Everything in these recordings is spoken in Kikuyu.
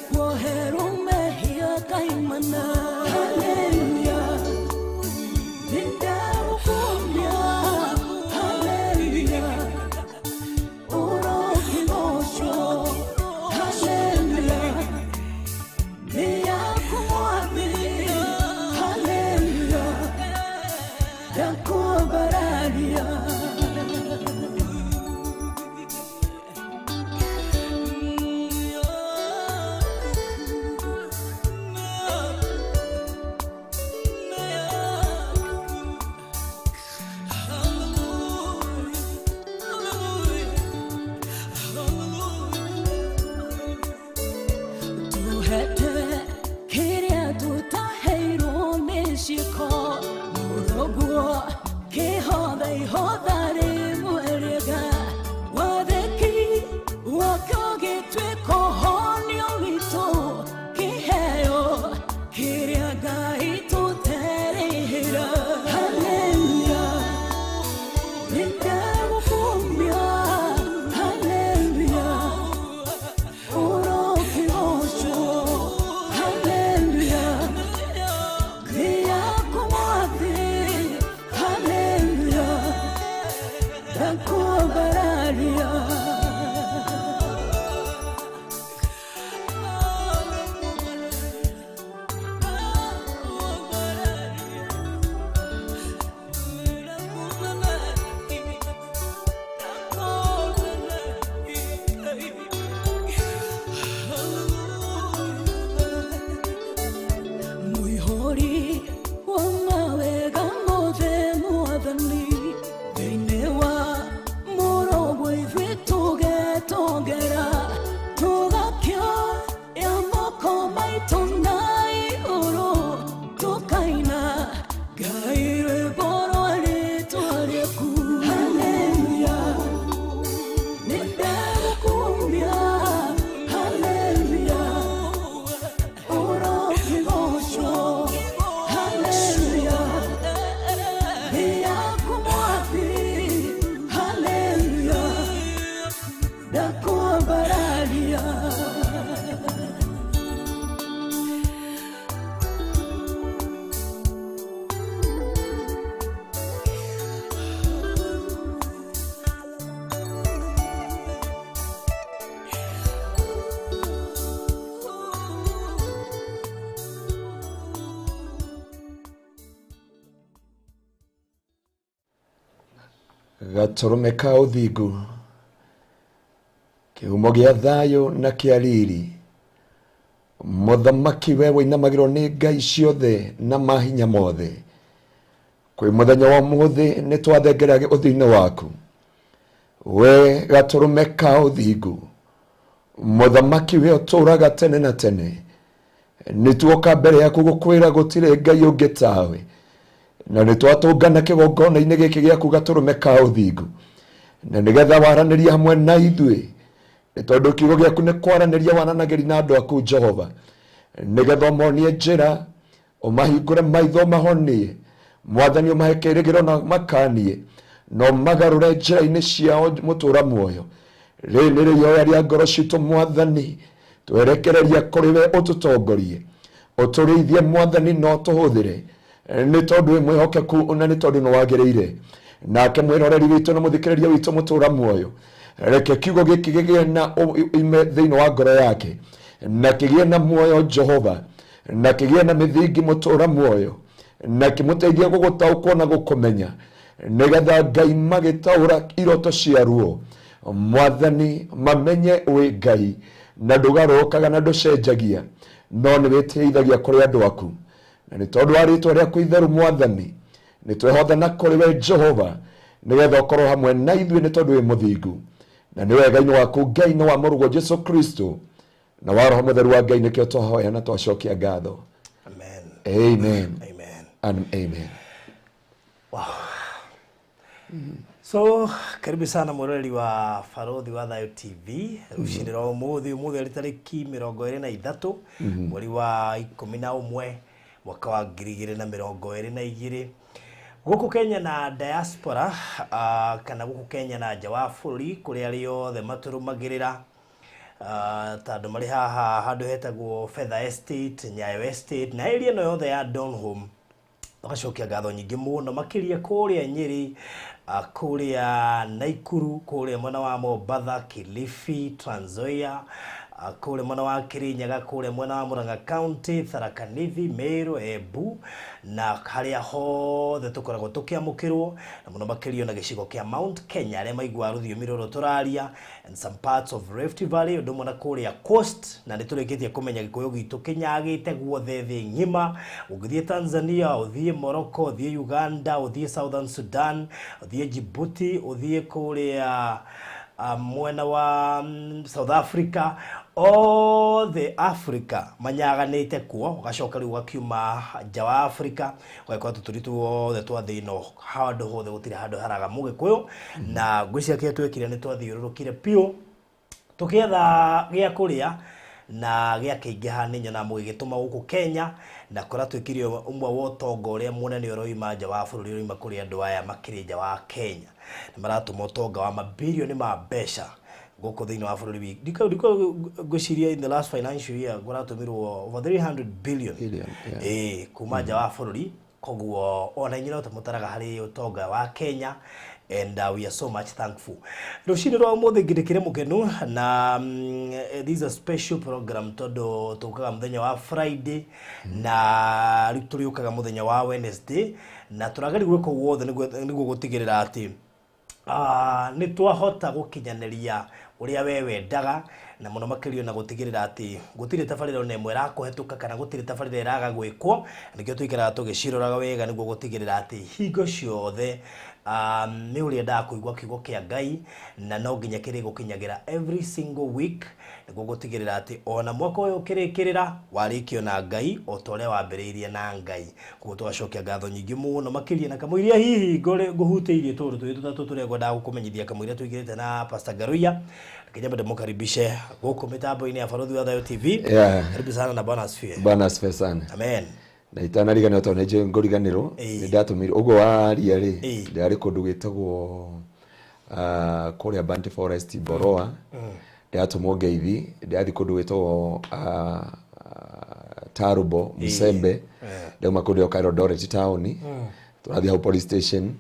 Kuoherwo mehia kaimana. Haleluya, nĩndagũkumia. Haleluya, ũrokĩgocwo. Haleluya, nĩ yaku Mwathi. Haleluya, ndakwambararia. Tuhete kĩrĩa tũtaheirwo nĩ ciĩko, mũrũguo kĩhotha ihotha rĩmwe rĩega, wathĩki wakĩo gĩtuĩka ũhonio witũ, kĩheo kĩrĩa Ngai tũterĩhĩra. Haleluya, nĩndagũkumia. Haleluya, ũrokĩgocwo. Haleluya, nĩ yaku Mwathi. Haleluya, ndakwambararia. Mũihũri wa mawega mothe Mwathani, thĩinĩ wa mũrũguo ithuĩ tũgetongera, tũgakĩoya moko maitũ na igũrũ, tũkaina Ngai rwĩmbo rwa rĩtwa rĩaku. Haleluya, nĩndagũkumia. Haleluya, ũrokĩgocwo. Haleluya, nĩ yaku Mwathi. Haleluya, ndakwambararia. Gatũrũme ka ũthingu, kĩhumo gĩa thayũ na kĩa riri, mũthamaki we wĩinamagĩrwo nĩ ngai ciothe na mahinya mothe, kwĩ mũthenya wa ũmũthĩ nĩ twathengera ũthiũ-inĩ waku, we gatũrũme ka ũthingu, mũthamaki we ũtũũraga tene na tene, nĩ tuoka mbere yaku gũkwĩra gũtirĩ ngai ũngĩ tawe, na nĩ twatũngana kĩgongona-inĩ gĩkĩ gĩaku gatũrũme ka ũthingu, na nĩgetha waranĩria hamwe na ithuĩ, nĩ tondũ kiugo gĩaku nĩ kwaranĩria waranagĩria na andũ aku Jehova, nĩgetha ũmonie njĩra, ũmahingũre maitho, ũmahonie Mwathani, ũmahe kĩĩrĩgĩrĩro na makanie, na ũmagarũre njĩra-inĩ ciao mũtũũra muoyo. Rĩrĩ nĩ rĩoya rĩa ngoro citũ Mwathani, twerekereria kũrĩ we, ũtũtongorie, ũtũrĩithie Mwathani, na ũtũhũthĩre, nĩ tondũ wĩ mwĩhokeku na nĩ tondũ nĩ wagĩrĩire. Nake mwĩroreri witũ na mũthikĩrĩria witũ mũtũũra muoyo, reke kiugo gĩkĩ gĩgĩe na ime thĩinĩ wa ngoro yake, na kĩgĩe na muoyo Jehova, na kĩgĩe na mĩthingi mũtũũra muoyo, na kĩmũteithie gũgũtaũkwo na gũkũmenya, nĩgetha Ngai magĩtaũra iroto cia ruo Mwathani mamenye wĩ Ngai na ndũgarũrũkaga na ndũcenjagia, no nĩ wĩtĩithagia kũrĩ andũ aku, na nĩ tondũ wa rĩtwa rĩaku itheru Mwathani nĩ twehothana kũrĩ we Jehova, nĩgetha ũkorwo hamwe na ithuĩ, nĩ tondũ wĩ mũthingu na nĩ wega-inĩ waku Ngai, nĩ wa mũrũguo Jesu Kristo na wa Roho Mũtheru wa Ngai nĩkĩo twahoya na twacokia ngatho. Amen. Amen. Amen. And amen. Wow. So karibu sana mwĩroreri wa Barothi wa Thayo TV rũcinĩ rwa ũmũthĩ, ũmũthĩ arĩ tarĩki 23 mweri wa 11 mwaka wa 2022, gũkũ Kenya na diaspora, kana gũkũ Kenya na nja wa bũrũri, kũrĩa arĩa othe matũrũmagĩrĩra. Ta andũ marĩ haha handũ hetagwo Fedha Estate, Nyayo Estate na area ĩno yothe ya Donholm. Tũgacokia ngatho nyingĩ mũno makĩria kũrĩa Nyĩrĩ, kũrĩa Naikuru, kũrĩa mwena wa Mombatha, Kilifi, Trans Nzoia, kũrĩa mwena wa Kirinyaga, kũrĩa mwena wa Murang'a County, Tharaka Nithi, Meru, Embu na harĩa hothe tũkoragwo tũkĩamũkĩrwo, na mũno makĩria na gĩcigo kĩa Mount Kenya, arĩa maiguaga rũthiomi rũrũ tũraria, and some parts of Rift Valley, ũndũ ũmwe na kũrĩa Coast. Na nĩ tũrĩkĩtie kũmenya Gĩkũyũ gitũ kĩnyagĩte guothe thĩ ng'ima. Ũngĩthiĩ Tanzania, ũthiĩ Morocco, ũthiĩ Uganda, ũthiĩ Southern Sudan, ũthiĩ Djibouti, ũthiĩ kũrĩa mwena wa South Africa, othe Africa manyaganĩte kuo. Ũgacoka rĩu ũgakiuma nja wa Africa, ũgagĩkora tũtũri tuothe twa thĩ ĩno, handũ hothe gũtirĩ handũ haraga Mũgĩkũyũ. Na ngwĩciria kĩrĩa twekire nĩ twathiũrũrũkire biũ tũkĩetha gĩa kũrĩa na gĩa kĩingĩha. Nĩ nyonaga mũgĩgĩtũma gũkũ Kenya, na kũrĩa twĩkire ũmwe wa ũtonga ũrĩa mũnene ũroima nja wa bũrũri, ũroima kũrĩ andũ aya makĩrĩ nja wa Kenya. Nĩ maratũma ũtonga wa mabirioni ma mbeca gũkũ thĩinĩ wa bũrũri witũ. Ndiko ngwĩciria in the last financial year kũratũmirwo over 300 billion. Billion, yeah. Ĩĩ, kuma nja wa bũrũri. Koguo ona inyuĩ no tũmũtaraga harĩ ũtonga wa Kenya, and we are so much thankful. Rũcinĩ rwa ũmũthĩ ngĩrĩkĩre mũkenu na this is a special program tondũ tũkaga mũthenya wa Friday na rĩu tũrĩũkaga mũthenya wa Wednesday, na tũrageria gwĩka ũguo wothe nĩguo gũtigĩrĩra atĩ nĩ twahota gũkinyanĩria ũrĩa we wendaga, na mũno makĩria na gũtigĩrĩra atĩ gũtirĩ tabarĩra ona ĩmwe ĩrakũhetũka kana gũtirĩ tabarĩra ĩraga gwĩkwo. Nĩkĩo tũikaraga tũgĩciroraga wega nĩguo gũtigĩrĩra atĩ hingo ciothe nĩ ũrĩendaga kũigua kiugo kĩa Ngai, na no nginya kĩrĩ gũkinyagĩra every single week nĩguo gũtigĩrĩra atĩ ona mwaka ũyũ ũkĩrĩkĩrĩra warĩkio na Ngai o ta ũrĩa wambĩrĩirie na Ngai. Koguo tũgacokia ngatho nyingĩ mũno makĩria na kamũiria hihi ngũhutĩirie tũũndũ twĩrĩ tũtatũ tũrĩa ngwendaga gũkũmenyithia kamũiria tũingĩrĩte na Pastor Ngaruiya. Reke nyambe ndĩmũkaribishe gũkũ mĩtambo-inĩ ya Barũthi wa Thayũ TV. Karibu sana na Bwana asifiwe. Bwana asifiwe sana. Amen. Na itanariganĩrwo, tondũ nĩ ngũriganĩrwo, nĩ ndatũmĩirwo ũguo waria rĩ, ndĩrarĩ kũndũ gwĩtagwo kũrĩa Banti Forest, Boroa. Ndĩratũmwo ngeithi, ndĩrathiĩ kũndũ gwĩtagwo Tarubo Musembe, ndauma kũndũ gwa Eldoret town, tũrathiĩ hau police station,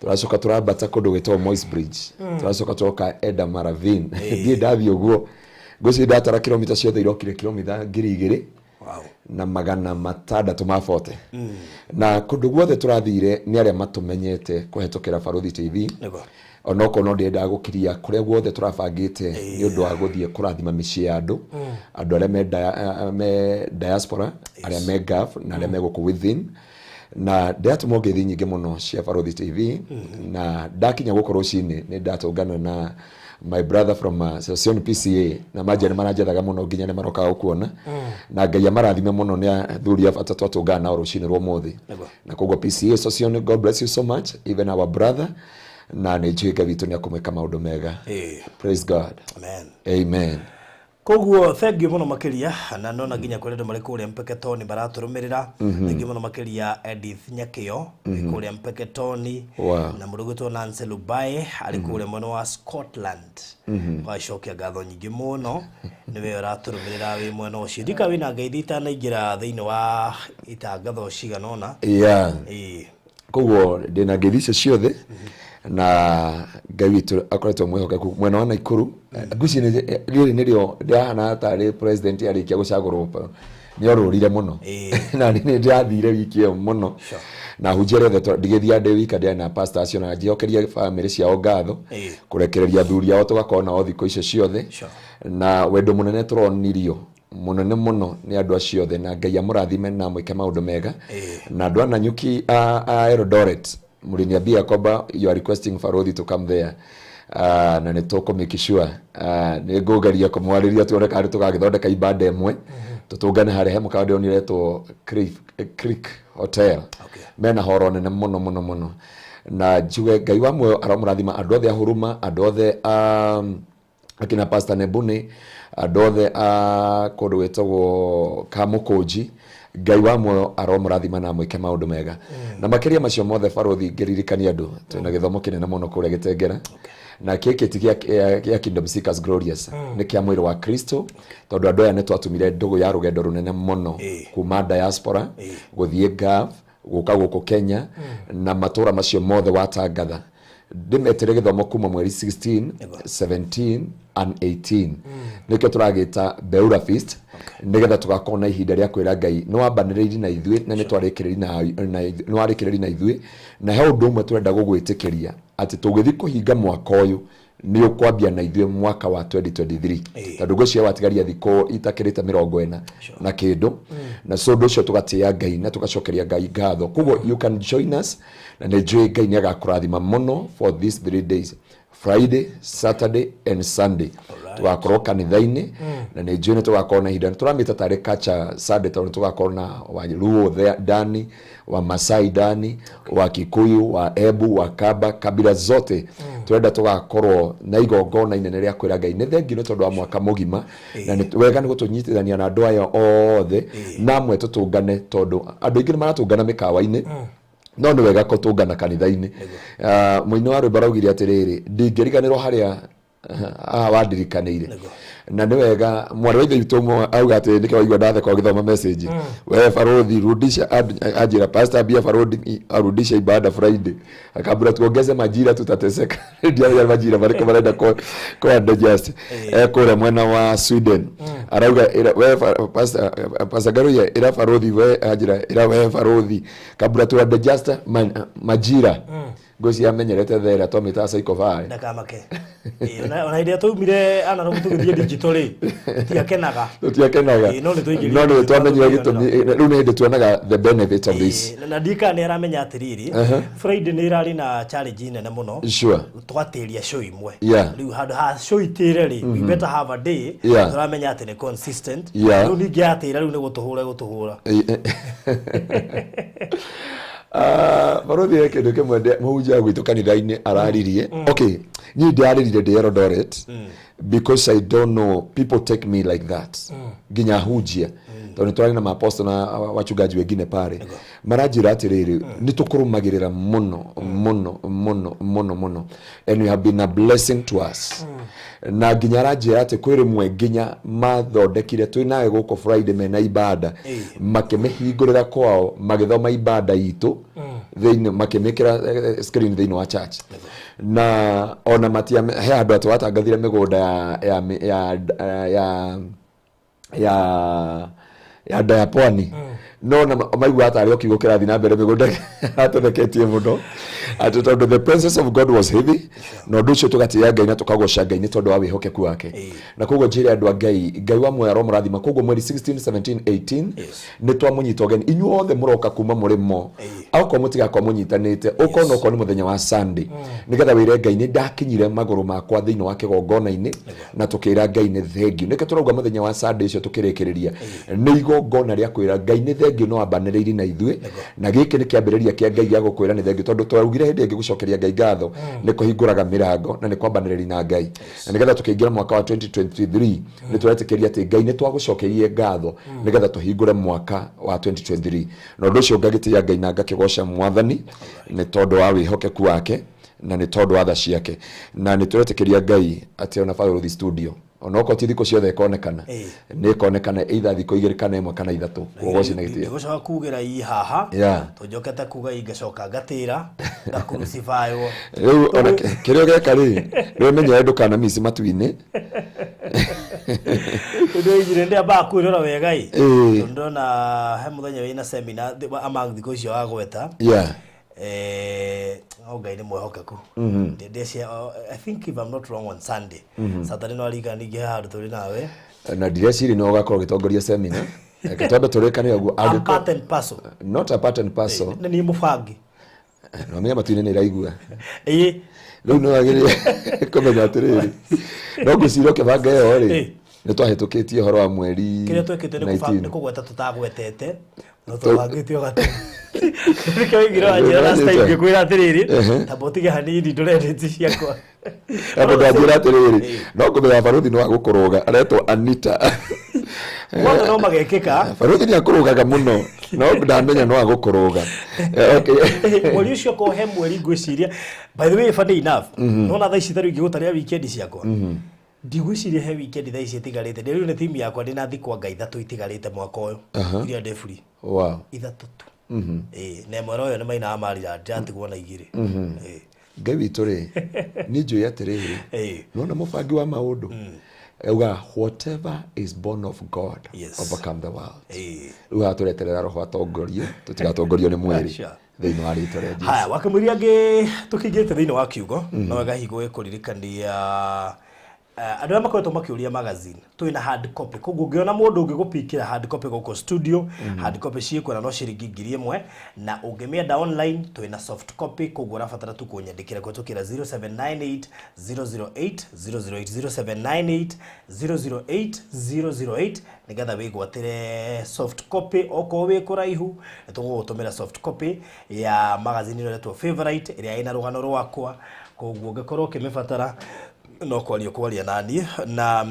tũracoka tũrambata kũndũ gwĩtagwo Moi's Bridge, tũracoka tũroka Eda Maravin. Thiĩ ndathiĩ ũguo, ngwĩciria ndatara kilomita ciothe irokire kilomita 2000 na 640 ma 40. Na kũndũ guothe tũrathire nĩ arĩa matũmenyete kũhetũkĩra Barũthi TV. Onokorwo no ndĩrendaga gũkiria kũrĩa guothe tũrabangĩte nĩ ũndũ wa gũthiĩ kũrathima mĩciĩ ya andũ, andũ arĩa me diaspora, arĩa me Gulf na arĩa me gũkũ within. Na ndĩratũmwo ngeithi nyingĩ mũno cia Barũthi TV. Na ndakinya gũkũ rũcinĩ nĩ ndatũngana na my brother from Sossion PCA, na manjia nĩ maranjethaga mũno nginya nĩ marokaga gũkuona, na Ngai amarathime mũno, nĩ athuri a bata twatũngana nao rũcinĩ rwa ũmũthĩ. Na koguo PCA Sossion, God bless you so much, even our brother, na nĩ njũĩ Ngai witũ nĩ akũmwĩka maũndũ mega. Praise God. Amen. Amen. Koguo thank you mũno makĩria, na nona nginya kũrĩ andũ marĩ kũrĩa Mpeketoni maratũrũmĩrĩra. Thank you mũno makĩria Edith Nyakĩo wĩ kũrĩa Mpeketoni, na mũndũ ũgwĩtwo Nancy Lubae arĩ kũrĩa mwena wa Scotland. Ũgacokia ngatho nyingĩ mũno nĩwe ũratũrũmĩrĩra wĩ mwena ũcio. Ndika wĩna ngeithi itanaingĩra thĩinĩ wa itangatho cigana ũna. Koguo ndĩna ngeithi icio ciothe, na Ngai witũ akoretwo mwĩhokeku mwena wa Naikuru. Ngwĩciria rĩrĩ nĩrĩo ndĩrahana tarĩ president arĩkia gũcagũrwo nĩ orũrire mũno. Na nĩ ndĩrathire wiki ĩyo mũno na hunjia rĩothe ndigĩthiaga ndĩ wika, ndĩarĩ na pastor acio, na njihokeria bamĩrĩ ciao ngatho kũrekereria athuri ao tũgakorwo nao thikũ icio ciothe. Na wendo mũnene tũronirio mũnene mũno nĩ andũ acio othe, na Ngai amũrathime na mwĩke maũndũ mega. Na andũ a Nanyuki, a Eldoret, mliniambia kwamba you are requesting Farodhi to come there, na nĩ tũkũ make sure, nĩ ngũgeria kũmwarĩria tuone kana tũgagĩthondeka ibanda ĩmwe tũtũngane harĩa he mũkawa ndĩronire etwo Creek Hotel. Mena horo nene mũno mũno mũno, na njuge Ngai wa muoyo aromũrathima andũ othe a Huruma, andũ othe a akina Pastor Nebuni, andũ othe a kũndũ gwĩtagwo Kamũkũnji. Ngai wa muoyo aromũrathima na amwĩke maũndũ mega. Na makĩria macio mothe, Barũthi, ngĩririkania andũ twĩna gĩthomo kĩnene mũno kũrĩa Gĩtengera. Na gĩkĩ ti gĩa Kingdom Seekers Glorious, nĩ kĩa mwĩrĩ wa Kristo, tondũ andũ aya nĩ twatumire ndũgũ ya rũgendo rũnene mũno kuma diaspora gũthiĩ Gulf, gũka gũkũ Kenya na matũra macio mothe watangatha. Ndĩmetere gĩthomo kuma mweri 16, 17 and 18, nĩkĩo tũragĩta Beura Feast, nĩgetha tũgakorwo na ihinda rĩa kwĩra Ngai nĩ wambanĩrĩiri na ithuĩ na nĩ twarĩkĩrĩri na nĩ warĩkĩrĩri na ithuĩ, na he ũndũ ũmwe tũrenda gũgwĩtĩkĩria atĩ tũgĩthiĩ kũhinga mwaka ũyũ nĩ ũkwambia na ithuĩ mwaka wa 2023, tondũ ngwĩciria watigaria thikũ itakĩrĩte 40 na kĩndũ. Na so ũndũ ũcio tũgatĩĩa Ngai na tũgacokeria Ngai ngatho. Koguo you can join us, na nĩ njũĩ Ngai nĩ agakũrathima mũno for these 3 days, Friday, Saturday and Sunday. Tũgakorwo kanitha-inĩ na nĩ njũĩ nĩ tũgakorwo na ihinda tũramĩta tarĩ culture Sunday, tondũ nĩ tũgakorwo na wa Luo ndani, wa Masai ndani, wa Kikuyu, wa Embu, wa Kamba, kabila zote. Turenda tũgakorwo na igongona inene rĩa kwĩra Ngai nĩ thengiũ nĩ tondũ wa mwaka mũgima, na nĩ wega nĩ gũtũnyitithania na andũ aya othe na amwe tũtũngane, tondũ andũ aingĩ nĩ maratũngana mĩkawa-inĩ, no nĩ wega gũtũngana kanitha-inĩ. Ah, mũini wa rwĩmbo araugire atĩrĩrĩ, ndingĩriganĩrwo harĩa haha wandirikanĩire. Na nĩ wega mwarĩ wa ithe witũ ũmwe auga atĩ nĩkĩo waigua ndatheka ũgĩthoma message. We barũthi rudisha, anjĩra, "Pastor, ambia barũthi arudishe ibada Friday, akambura tuongeze majira tutateseka." Ndiamenya majira marĩkũ marenda ko adjust. Kũrĩa mwena wa Sweden arauga we Pastor Ngaruiya, ĩra barũthi, we anjĩra, ĩra we barũthi kabla tu adjust majira. Ngwĩciria amenyerete thaa ĩrĩa twamĩtaga Psycho. Ndakamake. Ĩĩ, ona hĩndĩ ĩrĩa twaumire analog tũgĩthiĩ digital rĩ, tũtiakenaga. Tũtiakenaga. Ĩĩ, no nĩ twaingĩrire No nĩ digital, twamenyire tũkĩonera. gĩtũmi. Rĩu nĩ hĩndĩ tuonaga the benefits of this. Ĩĩ, na ndika nĩ aramenya atĩrĩrĩ, Friday nĩ ĩrarĩ na challenge nene mũno, tũgatĩria show imwe. Rĩu handũ ha show itĩre rĩ, we better have a day tũramenya atĩ nĩ consistent. Rĩu ningĩ yatĩra rĩu nĩ gũtũhũra gũtũhũra. Ah, barũthi, he kĩndũ kĩmwe mũhunjia gwitũ kanitha-inĩ araririe. Okay, niĩ ndĩrarĩrire ndĩ Eldoret because I don't know, people take me like that, nginya hunjia, tondũ nĩ twarĩ na maaposto na wachungaji wengine pale maranjĩra atĩrĩrĩ, nĩ tũkũrũmagĩrĩra mũno mũno mũno mũno mũno and you have been a blessing to us. Na nginya aranjĩra atĩ kwĩ rĩmwe nginya mathondekire twĩ nawe gũkũ Friday mena ibada, makĩmĩhingũrĩra kwao, magĩthoma ibada itũ thĩinĩ, makĩmĩkĩra screen thĩinĩ wa church. Na ona matia he handũ atĩ watangathire mĩgũnda ya nda ya pwani, no na maiguaga tarĩ o kiugo kĩrathiĩ na mbere mĩgũnda atũtheketie mũno atĩ tondũ the presence of God was heavy. Na ũndũ ũcio tũgatĩĩa Ngai na tũkagoca Ngai nĩ tondũ wa wĩhokeku wake. Na koguo njĩre andũ a Ngai, Ngai wa muoyo aromũrathima. Koguo mweri 16, 17, 18 nĩ twamũnyita ũgeni inyuothe mũroka kuma mũrĩmo, akorwo mũtigakorwo mũnyitanĩte, ũkorwo no okorwo nĩ mũthenya wa Sunday, nĩgetha wĩre Ngai nĩ ndakinyire magũrũ makwa thĩinĩ wa kĩgongona-inĩ na tũkĩra Ngai nĩ thengiũ. Nĩkĩo tũrauga mũthenya wa Sunday ũcio tũkĩrĩkĩrĩria nĩ igongona rĩa kwĩra Ngai nĩ thengiũ no ambanĩrĩiri na ithuĩ. Na gĩkĩ nĩ kĩambĩrĩria kĩa Ngai gĩa gũkwĩra nĩ thengiũ, tondũ twaugire hĩndĩ ĩngĩ gũcokeria Ngai ngatho nĩ kũhingũraga mĩrango na nĩ kwambanĩrĩria na Ngai. Na nĩgetha tũkĩingĩra mwaka wa 2023 nĩ tũretĩkĩria atĩ Ngai nĩ twagũcokeirie ngatho nĩgetha tũhingũre mwaka wa 2023. Na ũndũ ũcio ngagĩtĩĩa Ngai na ngakĩgoca Mwathani nĩ tondũ wa wĩhokeku wake na nĩ tondũ wa tha ciake. Na nĩ tũretĩkĩria Ngai atĩ ona Barũthi Studio, onokorwo ti thikũ ciothe ĩkonekana, nĩ ĩkonekana either thikũ 2 kana 1 kana 3. Ũgoci na gĩtĩo. Ndigũcoka kugĩra i haha. Tũnjokete kuga ingĩcoka ngatĩra ngakurucifaywo. Rĩu ona kĩrĩa ũgeka rĩ, rĩu menyere ndũkana miss matu-inĩ. Tondũ oigire ndĩambaga kwĩrora wega ĩ. Tondũ ndona he mũthenya wĩna seminar among thikũ icio wagweta. Oh, Ngai nĩ mwehokeku. I think if I'm not wrong, on Sunday, Saturday no arika ningĩ he handũ tũrĩ nawe. Na ndireciria no ũgakorwo ũgĩtongoria seminar. Reke twambe tũrĩkane ũguo. I'm Angĩkorwo part and parcel. Not a part and parcel. Nĩ niĩ mũbangi. No menya matu-inĩ nĩ iraigua. Rĩu nĩ wagĩrĩire kũmenya atĩrĩrĩ, no ngwĩciria ũkĩbanga ĩyo rĩ, nĩ twahĩtũkĩtie ũhoro wa mweri Kĩrĩa twekĩte nĩ 19. Nĩ kũgweta tũtagwetete no twabangĩte o gatene. Nĩkĩo waigire wanjĩra last time ngĩkwĩra atĩrĩrĩ, tamba ũtige hanini ndũre ndĩti ciakwa. Andũ ndanjĩra atĩrĩrĩ, no kũmenya barũthi nĩ wa gũkũrũga aretwo Anita. Mothe no magekĩka. Baruthi nĩ akũrũgaga mũno, no ndamenya no agũkũrũga. Okay. Mweri ũcio ko he mweri ngwĩciria, by the way, funny enough, nona thaa ici tarĩu ingĩgũtarĩra weekend ciakwa, ndigwĩciria he weekend thaa ici ĩtigarĩte. Ndĩrĩu nĩ timu yakwa ndĩna thikũ anga 3 itigarĩte mwaka ũyũ iria ndĩ free. 3 tu. Ĩĩ, na ĩmwe ũyũ nĩ maina wa marira ndĩratigwo na 2. Ĩĩ. Ngai witũ rĩ, niĩ njũĩ atĩrĩrĩ, nona mũbangi wa maũndũ auga, "Whatever is born of God overcome the world." Rĩu haha tũreterera roho atongorie, tũtigatongorio nĩ mwĩrĩ thĩinĩ wa rĩtwa rĩa Jesu. Haya, wakamũiria angĩ tũkĩingĩrĩte thĩinĩ wa kiugo, no wega hihi gũgĩkũririkania andũ arĩa makoretwo makĩũria magazine, twĩna hard copy. Koguo ũngĩona mũndũ ũngĩgũpikĩra hard copy gũkũ studio, hard copy ciĩkuo na no ciringi 1000, na ũngĩmĩenda online twĩna soft copy. Koguo ũrabatara tu kũnyandĩkĩra kũhetũkĩra 0798 008 008, 0798 008 008, nĩgetha wĩgwatĩre soft copy. Okorwo wĩ kũraihu, nĩtũgũgũtũmĩra soft copy ya magazine ĩno ĩretwo Favorite, ĩrĩa ĩna rũgano rwakwa. Koguo ũngĩkorwo ũkĩmĩbatara, no kwaria kwaria naniĩ. Na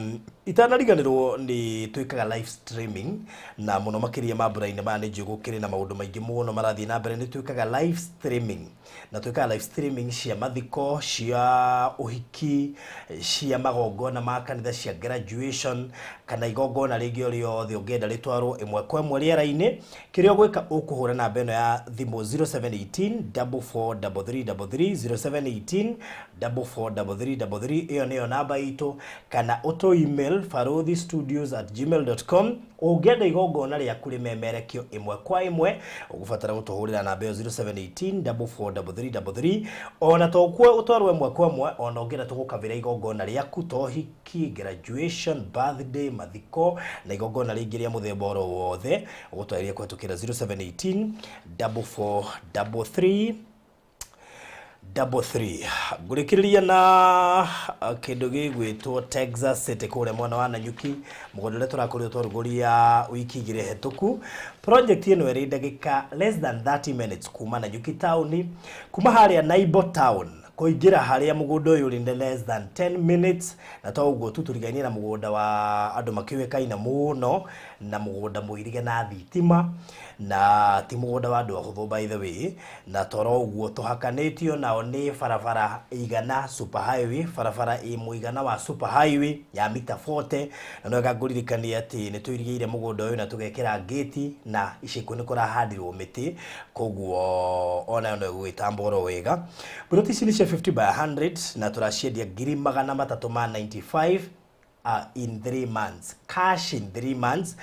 itanariganĩrwo, nĩ twĩkaga live streaming, na mũno makĩria mambura-inĩ maya nĩ njũĩ gũkĩrĩ na maũndũ maingĩ mũno marathiĩ na mbere. Nĩ twĩkaga live streaming, na twĩkaga live streaming cia mathiko, cia ũhiki, cia magongona ma kanitha, cia graduation, kana igongona rĩngĩ o rĩothe ũngĩenda rĩtwarwo ĩmwe kwa ĩmwe rĩera-inĩ. Kĩrĩa ũgwĩka, ũkũhũra namba ĩno ya thimũ, 0718 443333, 0718 443333. Ĩyo nĩyo namba itũ, kana ũtũ email baruthistudios@gmail.com. Ũngĩenda igongona rĩaku rĩmemerekio ĩmwe kwa ĩmwe, ũgũbatara gũtũhũrĩra namba ĩyo, 0718 443333. Ona to kuo ũtwarwo ĩmwe kwa ĩmwe, ona ũngĩenda tũgũkabĩra igongona rĩaku to ũhiki, graduation, birthday, mathiko na igongona rĩngĩ rĩa mũthemba oro wothe, ũgũtwarĩria kũhetũkĩra 0718 4433 33. Ngũrĩkĩrĩria na kĩndũ gĩgwĩtwo Texas City kũrĩa mwena wa Nanyuki, mũgũnda ũrĩa tũrakorirwo twarugũria wiki 2 hetũku. Project ĩno ĩrĩ ndagĩka less than 30 minutes kuma Nanyuki town, kuma harĩa Naibo town kũingĩra harĩa mũgũnda ũyũ ũrĩ nĩ less than 10 minutes. Na to ũguo tu, tũrigainie na mũgũnda wa andũ makĩũĩkaine mũno, na mũgũnda mũirige na thitima, na ti mũgũnda wa andũ ahũthũ, by the way. Na toro ũguo, tũhakanĩtio nao nĩ barabara igana super highway, barabara ĩ mũigana wa super highway ya mita 40. Na no wega ngũririkanie atĩ nĩ tũirigĩire mũgũnda ũyũ na tũgekĩra ngĩti, na ica ikuhĩ nĩ kũrahandirwo mĩtĩ, koguo onayo no ĩgũgĩtamba oro wega. Mburoti ici nĩ cia 50 by 100, na tũraciendia 395,000 in 3 months cash. In 3 months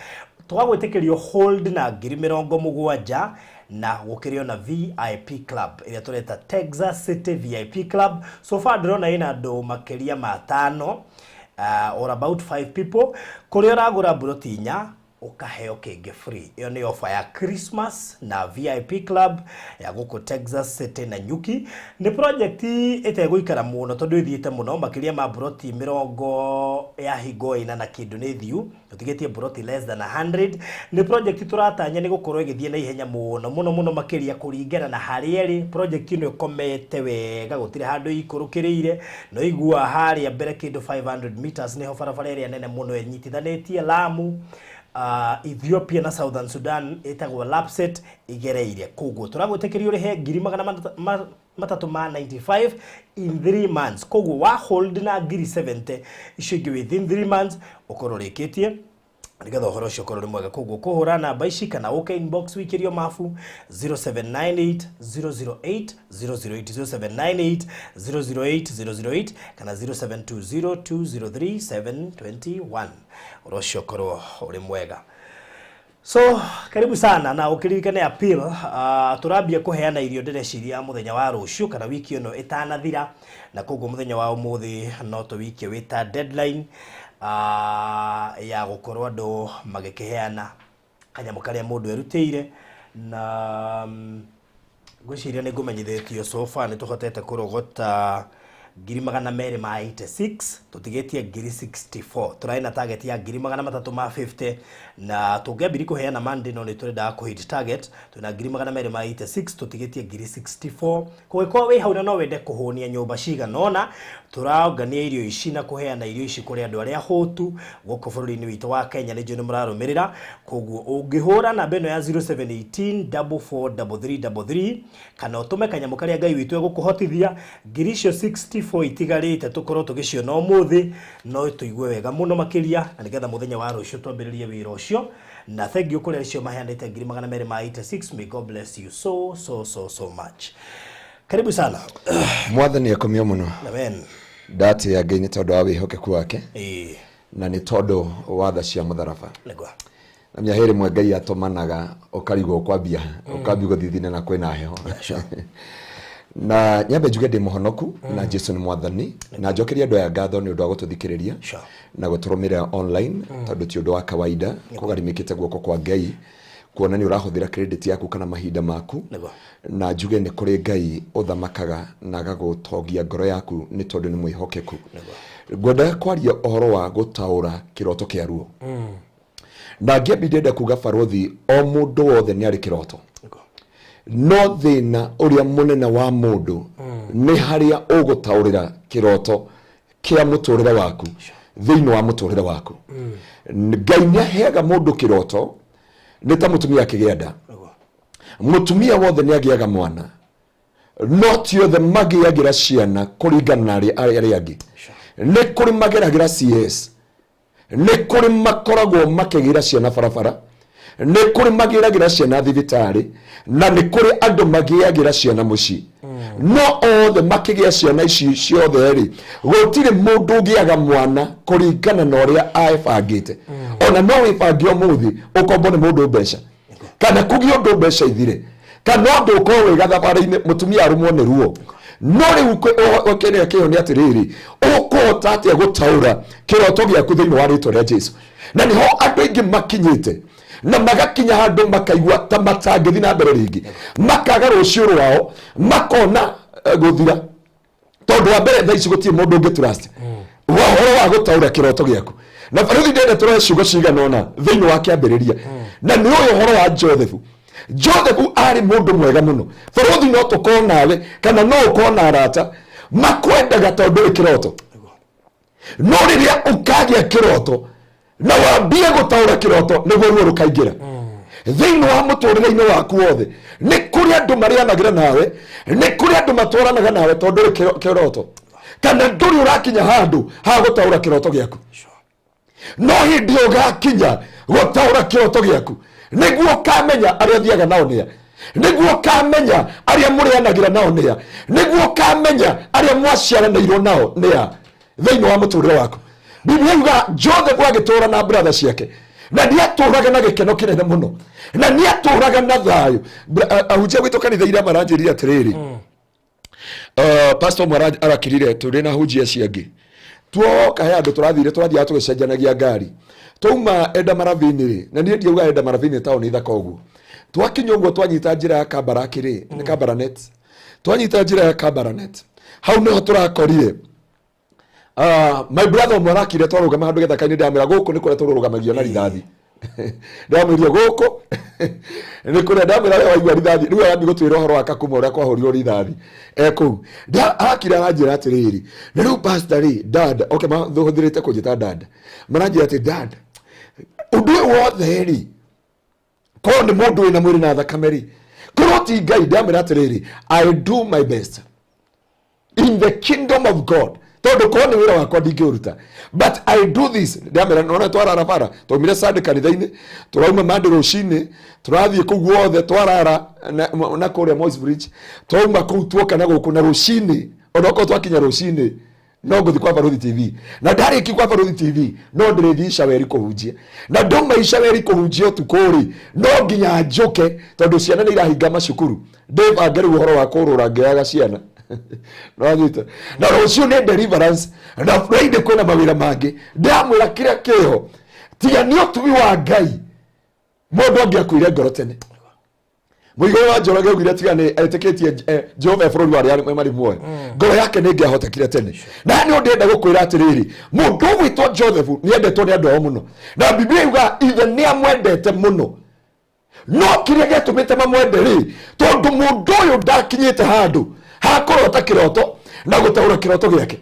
tũgagwĩtĩkĩrio hold na 70,000, na gũkĩrĩ ona VIP club ĩrĩa tũreta Texas City VIP Club. So far ndĩrona ĩna andũ makĩria ma 5, or about 5 people. Kũrĩa ũragũra mburoti 4, ũkaheo kĩngĩ free. Ĩyo nĩ offer ya Christmas na VIP club ya gũkũ Texas City na Nyuki. Nĩ project ĩtegũikara mũno tondũ ĩthiĩte mũno, makĩria ma mburoti 40 ya hingo ĩna na kĩndũ nĩ thiu, tũtigĩtie mburoti less than 100. Nĩ project tũratanya nĩ gũkorwo ĩgĩthiĩ na ihenya mũno mũno mũno makĩria kũringana na harĩa ĩrĩ. Project ĩno ĩkomete wega, gũtirĩ handũ ikũrũkĩrĩire. No igua harĩa mbere kĩndũ 500 meters nĩho barabara ĩrĩa nene mũno ĩnyitithanĩtie Lamu, Ethiopia na Southern Sudan, ĩtagwo Lapsset, igereire. Koguo tũragwĩtĩkĩria ũrĩhe 395,000 in 3 months. Koguo wa hold na 70,000, icio ingĩ within 3 months ũkorwo ũrĩkĩtie, nĩgetha ũhoro ũcio ũkorwo ũrĩ mwega. Koguo kũhũra namba ici kana ũke inbox wikĩrio mabu, 0798 008 008, 0798 008 008, kana 0720 203 721. Ũhoro ũcio ũkorwo ũrĩ mwega. So karibu sana, na ũkĩririkane appeal, tũrambia kũheana irio ndĩreciria mũthenya wa rũciũ kana wiki ĩno ĩtanathira, na koguo mũthenya wa ũmũthĩ no tũwikie wĩta deadline ya gũkorwo andũ magĩkĩheana kanyamũ karĩa mũndũ erutĩire. Na ngwĩciria nĩ ngũmenyithĩtio, so far nĩ tũhotete kũrogota 286,000, tũtigĩtie 64,000. Tũrarĩ na target ya 350,000 na tũngĩambiri kũheana Monday, no nĩ tũrendaga kũhit target. Twĩna 286,000, tũtigĩtie 64,000. Kũngĩkorwo wĩ hau na no wende kũhũnia nyũmba cigana ũna, tũraongania irio ici na kũheana irio ici kũrĩ andũ arĩa hũtu gũkũ bũrũri-inĩ witũ wa Kenya. Nĩ njũĩ nĩ mũrarũmĩrĩra, koguo ũngĩhũra namba ĩno ya 0718 443333 kana ũtũme kanyamũ karĩa Ngai witũ egũkũhotithia, ngiri icio 64 itigarĩte tũkorwo tũgĩciona ũmũthĩ, no tũigue wega mũno makĩria, na nĩgetha mũthenya wa rũciũ twambĩrĩrie wĩra ũcio. Na thank you kũrĩ acio maheanĩte 286,000. May God bless you so so so so much. Karibu sana. Mwathani akomio mũno. Amen. Ndatĩĩa Ngai nĩ tondũ wa wĩhokeku wake na nĩ tondũ wa tha cia mũtharaba. Nĩguo. Na mĩahĩ rĩmwe Ngai atũmanaga ũkarigwo ũkwambia ũkambia gũthithina na kwĩna heho. Na nyambe njuge ndĩ mũhonoku na Jesu nĩ mwathani, na njokerie andũ aya ngatho nĩ ũndũ wa gũtũthikĩrĩria na gũtũrũmĩrĩra online, tondũ ti ũndũ wa kawaida kũgarimĩkĩte guoko kwa Ngai kuona nĩ ũrahũthĩra credit yaku kana mahinda maku. Na njuge nĩ kũrĩ Ngai ũthamakaga na agagũtongia ngoro yaku nĩ tondũ nĩ mwĩhokeku. Ngwenda kwaria ũhoro wa gũtaũra kĩroto kĩa ruo. Na ngĩambi ndĩrenda kuga barothi, o mũndũ wothe nĩ arĩ kĩroto, no thĩna ũrĩa mũnene wa mũndũ nĩ harĩa ũgũtaũrĩra kĩroto kĩa mũtũrĩre waku thĩinĩ wa mũtũrĩre waku. Ngai nĩ aheaga mũndũ kĩroto, nĩ ta mũtumia akĩgĩa nda. Mũtumia wothe nĩ agĩaga mwana, no ti othe magĩagĩra ciana kũringana na arĩa angĩ. Nĩ kũrĩ mageragĩra CS, nĩ kũrĩ makoragwo makĩgĩra ciana barabara, nĩ kũrĩ magĩragĩra ciana thibitarĩ, na nĩ kũrĩ andũ magĩagĩra ciana mũciĩ. No othe makĩgĩa ciana ici ciothe rĩ, gũtirĩ mũndũ ũgĩaga mwana kũringana na ũrĩa aebangĩte. Ona no wĩbange ũmũthĩ ũkombo nĩ mũndũ mbeca, kana kũgĩa ũndũ mbeca ithire, kana ũndũ ũkorwo wĩ gathabarĩ-inĩ mũtumia arũmwo nĩ ruo. No rĩu kĩrĩa kĩho nĩ atĩrĩrĩ, ũkũhota atĩa gũtaũra kĩroto gĩaku thĩinĩ wa rĩtwa rĩa Jesu? Na nĩho andũ aingĩ makinyĩte na magakinya handũ makaigua ta matangĩthiĩ na mbere rĩngĩ, makaga rũciũ rwao, makona gũthira, tondũ wa mbere thaa ici gũtirĩ mũndũ ũngĩ trust wa ũhoro wa gũtaũra kĩroto gĩaku. Na barũthi ndĩrenda tũroe ciugo cigana ũna thĩinĩ wa kĩambĩrĩria, na nĩ ũyũ ũhoro wa Joseph. Joseph arĩ mũndũ mwega mũno. Barũthi, no tũkorwo nawe kana no ũkorwo na arata makwendaga tondũ ũrĩ kĩroto, no rĩrĩa ũkagĩa kĩroto na wambie gũtaũra kĩroto, nĩguo ruo rũkaingĩra thĩinĩ wa mũtũrĩre-inĩ waku wothe. Nĩ kũrĩ andũ marĩanagĩra nawe, nĩ kũrĩ andũ matwaranaga nawe tondũ ũrĩ kĩroto, kana ndũrĩ ũrakinya handũ ha gũtaũra kĩroto gĩaku. No hĩndĩ ĩyo ũgakinya gũtaũra kĩroto gĩaku, nĩguo ũkamenya arĩa ũthiaga nao nĩa, nĩguo ũkamenya arĩa mũrĩanagĩra nao nĩa, nĩguo ũkamenya arĩa mwaciaranĩirwo nao nĩa thĩinĩ wa mũtũrĩre waku. Biblia yuga Joseph agĩtũra na brother ciake, na nĩatũraga na gĩkeno kĩnene mũno, na nĩatũraga na thayũ. Ahunjia gwitũ kanitha iria maranjĩrire atĩrĩrĩ, pastor ũmwe arakirire tũrĩ na hunjia acio angĩ, tuoka he andũ tũrathire, tũrathiaga tũgĩcenjanagia ngari, twauma enda maravini rĩ, na niĩ ndiauga enda maravini taũni thaka ũguo. Twakinya ũguo twanyita njĩra ya Kabarak rĩ, nĩ Kabarnet, twanyita njĩra ya Kabarnet hau nĩho tũrakorire my brother ũmwe arakire twarũgama handũ gĩthaka-inĩ. Ndamwĩra gũkũ nĩ kũrĩa tũrũgamagio na rithathi. Ndamwĩria gũkũ nĩ kũrĩa, ndamwĩra we waigua rithathi rĩu arambi gũtwĩra ũhoro wa Kakuma ũrĩa kwahũrirwo rithathi e kũu. Arakire aranjĩra atĩrĩrĩ, na rĩu pastor rĩ, dad, okay, mahũthĩrĩte kũnjĩta dad, maranjĩra atĩ dad, ũndũ ũyũ wothe rĩ, korwo nĩ mũndũ wĩna mwĩrĩ na thakame rĩ, korwo ti Ngai. Ndamwĩra atĩrĩrĩ, I do my best in the kingdom of God, tondũ korwo nĩ wĩra wakwa ndingĩũruta, but I do this. Ndamwĩra nona twarara bara, twaumire Sunday kanitha-inĩ, tũrauma Monday rũcinĩ, tũrathiĩ kũu guothe, twarara na kũrĩa Moi's Bridge, twauma kũu tuoka na gũkũ na rũcinĩ. Onokorwo twakinya rũcinĩ, no ngũthi kwa Baruthi TV, na ndarĩki kwa Baruthi TV no ndĩrĩthiĩ Icaweri kũhunjia, na ndauma Icaweri kũhunjia ũtukũ rĩ, no nginya njũke tondũ ciana nĩ irahinga macukuru, ndĩbange rĩu ũhoro wa kũrũra ngĩoyaga ciana nĩwanyita. Na rũciũ nĩ deliverance, na Friday kwĩna mawĩra mangĩ. Ndamwĩra kĩrĩa kĩho, tiga nĩ ũtugi wa Ngai, mũndũ angĩakuire ngoro tene. Mũigana wa Njoroge augire tiga nĩ etĩkĩtie Jehova e bũrũri wa arĩa marĩ muoyo, ngoro yake nĩ ĩngĩahotekire tene. Na nĩ ndĩrenda gũkwĩra atĩrĩrĩ, mũndũ ũgwĩtwo Joseph nĩ endetwo nĩ andũ ao mũno, na Biblia yugaga ithe nĩ amwendete mũno. No kĩrĩa gĩatũmĩte mamwende rĩ, tondũ mũndũ ũyũ ndakinyĩte handũ hakũrota kĩroto na gũtaũra kĩroto gĩake.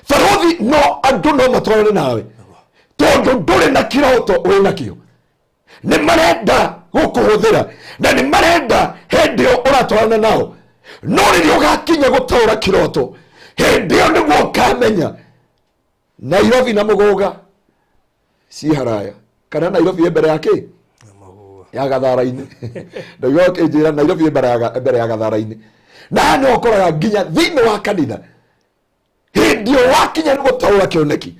Barothi no andũ no matwarane nawe tondũ ndũrĩ na kĩroto wĩ nakĩo. Nĩ marenda gũkũhũthĩra na nĩ marenda hĩndĩ ĩyo ũratwarana nao, no rĩrĩa ũgakinya gũtaũra kĩroto, hĩndĩ ĩyo nĩguo ũkamenya Nairobi na Mũgũga ci haraya, kana Nairobi ĩ mbere ya kĩ ya Gathara-inĩ. Ndaigua ũkĩnjĩra Nairobi ĩ mbere ya Gathara-inĩ. Na haha nĩho ũkoraga nginya thĩinĩ wa kanitha hĩndĩ ĩyo wakinya nĩ gũtaũra kĩoneki,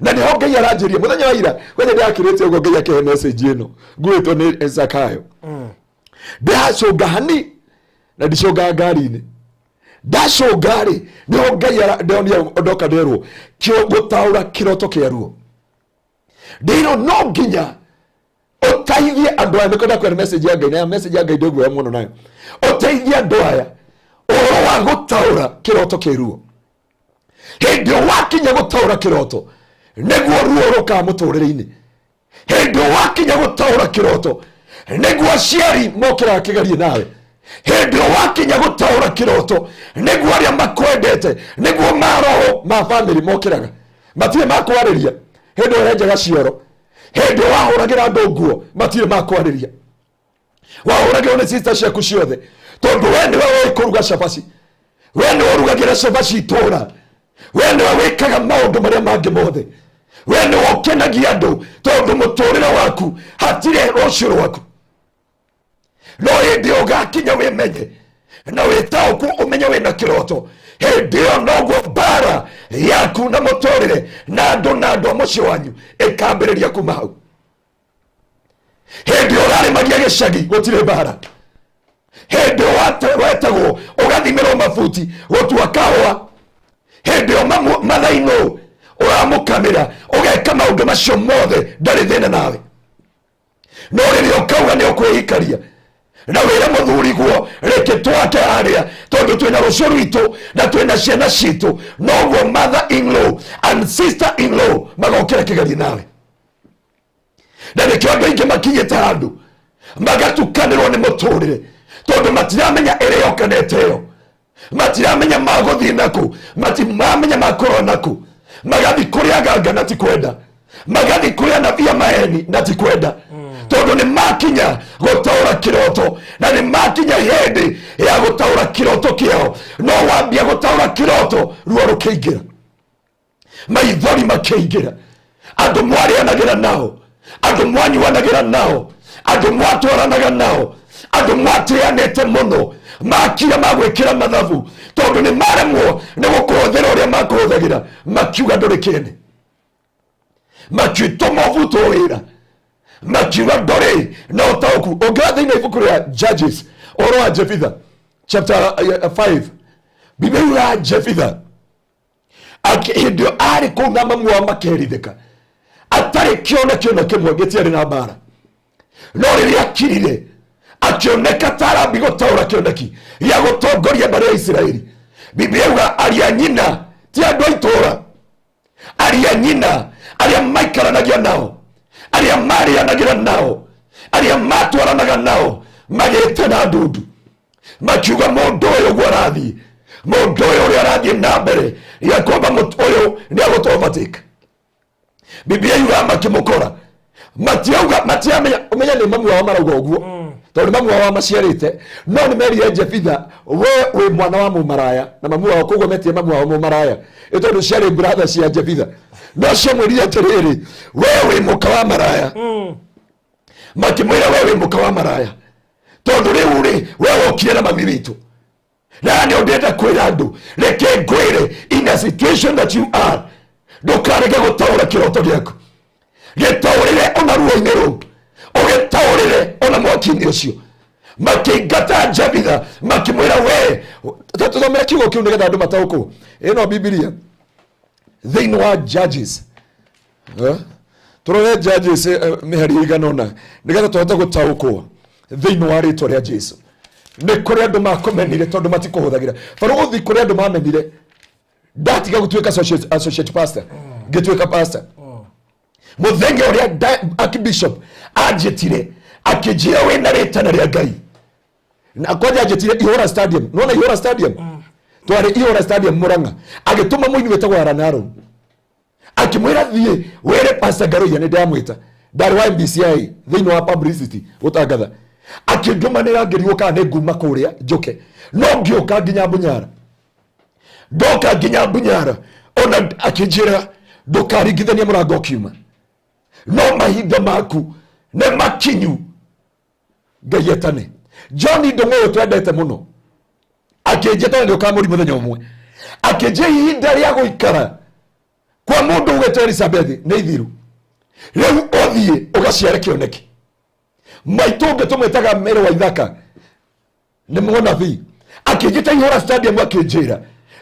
na nĩho Ngai aranjĩria mũthenya wa ira kwanja ndĩrakĩrĩte ũguo, Ngai akĩhe message ĩno nguĩtwo nĩ Zakayo. Ndĩracũnga hani na ndicũngaga ngari-inĩ, ndacũnga rĩ nĩho Ngai ndonire ndoka nderwo kĩo gũtaũra kĩroto kĩa ruo. Ndĩrwo no nginya ũteithie andũ aya, nĩkwenda kwĩra message ya Ngai, na message ya Ngai ndĩguoya mũno nayo. Ũteithie andũ aya ũhoro wa gũtaũra kĩroto kĩa ruo. Hĩndĩ ĩyo wakinya gũtaũra kĩroto nĩguo ruo rũkaga mũtũrĩre-inĩ. Hĩndĩ ĩyo wakinya gũtaũra kĩroto nĩguo aciari mokĩraga kĩgerie nawe. Hĩndĩ ĩyo wakinya gũtaũra kĩroto nĩguo arĩa makwendete, nĩguo maroho ma bamĩrĩ mokĩraga, matirĩ makwarĩria. Hĩndĩ ĩyo ũrenjaga cioro, hĩndĩ ĩyo wahũragĩra andũ nguo, matirĩ makwarĩria. Wahũragĩrwo nĩ sister ciaku ciothe tondũ we nĩwe ũĩ kũruga cabaci, we nĩwe ũrugagĩra cabaci itũũra, we nĩwe wĩkaga maũndũ marĩa mangĩ mothe, we nĩwe ũkenagia andũ, tondũ mũtũrĩre waku hatirĩ rũciũ rwaku. No hĩndĩ ĩyo ũgakinya wĩmenye na wĩtaũkwo, ũmenye wĩna kĩroto, hĩndĩ ĩyo noguo mbara yaku na mũtũrĩre na andũ na andũ a mũciĩ wanyu ĩkambĩrĩria kuma hau. Hĩndĩ ĩyo ũrarĩmagia gĩcagi gũtirĩ mbara, hĩndĩ ĩyo wetagwo ũgathimĩrwo mabuti gũtua kahũa, hĩndĩ ĩyo mathainũ ũramũkamĩra ũgeka maũndũ macio mothe, ndarĩ thĩna nawe. No rĩrĩa ũkauga nĩ ũkwĩikaria na wĩre mũthuriguo reke twake harĩa tondũ twĩna rũciũ rwitũ na twĩna ciana citũ, noguo mother in law and sister in law magokĩra kĩgerio nawe. Na nĩkĩo andũ aingĩ makinyĩte handũ magatukanĩrwo nĩ mũtũrĩre, tondũ matiramenya ĩrĩa yoka na ĩteo, matiramenya magũthiĩ naku, matiramenya makũrora naku. Magathiĩ kũrĩ aganga na ti kwenda, magathiĩ kũrĩ anabii a maheni na ti kwenda, tondũ nĩ makinya gũtaũra kĩroto na nĩ makinya hĩndĩ ya gũtaũra kĩroto kĩao. No wambia gũtaũra kĩroto, ruo rũkĩingĩra, maithori makĩingĩra. Andũ mwarĩanagĩra nao, andũ mwanyuanagĩra nao, andũ mwatwaranaga nao, andũ mwatĩanĩte mũno, makira magwĩkĩra mathabu tondũ nĩ maremwo nĩ gũkũhũthĩra ũrĩa makũhũthagĩra, makiuga ndũrĩ kĩene, makĩtũma ũbutwo wĩra, makiuga ndũrĩ na ũtaũku. Ũngĩra thĩinĩ wa ibuku rĩa Judges, ũhoro wa Jefitha chapter 5, Biblia yugaga Jefitha hĩndĩ ĩyo arĩ kũu na mamu wao makerithĩka, atarĩ kĩona kĩona kĩmwe gĩtiarĩ na mbara. No rĩrĩa akirire akĩoneka ta arambi gũtaũra kĩoneki gĩa gũtongoria mbarĩ ya Isiraeli, Biblia yuga aria nyina, ti andũ a itũũra, aria nyina, arĩa maikaranagia nao, arĩa marĩanagĩra nao, arĩa matwaranaga nao, magĩtana ndundu makiuga mũndũ ũyũ ũguo arathiĩ, mũndũ ũyũ ũrĩa arathiĩ na mbere ya kwamba ũyũ nĩ agũtũ overtake. Biblia yugaga makĩmũkora, matiauga, matiamenya, ũmenye nĩ mamu wao marauga ũguo tondũ nĩ mamu wao maciarĩte. No nĩ merire Jefitha, we wĩ mwana wa mũmaraya na mamu wao, koguo metire mamu wao mũmaraya ĩ tondũ ciarĩ brother cia Jefitha. No ciamwĩrire atĩrĩrĩ, we wĩ mũka wa maraya. Makĩmwĩra, we wĩ mũka wa maraya, tondũ rĩu rĩ we wokire na mami witũ. Na nĩ ũndĩenda kwĩra andũ, reke ngwĩre, in a situation that you are, ndũkarege gũtaũra kĩroto gĩaku. Gĩtaũrĩre ona ruo-inĩ rũu, ũgĩtaũrĩre ona mwaki-inĩ ũcio. Makĩingata Jabitha makĩmwĩra we, tũthomere kiugo kĩu nĩgetha andũ mataũkwo. Ĩno Bibilia thĩinĩ wa Judges. Tũrore Judges mĩhari ĩigana ũna nĩgetha tũhote gũtaũkwo. Thĩinĩ wa rĩtwa rĩa Jesu, nĩ kũrĩ andũ makũmenire tondũ matikũhũthagĩra. Barũthi, kũrĩ andũ mamenire ndatiga gũtuĩka associate pastor, ngĩtuĩka pastor. Mũthenya ũrĩa archbishop anjĩtire akĩnjĩra wĩna rĩtana rĩa Ngai, na kwanja anjĩtire Ihũra Stadium. Nona Ihũra Stadium, twarĩ Ihũra Stadium Murang'a, agĩtũma mũini wĩtagwo Aranaro, akĩmwĩra, "Thiĩ wĩre Pastor Ngaruiya nĩ ndamwĩta." Ndarĩ wa MBCI thĩinĩ wa publicity gũtangatha. Akĩndũmanĩra, ngĩrigwo kana nĩ nguma kũrĩa njũke, no ngĩũka nginya Bunyara. Ndoka nginya Bunyara, ona akĩnjĩra, "Ndũkaringithania mũrango ũkiuma, no mahinda maku nĩ makinyu." Ngai etane John Ndũng'ũ ũyũ twendete mũno, akĩnjĩta nĩ ũkamũri mũthenya ũmwe, akĩnjĩ ihinda rĩa gũikara kwa mũndũ ũgĩtwo Elizabeth nĩ ithiru, rĩu ũthiĩ ũgaciare kĩoneki. Maitũ ũngĩ tũmwĩtaga Mary wa Ithaka nĩ mũnabii, akĩnjĩta Ihũra Stadium, akĩnjĩra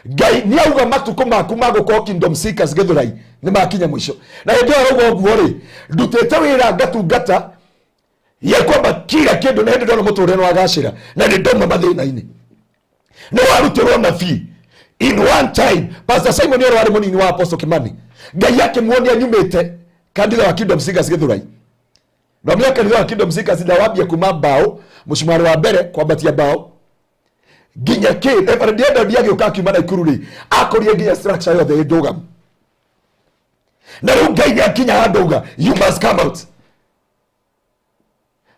Ngai nĩ auga matukũ maku ma gũkorwo Kingdom Seekers Gĩthũrai nĩ makinya mũico. Na hĩndĩ ĩyo arauga ũguo rĩ, ndutĩte wĩra ngatungata ya kwamba kila kĩndũ, na hĩndĩ ndona mũtũrĩre nĩ wagacĩra na nĩ ndauma mathĩna-inĩ. Nĩ warutirwo nabii in one time. Pastor Simon ũrĩa warĩ mũnini wa Apostle Kimani, Ngai akĩmuonia nyumĩte kanitha wa Kingdom Seekers Gĩthũrai. Na mĩa kanitha wa Kingdom Seekers ndawambia kuma mbaũ, mũcumarĩ wa mbere kwambatia mbaũ nginya kĩ. Reverend Edward agĩũka akiuma Naikuru rĩ, akũrie nginya structure yothe ĩ ndũgamu. Na rĩu Ngai nĩ akinya handũ auga, "You must come out."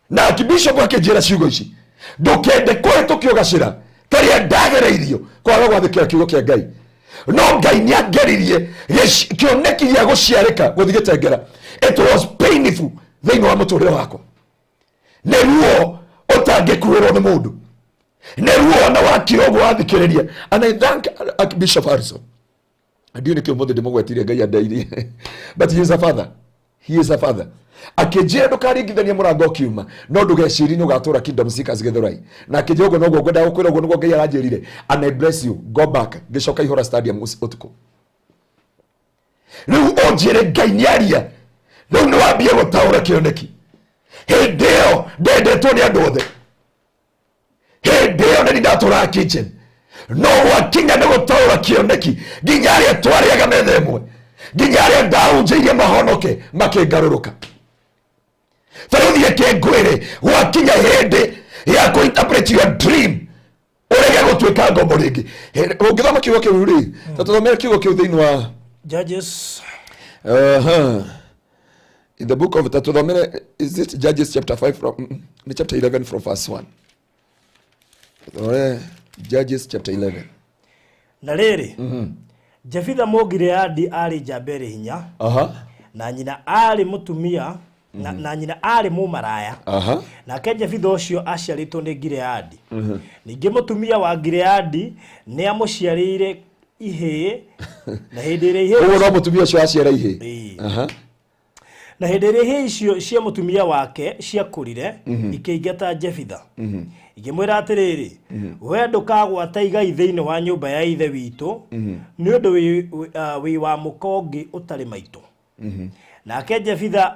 Na archbishop akĩnjĩra ciugo ici, "Ndũkende kũhĩtũkio gacĩra karĩa ndagereirio kwaga gwathĩkĩra kiugo kĩa Ngai." No Ngai nĩ angeririe kĩoneki gĩa gũciarĩka gũthiĩ gĩtengera. It was painful thĩinĩ wa mũtũrĩre wakwa. Nĩ ruo ũtangĩkuĩrwo nĩ mũndũ, nĩ ruo na wakira ũguo wathikĩrĩria. And I thank Archbishop Harrison. Ndiũ nĩkĩo mũthĩ ndĩmũgwetire, Ngai andeirie, but he is a father, he is a father. Akĩnjĩra, "Ndũkaringithania mũrango ũkiuma, no ndũgeciri nĩ ũgatũra Kingdom Seekers Gĩthũrai." Na akĩnjĩra, "Ũguo noguo ngwendaga gũkwĩra, ũguo nĩguo Ngai aranjĩrire, and I bless you, go back." Ngĩcoka Ihũra Stadium ũtukũ. Rĩu ũnjĩre Ngai nĩ aria, rĩu nĩ wambie gũtaũra kĩoneki. Hĩndĩ ĩyo ndendetwo nĩ andũ othe, hĩndĩ ĩyo nĩ ndatũraga kitchen, no gwakinya nĩ gũtaũra kĩoneki, nginya arĩa twarĩaga metha ĩmwe, nginya arĩa ndahunjĩirie mahonoke, makĩngarũrũka. Barũthi, reke ngwĩre, gwakinya hĩndĩ ya kũ interpret your dream, ũrege gũtuĩka ngombo rĩngĩ. Ũngĩthoma kiugo kĩu rĩ, ta tũthomere kiugo kĩu thĩinĩ wa Judges. In the book of, tũthomere, is it Judges chapter 5 from ni chapter 11 from verse 1. Tũthomere Judges chapter 11. Na rĩrĩ, Jefitha Mũgileadi arĩ njamba ĩrĩ hinya, na nyina arĩ mũtumia na nyina arĩ mũmaraya. Nake Jefitha ũcio aciarĩtwo nĩ Gileadi. Ningĩ mũtumia wa Gileadi nĩ amũciarĩire ihĩĩ, na hĩndĩ ĩrĩa ihĩĩ Ũguo no mũtumia ũcio aciara ihĩĩ? Ĩĩ. Na hĩndĩ ĩrĩa ihĩĩ icio cia mũtumia wake ciakũrire, ikĩingata Jefitha, ikĩmwĩra atĩrĩrĩ, "We ndũkagwata igai thĩinĩ wa nyũmba ya ithe witũ, nĩ ũndũ wĩ wa mũka ũngĩ ũtarĩ maitũ." Nake Jefitha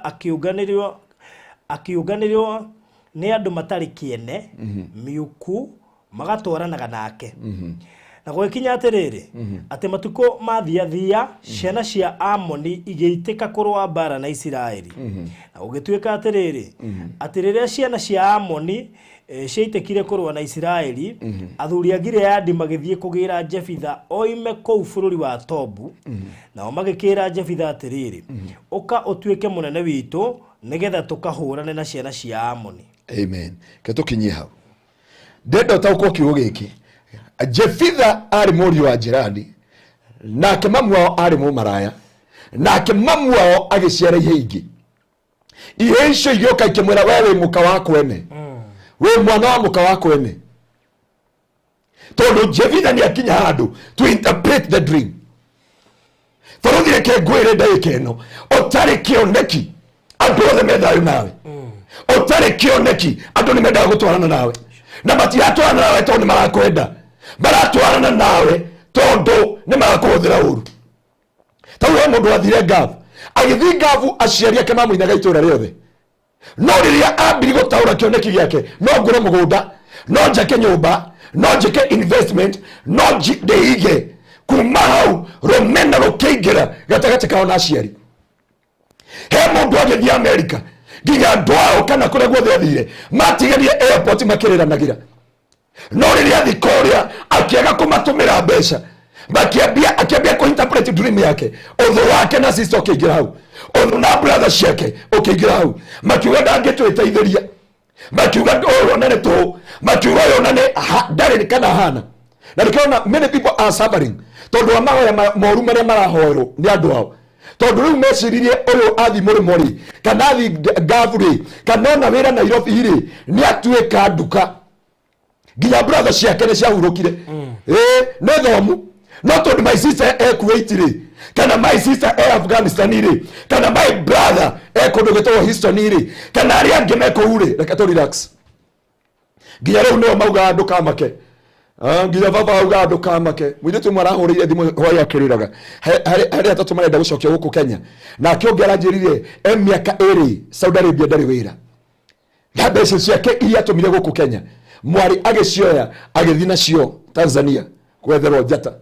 akĩũnganĩrwo nĩ andũ matarĩ kĩene mĩũku magatwaranaga nake. Na gũgĩkinya atĩrĩrĩ, atĩ matukũ mathiathia, ciana cia Amoni igĩitĩka kũrũa mbara na Isiraeli. Na gũgĩtuĩka atĩrĩrĩ, atĩ rĩrĩa ciana cia Amoni ciaitĩkire kũrũa na Isiraeli, athuri a Gileadi magĩthiĩ kũgĩra Jefitha oime kũu bũrũri wa Tobu. Nao magĩkĩra Jefitha atĩrĩrĩ, "Ũka ũtuĩke mũnene witũ, nĩgetha tũkahũrane na ciana cia Amoni." Amen. Ke tũkinyie hau, ndenda ũtaũkwo kiugo gĩkĩ. Jefitha arĩ mũriũ wa Jirani, nake mamu wao arĩ mũmaraya, nake mamu wao agĩciara ihĩĩ ingĩ. Ihĩĩ icio igĩũka ikĩmwĩra, "We wĩ mũka wa kwene, wĩ mwana wa mũka wa kwene." Tondũ Jefitha nĩ akinya handũ to interpret the dream. Barũthi, reke ngwĩre ndagĩka ĩno, ũtarĩ kĩoneki andũ othe me thayũ nawe. Ũtarĩ kĩoneki andũ nĩ mendaga gũtwarana nawe, na matiratwarana nawe tondũ nĩ marakwenda, maratwarana nawe tondũ nĩ marakũhũthĩra ũru. Tau he mũndũ wathire ngabu, agĩthiĩ ngabu, aciari ake mamũinaga itũra rĩothe. No rĩrĩa ambiri gũtaũra kĩoneki gĩake, no ngũre mũgũnda, no njake nyũmba, no njĩke investment, no ndĩige. Kuma hau rũmena rũkĩingĩra gatagatĩ kao na aciari. He mũndũ agĩthiĩ Amerika, nginya andũ ao kana kũrĩa guothe athire matigarie airport makĩrĩranagĩra. No rĩrĩa athi kũrĩa akĩaga kũmatũmĩra mbeca, makĩambia akĩambia kũinterpret dream yake. Ũthũ wake na sister ũkĩingĩra hau, ũthũ na brother ciake ũkĩingĩra hau. Makiuga ndangĩtwĩteithĩria, makiuga ũyũ ona nĩ tũhũ, makiuga ũyũ ona nĩ ndarĩ kana hana. Na nĩkĩona many people are suffering tondũ wa mahoya moru marĩa marahoerwo nĩ andũ ao, tondũ rĩu meciririe ũyũ athi mũrĩmo rĩ, kana athi ngabu rĩ, kana ona wĩra Nairobi rĩ, nĩ atuĩka nduka. Nginya brother ciake nĩ ciahurũkire. Ĩĩ, nĩ thomu, no tondũ my sister e Kuwait rĩ, kana my sister e Afghanistan rĩ, kana my brother e kũndũ gwĩtagwo Houston rĩ, kana arĩa angĩ me kũu rĩ, reke tũ relax. Nginya rĩu nĩo maugaga ndũkamake. Nginya baba augaga ndũkamake. Mũirĩtu ũmwe arahũrĩire thimũ hwaĩ akĩrĩraga. Harĩ atatũ marenda gũcokio gũkũ Kenya, nake ũngĩ aranjĩrire e mĩaka 2 Saudi Arabia ndarĩ wĩra, na mbeca ciake iria atũmire gũkũ Kenya mwarĩ agĩcioya agĩthiĩ nacio Tanzania gwetherwo njata,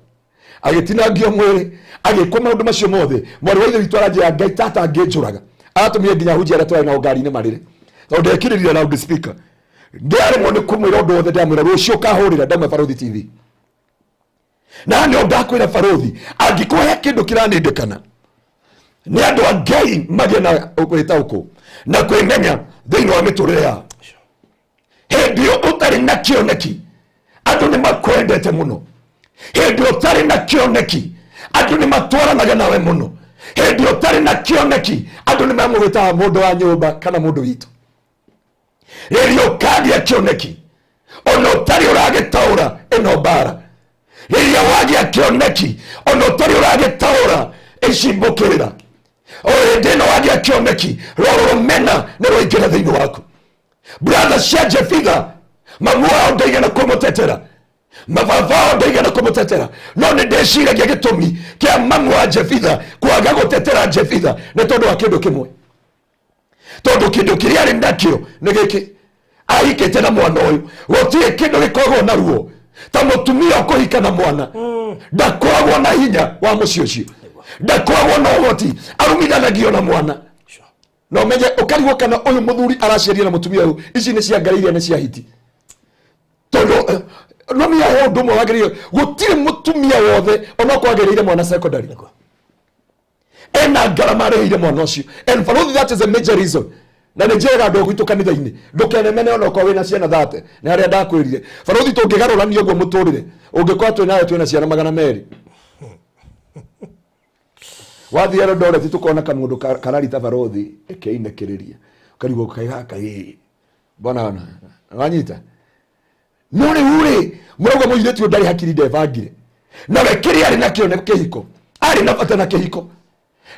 agĩtinangio mwĩrĩ, agĩkwo maũndũ macio mothe. Mwarĩ wa ithe witũ aranjĩra, Ngai tata angĩnjũraga. Aratũmire nginya hunjia arĩa twarĩ nao ngari-inĩ marĩre, tondũ ndekĩrĩrire loud speaker. Ndĩaremwo nĩ kũmwĩra ũndũ wothe, ndamwĩra rũciũ ũkahũrĩra ndauma Barũthi TV. Na nĩo ndakwĩra barũthi, angĩkorwo he kĩndũ kĩranĩndĩkana nĩ andũ a Ngai magĩe na gwĩtaũkwo na kwĩmenya thĩinĩ wa mĩtũrĩre yao. Hĩndĩ ĩyo ũtarĩ na kĩoneki, andũ nĩ makwendete mũno. Hĩndĩ ĩyo ũtarĩ na kĩoneki, andũ nĩ matwaranaga nawe mũno. Hĩndĩ ĩyo ũtarĩ na kĩoneki, andũ nĩ mamũgĩtaga mũndũ wa nyũmba kana mũndũ witũ. Rĩrĩa ũkagĩa kĩoneki, ona ũtarĩ ũragĩtaũra ĩno mbara. Rĩrĩa wagĩa kĩoneki, ona ũtarĩ ũragĩtaũra ĩcimbũkĩrĩra. O hĩndĩ ĩno wagĩa kĩoneki, rũrũ rũmena nĩ rwaingĩra thĩinĩ waku. Brother cia Jefitha, mamu wao ndaigana kũmũtetera, mababa wao ndaigana kũmũtetera. No nĩ ndĩciragia gĩtũmi kĩa mamu wa Jefitha kwaga gũtetera Jefitha nĩ tondũ wa kĩndũ kĩmwe, tondũ kĩndũ kĩrĩa arĩ nakĩo nĩ gĩkĩ ahikĩte na mwana ũyũ. Gũtirĩ kĩndũ gĩkoragwo na ruo ta mũtumia ũkũhika na mwana. Ndakoragwo na hinya wa mũciĩ ũcio, ndakoragwo na ũhoti, arumithanagio na mwana. Na ũmenye ũkarigwo kana ũyũ mũthuri araciaria na mũtumia ũyũ, ici nĩ cia ngarĩ, iria nĩ cia hiti, tondũ no mia he ũndũ ũmwe wagĩrĩire. Gũtirĩ mũtumia wothe onokorwo agereire mwana secondary ena ngarama arĩhĩire mwana ũcio. And barũthi, that is a major reason. Na nĩ njĩraga andũ gwitũ kanitha-inĩ, ndũkenemene onokorwo wĩna ciana 30. Nĩ harĩa ndakwĩrire barũthi, tũngĩgarũrania ũguo mũtũrĩre, ũngĩkorwo twĩ nawe twĩna ciana 200. Wathiĩ Eldoret tũkona kamũndũ kararita barũthi ĩkĩinĩkĩrĩria, ũkarigwo kaĩ gaka ĩ mbona ona wanyita. No rĩu rĩ, mũrauga mũirĩtu ũyũ ndarĩ hakiri, ndebangire. Nawe kĩrĩa arĩ nakĩo nĩ kĩhiko, arĩ na bata na kĩhiko,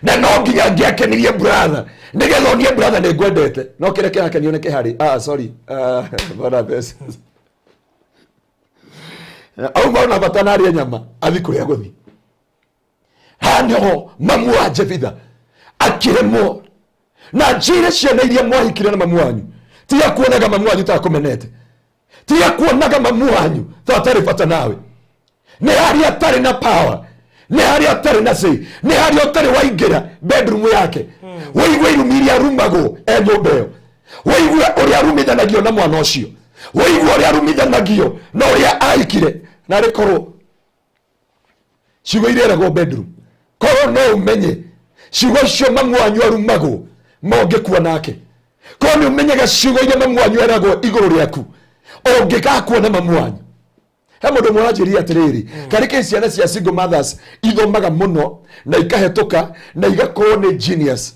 na no nginya angĩakenirie brother nĩgetha onie brother nĩ ngwendete. No kĩrĩa kĩrakenio nĩ kĩharĩ, sorry, bwana mbeca auma ona bata na arĩe nyama athi kũrĩa gũthi. Haha nĩho mamu wa Jefitha akĩremwo. Na njĩre ciana iria mwahikire na mamu wanyu, tiga kuonaga mamu wanyu ta akũmenete, tiga kuonaga mamu wanyu ta atarĩ bata nawe. Nĩ harĩa atarĩ na power, nĩ harĩa atarĩ na say, nĩ harĩa ũtarĩ waingĩra bedroom yake wĩigue irumi iria arumagwo e nyũmba ĩyo, wĩigue ũrĩa arumithanagio na mwana ũcio, wĩigue ũrĩa arumithanagio na ũrĩa ahikire. Na rĩkorwo ciugo iria eragwo bedroom, korwo no ũmenye ciugo icio mamu wanyu arumagwo mongĩkua nake, korwo nĩ ũmenyaga ciugo iria mamu wanyu eragwo igũrũ rĩaku ũngĩgakua na mamu wanyu. He mũndũ ũmwe wanjĩrire atĩrĩrĩ, karĩ kĩ ciana cia single mothers ithomaga mũno na ikahetũka na igakorwo nĩ genius,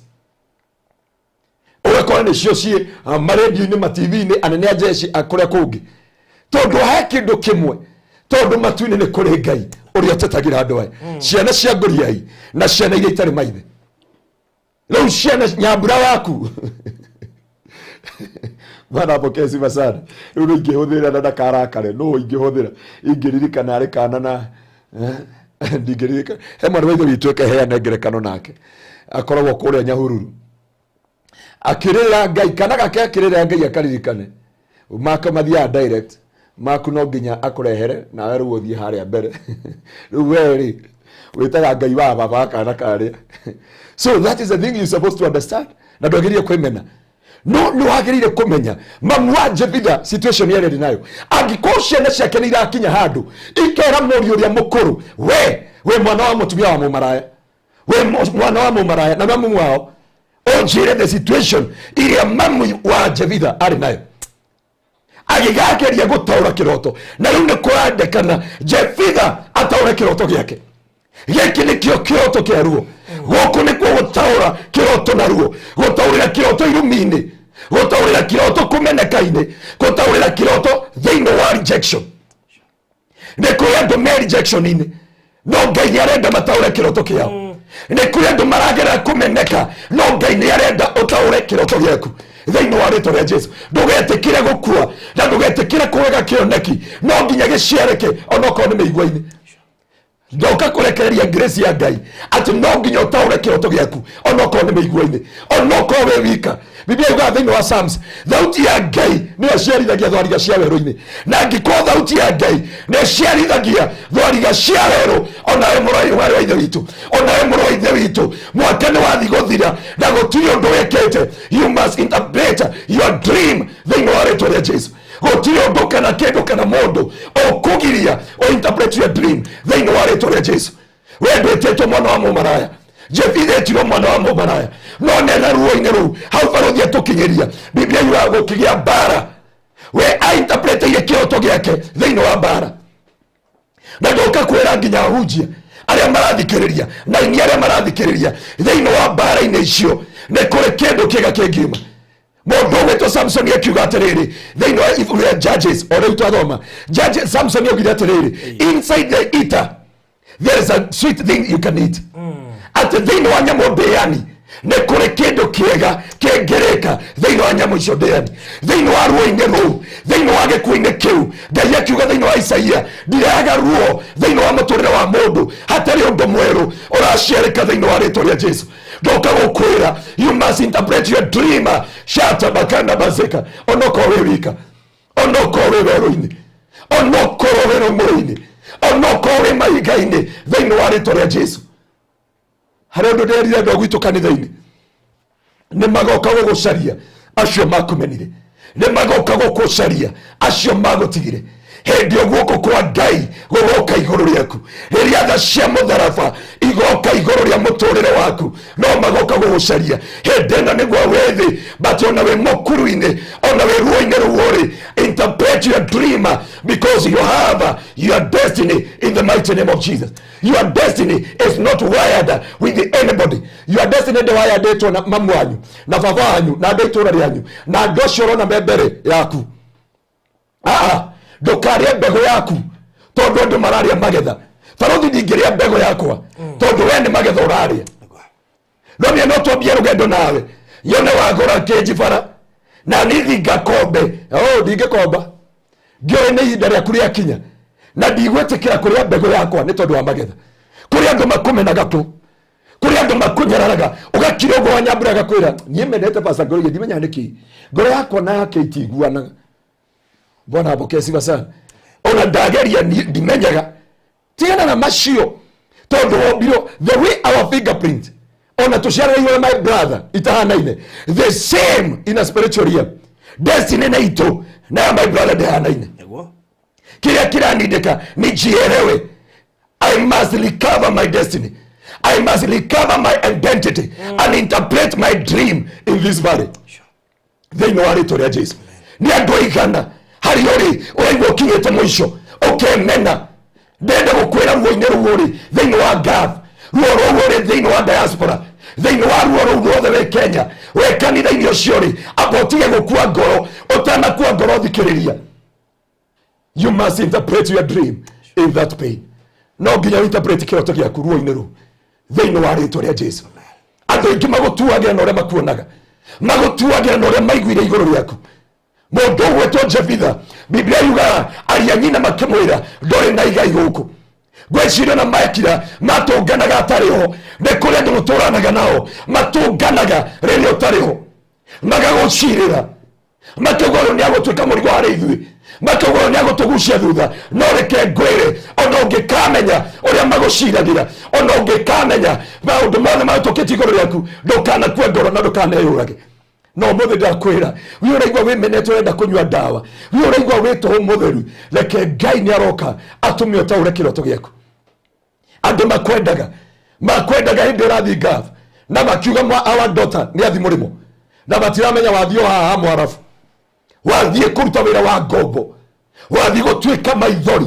ũgakora nĩcio ciĩ marendio-inĩ, ma-TV-inĩ, anene a jeshi a kũrĩa kũngĩ, tondũ he kĩndũ kĩmwe, tondũ matu-inĩ nĩ kũrĩ Ngai ũrĩa ũtetagĩra andũ aya, ciana cia ngũriai na ciana iria itarĩ maithe. Rĩu ciana nyambura waku mwana apokee sifa sana. Rĩu nĩ ingĩhũthĩra na ndakarakare, no ingĩhũthĩra ingĩririkana arĩ kana na ndingĩririkana. He mwana wa ithe witũ ĩkeheane ngerekano nake, akoragwo kũrĩa Nyahururu. Akĩrĩra Ngai kana gake akĩrĩra Ngai akaririkane make mathiaga direct maku no nginya akũrehere nawe rĩu ũthiĩ harĩa mbere. Rĩu we rĩ wĩtaga Ngai wa baba wa kana karĩa. So that is the thing you supposed to understand, na ndwagĩrĩire kwĩmena, no nĩ wagĩrĩire kũmenya mamu wa Jebitha situation ĩrĩa arĩ nayo. Angĩkorwo ciana ciake nĩ irakinya handũ ikera mũriũ ũrĩa mũkũrũ, we mwana wa mũtumia wa mũmaraya, we mwana wa mũmaraya, na mamu wao ũnjĩre the situation ĩrĩa mamu wa Jebitha arĩ nayo agĩgakeria gũtaũra kĩroto, na rĩu nĩ kũrandekana Jebitha ataũre kĩroto gĩake. Gĩkĩ nĩkĩo kĩroto kĩa ruo. Gũkũ nĩkuo gũtaũra kĩroto na ruo, gũtaũrĩra kĩroto irumi-inĩ, gũtaũrĩra kĩroto kũmeneka-inĩ, gũtaũrĩra kĩroto thĩinĩ wa rejection. Nĩ kũrĩ andũ me rejection-inĩ, no Ngai nĩ arenda mataũre kĩroto kĩao. Nĩ kũrĩ andũ maragerera kũmeneka, no Ngai nĩ arenda ũtaũre kĩroto gĩaku thĩinĩ wa rĩtwa rĩa Jesu. Ndũgetĩkĩre gũkua na ndũgetĩkĩre kũrega kĩoneki, no nginya gĩciarĩke onokorwo nĩ mĩigua-inĩ. Ndoka kũrekereria grace ya Ngai atĩ no nginya ũtaũre kĩroto gĩaku onokorwo nĩ mĩigua-inĩ, onokorwo wĩ wika. Biblia yugaga thĩinĩ wa Psalms, thauti ya Ngai nĩyo ciarithagia thwariga cia werũ-inĩ, na angĩkorwo thauti ya Ngai nĩyo ciarithagia thwariga cia werũ, onawe mũrũ wa ithe witũ, onawe mũrũ wa ithe witũ, mwaka nĩ wathi gũthira na gũtirĩ ũndũ wĩkĩte. You must interpret your dream thĩinĩ wa rĩtwa rĩa Jesu. Gũtirĩ ũndũ kana kĩndũ kana mũndũ ũkũgiria o interpret your dream thĩinĩ wa rĩtwa rĩa Jesu. We ndwĩtĩtwo mwana wa mũmaraya, Jefitha etirwo mwana wa mũmaraya, no nena ruo-inĩ rũu hau barũthi atũkinyĩria. Biblia yugaga gũkĩgĩa mbara, we ainterpreteire kĩroto gĩake thĩinĩ wa mbara. Na ndoka kwĩra nginya ahunjia arĩa marathikĩrĩria na ini arĩa marathikĩrĩria, thĩinĩ wa mbara-inĩ icio nĩ kũrĩ kĩndũ kĩega kĩngiuma. Mũndũ ũgwĩtwo Samson akiuga atĩrĩrĩ thĩinĩ wa ibuku rĩa Judges, o rĩu twathoma Judges, Samson augire atĩrĩrĩ, inside the eater there is a sweet thing you can eat, atĩ thĩinĩ wa nyamũ ndĩani nĩ kũrĩ kĩndũ kĩega kĩngĩrĩka thĩinĩ wa nyamũ icio ndĩani, thĩinĩ wa ruo-inĩ rũu, thĩinĩ wa gĩkuũ-inĩ kĩu. Ngai akiuga thĩinĩ wa Isaia, ndirehaga ruo thĩinĩ wa mũtũrĩre wa mũndũ hatarĩ ũndũ mwerũ ũraciarĩka thĩinĩ wa rĩtwa rĩa Jesu. Ndoka gũkwĩra, you must interpret your dream shata bakanda bazeka, onokorwo wĩ wika, onokorwo wĩ werũ-inĩ, onokorwo wĩ rũng'ũrĩ-inĩ, onokorwo wĩ mahiga-inĩ, thĩinĩ wa rĩtwa rĩa Jesu. Harĩ ũndũ ndĩrerire andũ a gwitũ kanitha-inĩ, nĩ magoka gũgũcaria acio makũmenire, nĩ magoka gũkũcaria acio magũtigire. Hĩndĩ ĩyo guoko kwa Ngai gũgoka igũrũ rĩaku, rĩrĩa tha cia mũtharaba igoka igũrũ rĩa mũtũrĩre waku, no magoka gũgũcaria. Hĩndĩ ĩno nĩguo wĩ thĩ, but ona wĩ mũkuru-inĩ, ona wĩ ruo-inĩ rũu ũrĩ, interpret your dream because you have your destiny in the mighty name of Jesus. Your destiny is not wired with anybody. Your destiny ndĩwayandĩtwo na mamu wanyu na baba wanyu na andũ a itũũra rĩanyu na andũ acio ũrona me mbere yaku. Aa, ndũkarĩe mbegũ yaku tondũ andũ mararĩa magetha. Barũthi, ndingĩrĩa mbegũ yakwa tondũ we nĩ magetha ũrarĩa. No niĩ no twambie rũgendo nawe, yone wagũra kĩnji bara na nithi ngakombe. Oh, ndingĩkomba ngĩoĩ nĩ ihinda rĩaku rĩakinya, na ndigwĩtĩkĩra kũrĩa mbegũ yakwa nĩ tondũ wa magetha. Kũrĩ andũ makũmenaga tũ, kũrĩ andũ makũnyararaga, ũgakira ũguo wanyambura agakwĩra, niĩ mendete Pastor Ngoroiya, ndimenyaga nĩkĩ ngoro yakwa na yake itiguanaga. Bwana apokee sifa sana. Ona ndageria ndimenyaga. Tigana na macio tondũ wombirwo the way our fingerprint, ona tũciarĩirwo, my brother, itahanaine the same in a spiritual realm. Destiny na itũ na ya my brother ndĩhanaine. Kĩrĩa kĩranindĩka nĩ njielewe, I must recover my destiny, I must recover my identity and interpret my dream in this valley thĩinĩ wa rĩtwa rĩa Jesu. Nĩ andũ aigana harĩa ũrĩ ũraigua ũkinyĩte mũico ũkemena? Ndenda gũkwĩra ruo-inĩ rũu ũrĩ thĩinĩ wa Gulf, ruo rũu ũrĩ thĩinĩ wa diaspora, thĩinĩ wa ruo rũu ruothe wĩ Kenya, wĩ kanitha-inĩ ũcio ũrĩ, amba ũtige gũkua ngoro. Ũtanakua ngoro, thikĩrĩria, you must interpret your dream in that pain. No nginya interpret kĩroto gĩaku ruo-inĩ rũu thĩinĩ wa rĩtwa rĩa Jesu. Andũ aingĩ magũtuagĩra na ũrĩa makuonaga, magũtuagĩra na ũrĩa maiguire igũrũ rĩaku. Mũndũ ũgwĩtwo Jefitha, Biblia yugaga aria nyina makĩmwĩra, ndũrĩ na igai gũkũ. Ngwĩciria na mekira matũnganaga atarĩ ho. Nĩ kũrĩ andũ mũtũranaga nao matũnganaga rĩrĩa ũtarĩ ho. Magagũcirĩra makiuga ũyũ nĩ agũtuĩka mũrigo harĩ ithuĩ, makiuga ũyũ nĩ agũtũgucia thutha. No reke ngwĩre, ona ũngĩkamenya ũrĩa magũciragĩra, ona ũngĩkamenya maũndũ mothe mahĩtũkĩtie igũrũ rĩaku, ndũkanakue ngoro na ndũkaneyũrage. No ũmũthĩ ndakwĩra, wĩ ũraigua wĩmenete, ũrenda kũnyua ndawa, wĩ ũraigua wĩ tũhũ mũtheru, reke Ngai nĩ aroka atũme ũtaũre kĩroto gĩaku. Andũ makwendaga, makwendaga hĩndĩ ũrathiĩ ngabu, na makiuga mwa our daughter nĩ athi mũrĩmo, na matiramenya wathiĩ o haha mwarabu, wathiĩ kũruta wĩra wa ngombo, wathiĩ gũtuĩka maithori,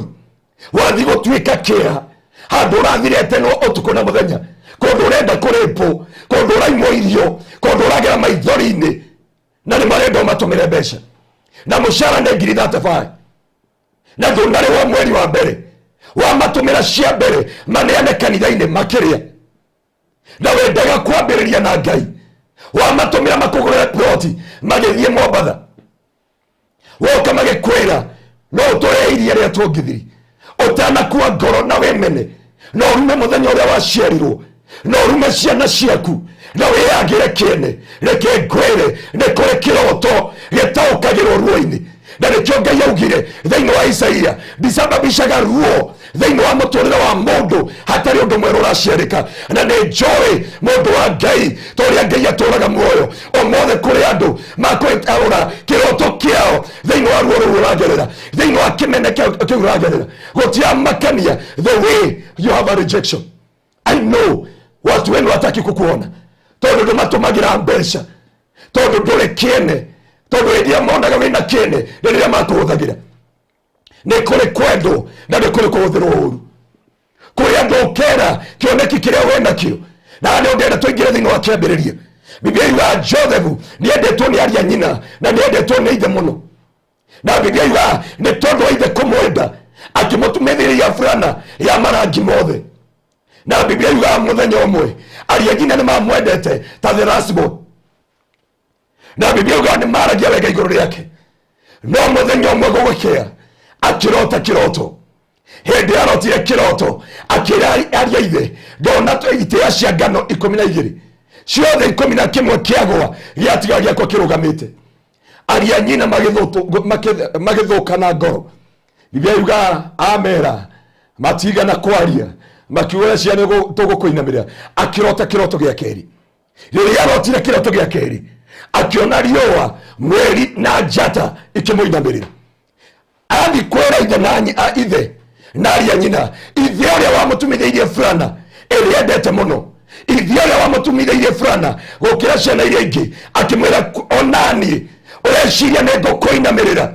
wathiĩ gũtuĩka kĩeha, handũ ũrathirete no ũtukũ na mũthenya, kũndũ ũrenda kũrĩpwo, kũndũ ũraimwo irio, kũndũ ũragera maithori-inĩ, na nĩ marenda ũmatũmĩre mbeca, na mũcara nĩ ngiri 35, na ndũnarĩhwo mweri wa mbere, wamatũmĩra cia mbere maneane kanitha-inĩ makĩrĩa, na wendaga kwambĩrĩria na Ngai, wamatũmĩra makũgũrĩre ploti magĩthiĩ Mombatha, woka magĩkwĩra no ũtũrĩhe iria rĩa tũngithiri. Ũtanakua ngoro na wĩmene, no ũrume mũthenya ũrĩa waciarirwo, no ũrume ciana ciaku na wĩyagĩre kĩene. Reke ngwĩre, nĩ kũrĩ kĩroto gĩtaũkagĩrwo ruo-inĩ, na nĩkĩo Ngai augire thĩinĩ wa Isaia, ndicababishaga ruo thĩinĩ wa mũtũrĩre wa mũndũ hatarĩ ũndũ mwerũ ũraciarĩka. Na nĩ njũĩ mũndũ wa Ngai, ta ũrĩa Ngai atũraga muoyo, ũmũthĩ kũrĩ andũ makwĩtaũra kĩroto kĩao thĩinĩ wa ruo rũu ũragerera, thĩinĩ wa kĩmene kĩu ũragerera. Gũtiamakania the way you have a rejection. I know watu wenu hataki kukuona tondũ ndũmatũmagĩra mbeca, tondũ ndũrĩ kĩene, tondũ hĩndĩ ĩrĩa monaga wĩna kĩene nĩ rĩrĩa makũhũthagĩra. Nĩ kũrĩ kwendwo na nĩ kũrĩ kũhũthĩrwo ũru. Kũrĩ andũ ũkera kĩoneki kĩrĩa wĩnakĩo, na nĩ ũndĩenda tũingĩre thĩinĩ wa kĩambĩrĩria. Biblia yugaga Joseph nĩendetwo nĩ aria nyina na nĩendetwo nĩ ithe mũno, na Biblia yugaga nĩ tondũ wa ithe kũmwenda akĩmũtumĩrĩria burana ya marangi mothe. Na Biblia yugaga mũthenya ũmwe aria nyina nĩ mamwendete ta the last born, na Biblia yugaga nĩ maragia wega igũrũ rĩake. No mũthenya ũmwe gũgĩkĩa akĩrota kĩroto. Hĩndĩ arotire kĩroto, akĩra aria ithe, ndona itĩĩa cia ngano 12, ciothe 11 kĩagwa, gĩatiga gĩakwa kĩrũgamĩte. Aria nyina magĩthũka na ngoro. Biblia yugaga amera matigana kwaria, makiuga ciana tũgũkũinamĩrĩra. Akĩrota kĩroto gĩa kerĩ. Rĩrĩa arotire kĩroto gĩa kerĩ, akĩona riũa, mweri na njata ikĩmũinamĩrĩra. Athi kwĩra ithe na ithe na aria nyina, ithe ũrĩa wamũtumithĩirie burana ĩrĩa endete mũno, ithe ũrĩa wamũtumithĩirie burana gũkĩra ciana iria ingĩ, akĩmwĩra, onaniĩ ũreciria nĩ ngũkũinamĩrĩra?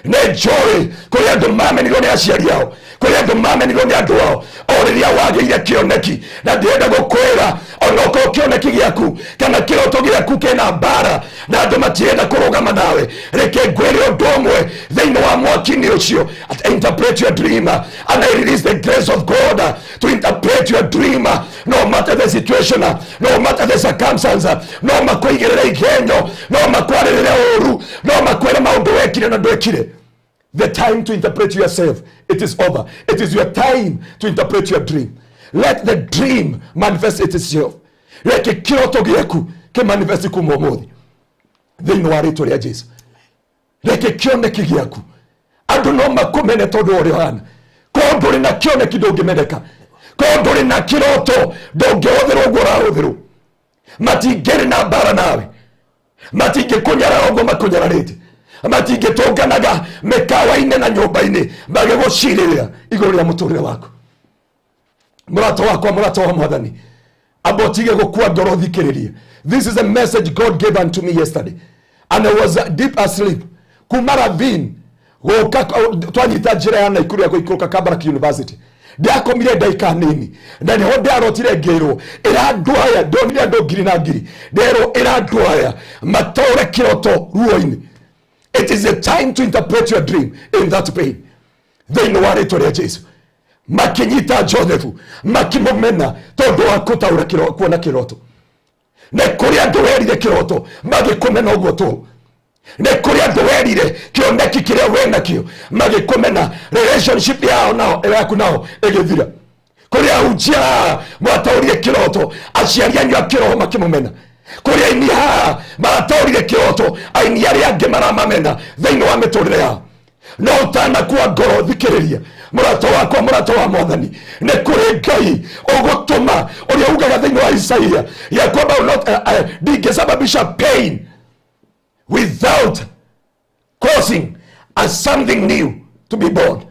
Nĩ njũĩ kũrĩ andũ mamenirwo nĩ aciari ao, kũrĩ andũ mamenirwo nĩ andũ ao o rĩrĩa wagĩire kĩoneki. Na ndĩrenda gũkwĩra, onokorwo kĩoneki gĩaku kana kĩroto gĩaku kĩna mbara na andũ matirenda kũrũgama nawe, reke ngwĩre ũndũ ũmwe, thĩinĩ wa mwaki-inĩ ũcio, interpret your dream, and I release the grace of God to interpret your dream, no matter the situation, no matter the circumstance. No makwĩigĩrĩre igenyo, no makwarĩrĩre ũru, no makwĩre maũndũ wekire na ndwekire. The time to interpret yourself, it is over. It is your time to interpret your dream. Let the dream manifest itself. Reke kĩroto gĩaku kĩmanifest kuma ũmũthĩ thĩinĩ wa rĩtwa rĩa Jesu. Reke kĩoneki gĩaku, andũ no makũmene tondũ wa ũrĩa ũhana, korwo ndũrĩ na kĩoneki ndũngĩmeneka, korwo ndũrĩ na kĩroto ndũngĩhũthĩrwo ũguo ũrahũthĩrwo. Matingĩrĩ na mbara nawe, matingĩkũnyarara ũguo makũnyararĩte, matingĩtũnganaga mĩkawa-inĩ na nyũmba-inĩ magĩgũcirĩrĩra igũrũ rĩa mũtũrĩre waku. Mũrata wakwa, mũrata wa Mwathani, amba ũtige gũkua ngoro, thikĩrĩrie. This is a message God gave unto me yesterday, and I was deep asleep. Kuma Ravine gũka twanyita njĩra ya Naikuru ya gũikũrũka Kabarak University, ndakomire ndagĩka nini, na nĩho ndarotire ngĩrwo ĩra andũ aya. Ndonire andũ ngiri na ngiri, nderwo ĩra andũ aya matũre kĩroto ruo-inĩ. It is a time to interpret your dream in that pain, thĩinĩ wa rĩtwa rĩa Jesu. Makĩnyita Joseph makĩmũmena tondũ wa kũtaũra kuona kĩroto. Nĩ kũrĩ andũ werire kĩroto magĩkũmena ũguo tũ. Nĩ kũrĩ andũ werire kĩoneki kĩrĩa wenakĩo magĩkũmena, relationship yao nao yaku nao ĩgĩthira. Kũrĩ ahunjia mwataũrire kĩroto, aciari anyu a kĩroho makĩmũmena. Kũrĩ aini haha marataũrire kĩroto, aini arĩa angĩ maramamena thĩinĩ wa mĩtũrĩre yao. No ũtanakua ngoro, thikĩrĩria mũrata wakwa, mũrata wa Mwathani, nĩ kũrĩ Ngai ũgũtũma ũrĩa ugaga thĩinĩ wa Isaia ya kwamba will not, ndingĩsababisha pain without causing a something new to be born.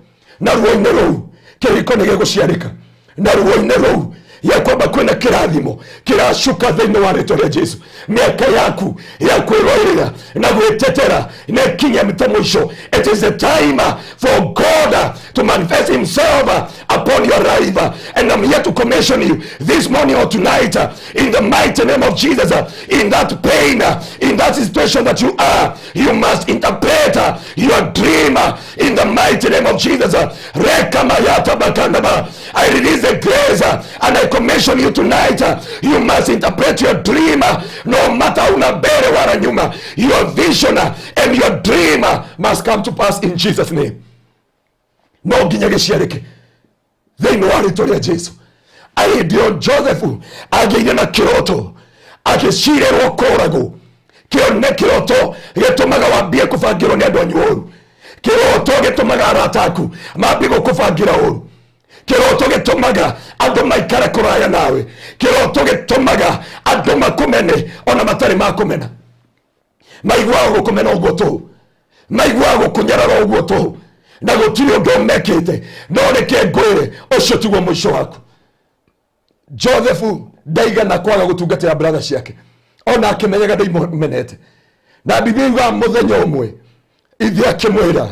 Na ruo-inĩ rũu kĩhiko nĩ gĩgũciarĩka, na ruo-inĩ rũu ya kwamba kwĩna kĩrathimo kĩracuka thĩinĩ wa rĩtwa rĩa Jesu. Mĩaka yaku ya kwĩrũĩrĩra na gwĩtetera nĩ kinya mĩte mũico. It is the time for God to manifest himself upon your life, and I'm here to commission you this morning or tonight in the mighty name of Jesus. In that pain, in that situation that you are, you must interpret your dream in the mighty name of Jesus. Rekamayata bakandaba. I release the grace and I commission you tonight. You must interpret your dream, no matter una mbere wala nyuma. Your vision and your dream must come to pass in Jesus' name. No nginya gĩciarĩke thĩinĩ wa rĩtwa rĩa Jesu. Hĩndĩ ĩyo Joseph agĩire na kĩroto, agĩcirĩrwo kũragwo. Kĩo nĩ kĩroto gĩtũmaga wambie kũbangĩrwo nĩ andũ anyu ũru. Kĩroto gĩtũmaga arata aku mambie gũkũbangĩra ũru. Kĩroto gĩtũmaga andũ maikare kũraya nawe. Kĩroto gĩtũmaga andũ makũmene ona matarĩ makũmena. Maiguaga gũkũmena ũguo tũhũ, maiguaga gũkũnyarara ũguo tũhũ, na gũtirĩ ũndũ mekĩte. No reke ngwĩre, ũcio tiguo mũico waku. Joseph ndaigana kwaga gũtungatĩra brother ciake ona akĩmenyaga ndaimenete. Na Biblia yugaga mũthenya ũmwe ithe akĩmwĩra,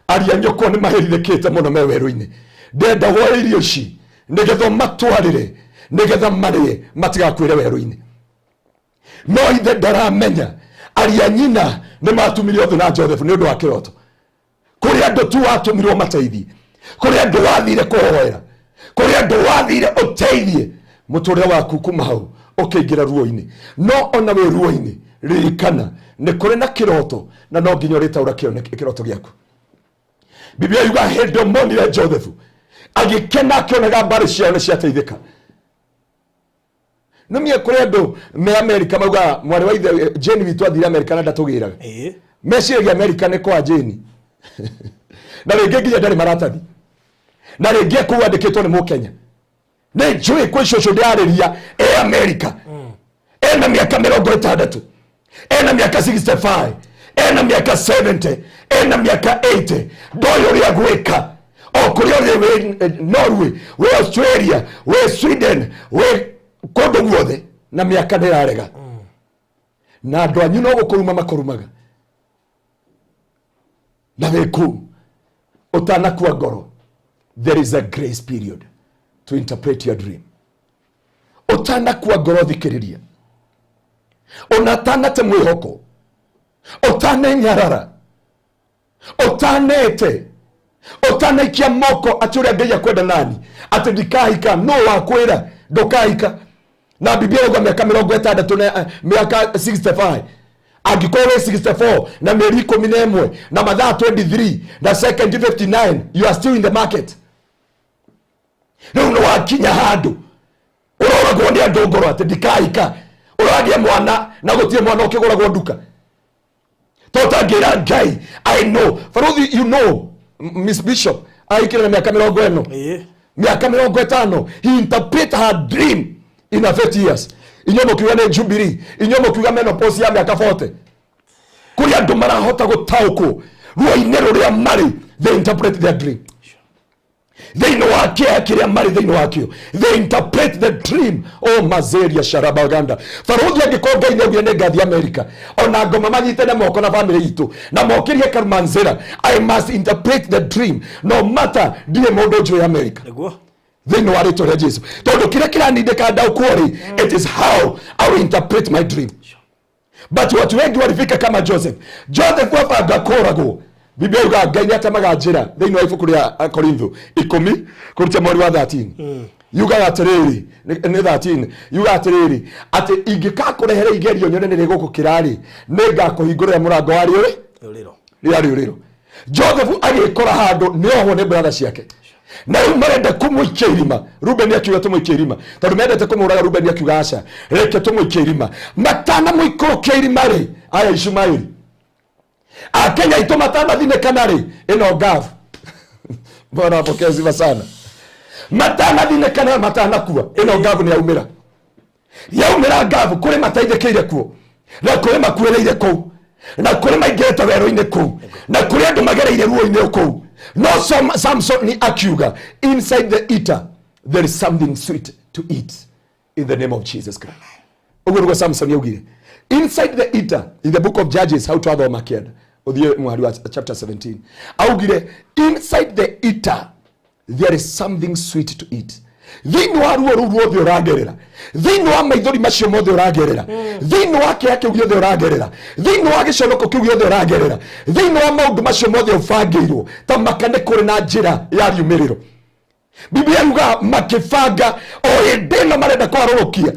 aria nyũkwa nĩ maherithĩkĩte mũno me werũ-inĩ, ndenda woe irio ici nĩgetha ũmatwarĩre, nĩgetha marĩe matigakuĩre werũ-inĩ. No ithe ndaramenya aria nyina nĩ matumire ũthũ na Joseph nĩ ũndũ wa kĩroto. Kũrĩ andũ tu watũmirwo mateithie, kũrĩ andũ wathire kũhoera, kũrĩ andũ wathire ũteithie mũtũrĩre waku, kuma hau ũkĩingĩra ruo-inĩ. No ona wĩ ruo-inĩ, ririkana nĩ kũrĩ na kĩroto, na no nginya ũrĩtaũra kĩroto gĩaku. Biblia yuga hĩndĩ ĩyo monire Joseph agĩkena akĩonaga mbarĩ ciao nĩ ciateithĩka. Nĩmie kũrĩ andũ me Amerika maugaga mwarĩ wa ithe Jane witũ athire Amerika na ndatũgĩraga. Meciragia Amerika nĩ kwa Jane, na rĩngĩ nginya ndarĩ maratathi, na rĩngĩ kũu andĩkĩtwo nĩ Mũkenya. Nĩ njũĩ kwĩ cũcũ ndĩrarĩria e Amerika, ena mĩaka 60, ena mĩaka 65, ena mĩaka 70, ena mĩaka 80, ndoĩ ũrĩa gwĩka. O kũrĩa ũrĩ, wĩ Norway, wĩ Australia, wĩ Sweden, wĩ kũndũ guothe, na mĩaka ndĩrarega, na andũ anyu no gũkũruma makũrumaga na wĩ kũu. Ũtanakua ngoro, there is a grace period to interpret your dream. Ũtanakua ngoro, thikĩrĩria, ũnatanate mwĩhoko, ũtanenyarara, ũtanete, ũtanaikia moko atĩ ũrĩa Ngai akwenda nani atĩ ndikahika. No wakwĩra ndũkahika na Biblia yauga mĩaka 60 na mĩaka 65. Angĩkorwo wĩ 64 na mĩeri 11 na mathaa 23 na second 59, you are still in the market. Rĩu nĩ wakinya handũ ũroragwo nĩ andũ ngoro atĩ ndikahika. Ũragĩa mwana na gũtirĩ mwana ũkĩgũragwo nduka. Totangĩra Ngai, I know baruthi, you know Miss Bishop ahikire na mĩaka 40. Mĩaka 50. He interpret her dream in a 50 years. Inyuĩ mũkiuga nĩ jubilee, inyuĩ mũkiuga menopause ya mĩaka 40. Kũrĩ andũ marahota gũtaũkwo ruo-inĩ rũrĩa marĩ, they interpret their dream. Thĩinĩ wa kĩeha kĩrĩa marĩ thĩinĩ wakĩo, they interpret the dream. Oh, mazeria sharabaganda. Baruthi, angĩkorwo Ngai nĩ augire nĩ ngathiĩ America, ona ngoma manyitane moko na famĩlĩ itũ na mokĩrie Karumanzĩra, I must interpret the dream no matter ndirĩ mũndũ njũĩ America. Thĩinĩ wa rĩtwa rĩa Jesu, tondũ kĩrĩa kĩranindĩka ndaũkwo rĩ, it is how I will interpret my dream. But watu wengi walifika kama Joseph. Joseph abanga kũragwo, Biblia yugaga Ngai nĩ atemaga njĩra. Thĩinĩ wa ibuku rĩa Korintho 10 kũruta mweri wa 13, yugaga atĩrĩrĩ, nĩ 13, yugaga atĩrĩrĩ atĩ ingĩkakũrehere igerio nyone nĩ rĩgũgũkĩra rĩ, nĩ ngakũhingũrĩra mũrango wa rĩũrĩ Rũrĩro. Rĩa rĩũrĩro. Joseph agĩkora handũ nĩ ohwo nĩ brother ciake. Na rĩu marenda kũmũikia irima. Rubeni akiuga tũmũikie irima tondũ mendete kũmũraga. Rubeni akiuga aca, reke tũmũikie irima. Matanamũikũrũkia irima rĩ, aya Ishumaeli Akenya aitũ matanathinĩkana rĩ, ĩno ngabu. Bwana apokee sifa sana. Matanathinĩkana, matanakua, ĩno ngabu nĩ yaumĩra. Yaumĩra ngabu, kũrĩ mateithĩkĩire kuo, na kũrĩ makuĩrĩire kũu, na kũrĩ maingĩrĩte werũ-inĩ kũu, na kũrĩ andũ magereire ruo-inĩ kũu. No Samson akiuga, inside the eater there is something sweet to eat, in the name of Jesus Christ. Ũguo nĩguo Samson yaugire, inside the eater. In the Book of Judges, hau twathoma kĩanda, ũthiĩ mweri wa chapter 17, augire, inside the eater there is something sweet to eat. Thĩinĩ wa ruo rũu ruothe ũragerera, thĩinĩ wa maithori macio mothe ũragerera, thĩinĩ wa kĩeha kĩu gĩothe ũragerera, thĩinĩ wa gĩconoko kĩu gĩothe ũragerera, thĩinĩ wa maũndũ macio mothe ũbangĩirwo ta maka, nĩ kũrĩ na njĩra ya riumĩrĩro. Biblia yuga makĩbanga o hĩndĩ ĩno marenda kwarũrũkia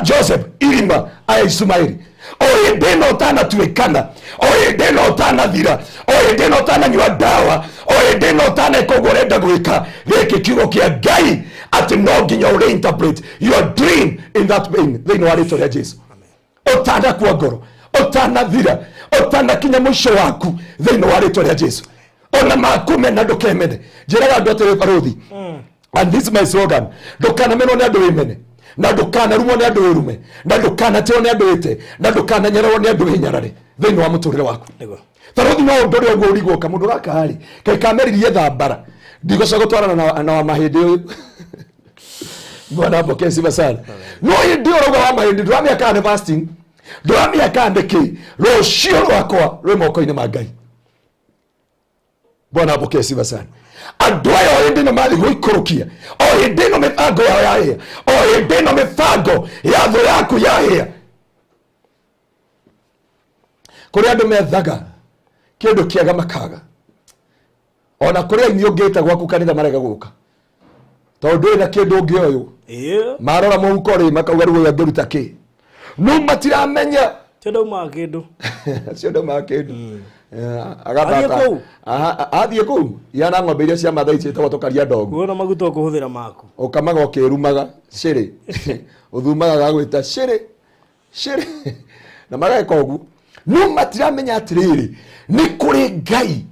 Joseph irima, aya Ismaili, o hĩndĩ ĩno ũtanatuĩkana, o hĩndĩ ĩno ũtanathira, o hĩndĩ ĩno ũtananyua ndawa, o hĩndĩ ĩno ũtaneka ũguo ũrenda gwĩka, gĩkĩ kiugo kĩa Ngai atĩ no nginya ũrĩ interpret your dream in that pain, thĩinĩ wa rĩtwa rĩa Jesu. Ũtanakua ngoro, ũtanathira, ũtanakinya mũico waku, thĩinĩ wa rĩtwa rĩa Jesu, ona makumena ndũkemene. Njĩraga andũ atĩrĩ, barũthi, and this is my slogan, ndũkanamenwo nĩ andũ wĩmene, na ndũkanarumwo nĩ andũ wĩrume, na ndũkanatĩo nĩ andũ wĩte, na ndũkananyararwo nĩ andũ wĩnyarare thĩinĩ wa mũtũrĩre waku. Barũthi, no ũndũ ũrĩa ũguo ũrigwo kamũndũ gaka rĩ, kaĩ kameririe thambara ndigoca gũtwarana na wa mahĩndĩ ũyũ. Bwana apokee sifa sana. No hĩndĩ ĩyo ũrauga wa mahĩndĩ, ndũramenya kana nĩ fasting, ndũramenya kana nĩ kĩ. Rũciũ rwakwa rwĩ moko-inĩ ma Ngai. Bwana apokee sifa sana. Andũ aya o hĩndĩ ĩno mathiĩ gũikũrũkia, o hĩndĩ ĩno mĩbango yao yahĩa, o hĩndĩ ĩno mĩbango ya thũ yaku yahĩa. Kũrĩ andũ methaga kĩndũ kĩega makaga, ona kũrĩ aini ũngĩta gwaku kanitha marega gũka tondũ ndũrĩ na kĩndũ ũngĩ ũyũ. Marora mũhuko rĩ, makauga rĩu ũyũ angĩruta kĩ? No matiramenya. Tio ndaumaga kĩndũ. Acio ndaumaga kĩndũ. Athiĩ kũu? Athiĩ kũu ihana ng'ombe iria cia Mathai ciĩtagwo tũkaria ndogu. Kuona maguta ũkũhũthĩra maku. Ũkamaga ũkĩrumaga cĩrĩ, ũthumaga gagwĩta cĩrĩ cĩrĩ, na mageka ũguo. No matiramenya atĩrĩrĩ, nĩ kũrĩ Ngai,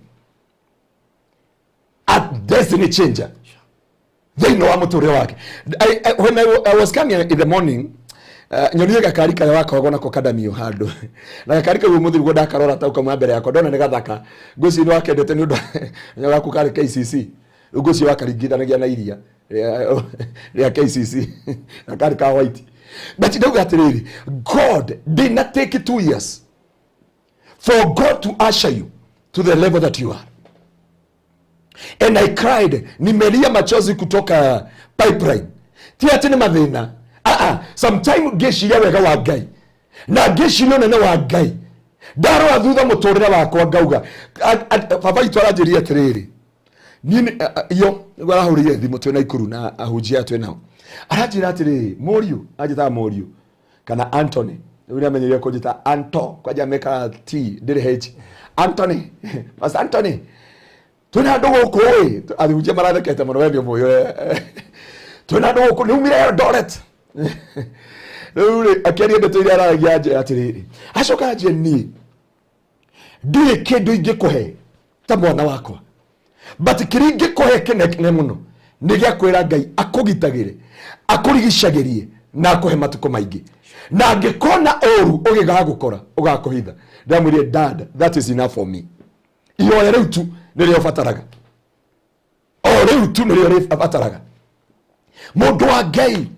a destiny changer thĩinĩ wa mũtũrĩre wake. When I was coming in the morning, nyonire gakari karĩa wakoragwo nako kadamio handũ, na gakari kau mũthĩ nĩguo ndakarora ta ũkauma mbere yakwa, ndona nĩ gathaka. Ngwĩciria nĩ wakendete nĩ ũndũ gaku karĩ KCC. Rĩu ngwĩciria wakaringithanagia na iria rĩa KCC, na karĩ ka white. But ndauga atĩrĩrĩ, God did not take 2 years for God to usher you to the level that you are. And I cried, nimelia machozi kutoka pipeline. Ti atĩ nĩ mathĩna. Ah ah, sometime ngĩciria wega wa Ngai na ngĩciria ũnene wa Ngai, ndarora thutha mũtũrĩre wakwa, ngauga baba itũ aranjĩrire atĩrĩrĩ, niĩ iyo nĩguo arahũrĩire thimũ twĩ na Ikuru na ahunjia twĩ nao, aranjĩra atĩrĩrĩ, mũriũ, anjĩtaga mũriũ kana Anthony, rĩu nĩamenyerire kũnjĩta Anto, kwanja mekaga T ndĩrĩ H. Anthony, Pastor Anthony, twĩna andũ gũkũ ĩ, ahunjia marathekete mũno, we nĩ ũmũĩ, twĩna andũ gũkũ nĩ umire Eldoret. Rĩu rĩ, akĩaria ndeto iria araragia, anjĩra atĩrĩrĩ, acoka anjie, niĩ ndirĩ kĩndũ ingĩkũhe ta mwana wakwa, but kĩrĩa ingĩkũhe kĩnene mũno nĩ gĩa kwĩra Ngai akũgitagĩre, akũrigicagĩrie na akũhe matukũ maingĩ, na angĩkona ũru ũgĩgagũkora ũgakũhitha. Ndamwĩrire, "Dad, that is enough for me." Ihoya rĩu tu nĩrĩo bataraga, o rĩu tu nĩrĩo rĩbataraga. Mũndũ wa Ngai,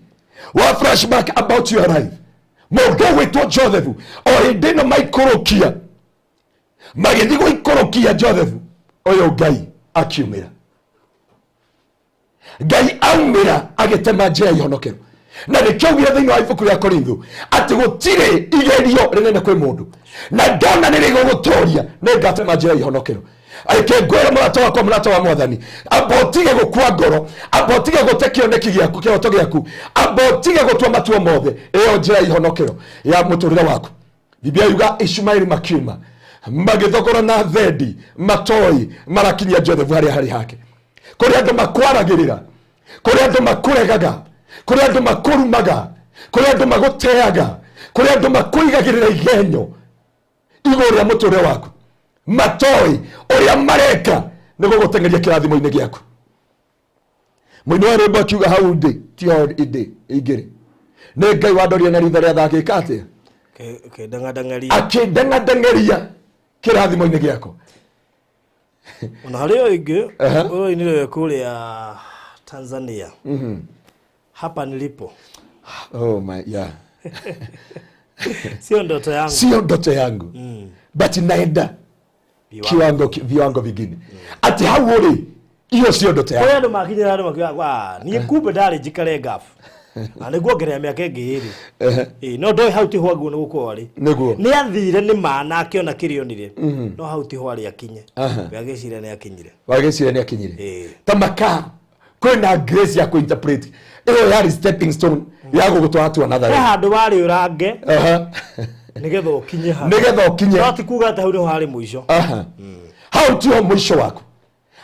wa flashback about your life, mũndũ ũgwĩtwo Joseph, o hĩndĩ ĩno maikũrũkia, magĩthiĩ gũikũrũkia Joseph ũyũ, Ngai akiumĩra. Ngai aumĩra agĩtema njĩra ya ihonokero, na nĩkĩo augire thĩinĩ wa ibuku rĩa Korintho atĩ gũtirĩ igerio rĩnene kwĩ mũndũ, na ndona nĩ rĩgũgũtoria, nĩ ngatema njĩra ya ihonokero. Reke ngwĩre, mũrata wakwa, mũrata wa Mwathani, amba ũtige gũkua ngoro, amba ũtige gũte kĩoneki gĩaku, kĩroto gĩaku, amba ũtige gũtua matua mothe. Ĩyo njĩra ya ihonokero ya mũtũrĩre waku. Biblia yuga Ishumaeli makiuma magĩthogora na thendi matoi marakinyia Joseph harĩa harĩ hake. Kũrĩ andũ makwaragĩrĩra, kũrĩ andũ makũregaga, kũrĩ andũ makũrumaga, kũrĩ andũ magũteaga, kũrĩ andũ makũigagĩrĩra igenyo igũrũ rĩa mũtũrĩre waku, matoĩ ũrĩa mareka nĩ gũgũteng'eria kĩrathimo-inĩ gĩaku. Mũini wa rwĩmbo akiuga hau ndĩ tiho ndĩ ingĩrĩ, nĩ Ngai wandorire na ritho rĩa tha agĩka atĩa? Kĩndang'andang'aria. Akĩndang'andang'eria kĩrathimo-inĩ gĩakwa. Ona harĩ o ĩngĩ Aha. ũroinire kũrĩa Tanzania, hapa nilipo Oh my, yeah. Sio ndoto yangu. Sio ndoto yangu, but naenda Viwango. Kiwango vingine ati hau ũrĩ iyo sio ndoto yangu. Kũrĩ andũ makinyĩra andũ makiuga wa niĩ kumbe ndarĩ njikare ngabu na nĩ nguongerera mĩaka ĩngĩ ĩrĩ. Ĩĩ, no ndoĩ hau tiho aguo nĩ gũkorwo arĩ. Nĩguo. Nĩ athire nĩ ma na akĩona kĩrĩa onire, no hau tiho arĩ akinye. Aha. We agĩciria nĩ akinyire. Wagĩciria nĩ akinyire. Ĩĩ. Ta makaa kwĩna grace ya kũinterpret ĩyo yarĩ stepping stone ya gũgũtwara to another He level. handũ warĩ ũrange Aha. nĩgetha ũkinye hau. Nĩgetha ũkinye. No ti kuga atĩ hau nĩho harĩ mũico. Aha. Hau tiho mũico waku,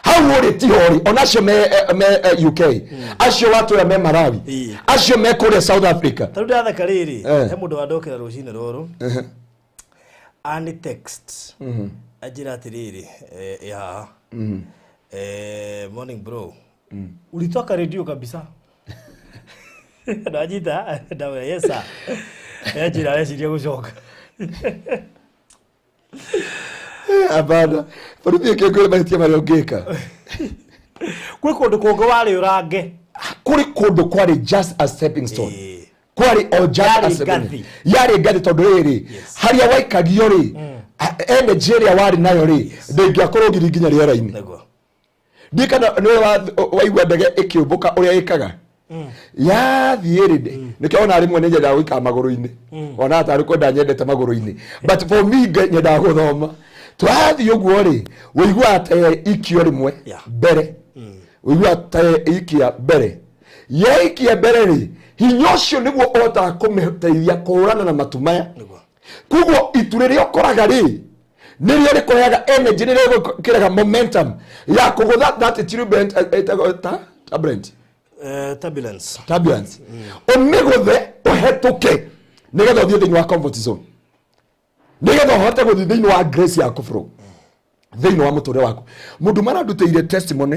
hau ũrĩ tiho ũrĩ. Ona acio me, UK, acio watwĩra me Malawi, Ĩĩ. acio me kũrĩa South Africa. Ta rĩu ndatheka rĩrĩ, Eh. he mũndũ wandokera rũcinĩ rũrũ ani text anjĩra atĩrĩrĩ, ĩ haha, "Morning bro, ulitoka redio kabisa." Ndanyita ndawĩra, "Yes sir." Anjĩra areciria gũcoka. Hapana, bũrũri kĩngĩ mahĩtia marĩa ũngĩka. Kwĩ kũndũ kũngĩ warĩ ũrange. Kũrĩ kũndũ kwarĩ just a stepping stone. Ĩĩ. Kwarĩ o just a Yarĩ stepping. ngathĩ. Yarĩ ngathĩ tondũ rĩrĩ, harĩa waikagio rĩ, energy ĩrĩa warĩ nayo rĩ, ndĩngĩakorwo ngiri nginya rĩera-inĩ. Nĩguo. Ndikana nĩwe waigua ndege ĩkĩũmbũka ũrĩa ĩkaga yathiĩ rĩ, nĩkĩo ona rĩmwe nĩ nyendaga gũikara magũrũ-inĩ, ona tarĩ kwenda nyendete magũrũ-inĩ, but for me nyendaga gũthoma. Twathiĩ ũguo rĩ, ũiguaga ta ikio rĩmwe mbere, ũiguaga ta ikia mbere, yaikia mbere rĩ, hinya ũcio nĩguo ũhotaga kũmĩteithia kũhũrana na matu maya. Nĩguo. Koguo itu rĩrĩa ũkoraga rĩ, nĩrĩo rĩkũheaga energy, nĩrĩo rĩgwĩkĩraga momentum ya kũgũtha that turbulent, ĩtagwo turbulent. Turbulence. Turbulence, ũmĩgũthe ũhetũke nĩgetha ũthiĩ thĩinĩ wa comfort zone, nĩgetha ũhote gũthiĩ thĩinĩ wa grace yaku flow thĩinĩ wa mũtũrĩre waku. Mũndũ marandutĩire testimony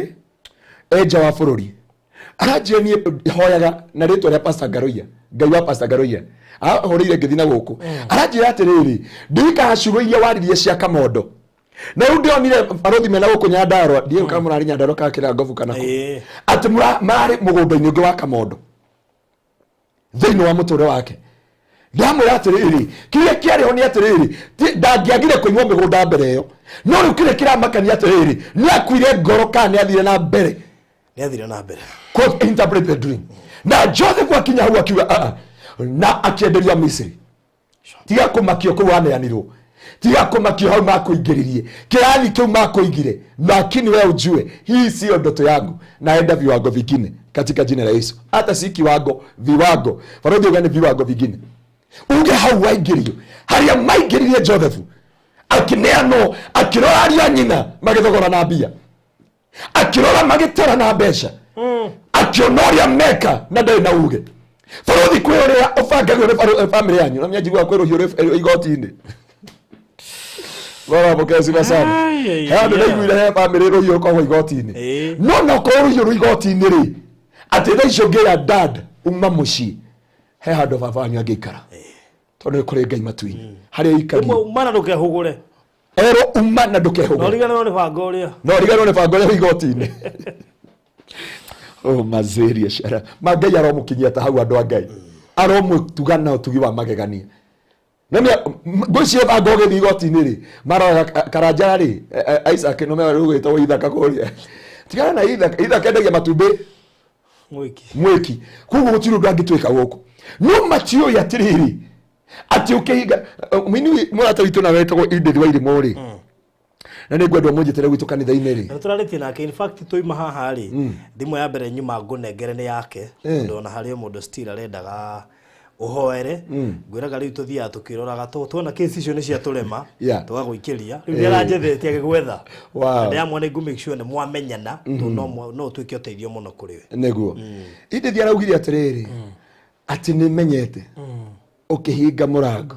e nja wa bũrũri, aranjĩra niĩ hoyaga na rĩtwa rĩa Pastor Ngaruiya, Ngai wa Pastor Ngaruiya ahũrĩire ngĩthiĩ na gũkũ. Aranjĩra atĩrĩrĩ, ndirikaga ciugo iria waririe cia Kamondo, na rĩu ndĩronire barothi mena gũkũ Nyandarua, ndiũĩ kana mũrarĩ Nyandarua kana kĩrĩa ngobu kana kũ. Atĩ mararĩ mũgũnda-inĩ ũngĩ wa Kamondo thĩinĩ wa mũtũrĩre wake. Ndamwĩra atĩrĩrĩ, kĩrĩa kĩarĩ ho nĩ atĩrĩrĩ, ndangĩagire kũnyua mĩgũnda mbere ĩyo, no rĩu kĩrĩa kĩramakania atĩrĩrĩ, nĩ akuire ngoro kana nĩ athire na mbere? Nĩ athire na mbere. Quote, interpret the dream. Na Joseph akinya hau akiuga, "Ah, ah," na akĩenderio Misiri. Tiga kũmakio kũu waneanirwo, tiga kũmakio hau makũingĩririe kĩrathi kĩu makũigire, lakini we ujue hii sio ndoto yangu, naenda viwango vingine katika jina la Yesu. Hata si kiwango, viwango. Farodhi uga ni viwango vingine. Uge hau waingĩrio harĩa maingĩririe Joseph, akĩneanwo, akĩrora aria nyina magĩthogora na mbia, akĩrora magĩtara na mbeca, akĩona ũrĩa meka na ndarĩ na uge. Bũrũri kwĩ ũrĩa ũbangagwo nĩ bamĩrĩ yanyu, na mĩanjigua kwĩ rũhiũ rwĩ igoti-inĩ. Bora mũkeci macani. Ai, ai, He handũ ai. ndaiguire he bamĩrĩ rũhiũ rũkoragwo igoti-inĩ. No nokorwo rũhiũ rwĩ igoti-inĩ rĩ, atĩ thaa icio ngĩra dad uma mũciĩ, he handũ baba wanyu angĩikara, tondũ nĩ kũrĩ Ngai matu-inĩ harĩa Rĩmwe aikagio. umana ndũkehũgũre. Erwo uma na Na ndũkehũgũre. ũriganĩrwo nĩ bango ũrĩa. No riganwo nĩ bango ũrĩa wĩ igoti-inĩ. Oh, mazeria shara ma Ngai aromũkinyia ta hau, andũ a Ngai aromũtuga na ũtugi wa magegania. No nĩ ngwĩciria bango ũgĩthiĩ igoti-inĩ rĩ, maroraga karanja rĩ, Isaac no mewe rĩu gwĩtagwo Ithaka kũrĩa, tigana na Ithaka. Ithaka endagia matumbĩ. Mwĩki. Mwĩki. Koguo gũtirĩ ũndũ angĩtwĩka gũkũ, no matiũĩ atĩrĩrĩ, atĩ ũkĩhinga mũini mũrata witũ na wetagwo Edith Wairimu rĩ, na nĩ ngwendwo mũnjĩtĩre gwitũ kanitha-inĩ rĩ. Na tũrarĩtie nake, in fact tũima haha rĩ, thimũ ya mbere nyuma ngũnengere nĩ yake, tondũ ona harĩ o mũndũ still arendaga Ũhoere ngwĩraga rĩu tũthiaga tũkĩroraga tuona kesi icio nĩ ciatũrema, tũgagũikĩria rĩu nĩ aranjethete agĩgwetha. Na ndĩramwona nĩ ngũ make sure nĩ mwamenyana tondũ no ũtuĩke ũteithio mũno kũrĩ we. Nĩguo Edith araugire atĩrĩrĩ, atĩ nĩ menyete ũkĩhinga mũrango,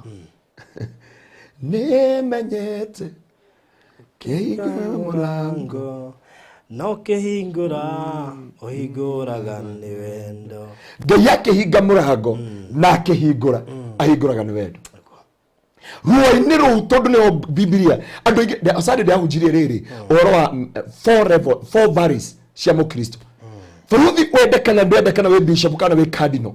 nĩ menyete kĩhinga mũrango no kĩhingũra ũhingũraga nĩ wendo. Ngai akĩhinga mũrango na akĩhingũra, ahingũraga nĩ wendo ruo-inĩ rũu, tondũ nĩho Bibilia andũ aingĩ Sunday ndĩrahunjirie rĩrĩ ũhoro wa four level, four valleys cia mũkristo. Bũrũthi wende kana ndwende, kana wĩ bishop kana wĩ cardinal,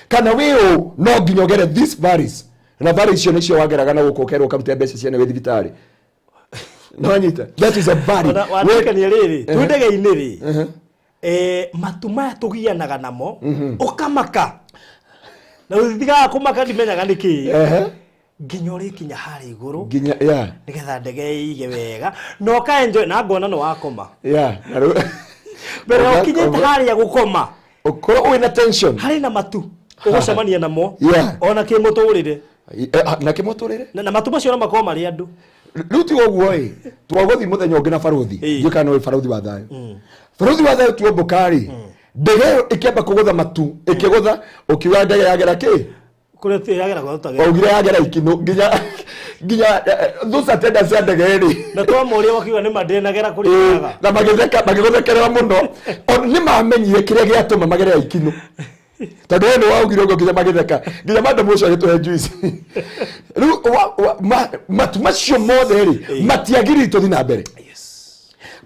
kana wĩ ũ, no nginya ũgere these valleys, na valley icio nĩcio wageraga na gũkũ ũkerwo ũkarute mbeca ciene wĩ thibitarĩ. Nĩwanyita? That is a valley. Ona waririkania rĩrĩ twĩ ndege-inĩ rĩ, matu maya tũgianaga namo ũkamaka na ũthigaga kũmaka, ndimenyaga nĩkĩ, nginya ũrĩkinya harĩa igũrũ, nginya yeah nĩgetha ndege ĩige wega na ũkaenjoy na ngona nĩ wakoma. Yeah, na rĩu mbere ya ũkinyĩte harĩa gũkoma, ũkorwo wĩna tension. Harĩ na matu ũgũcemania namo, ona kĩmũtũrĩre. Na kĩmũtũrĩre. Na matu macio no makorwo marĩ andũ. Rĩu tiga ũguo ĩ, twagũthiĩ mũthenya ũngĩ na barothi. Ndiũĩ kana nĩ barothi wa thayũ, barothi wa thayũ, tuombũka rĩ, ndege ĩyo ĩkĩamba kũgũtha matu, ĩkĩgũtha, ũkiuga ndege yagera kĩ? Kũrĩa yagera kwa tũtagera. Waugire yagera ikinũ, nginya those attendants ya ndege rĩ, na twamũria makiuga nĩ mandĩnagera kũrĩa yaga. Na magĩtheka, magĩgũthekerera mũno. O nĩ mamenyire kĩrĩa gĩatũma magerera ikinũ, tondũ we nĩ waugire ũguo, nginya magĩtheka, nginya madam ũcio agĩtũhe juice. Rĩu matu macio mothe rĩ, matiagiririe tũthiĩ na mbere.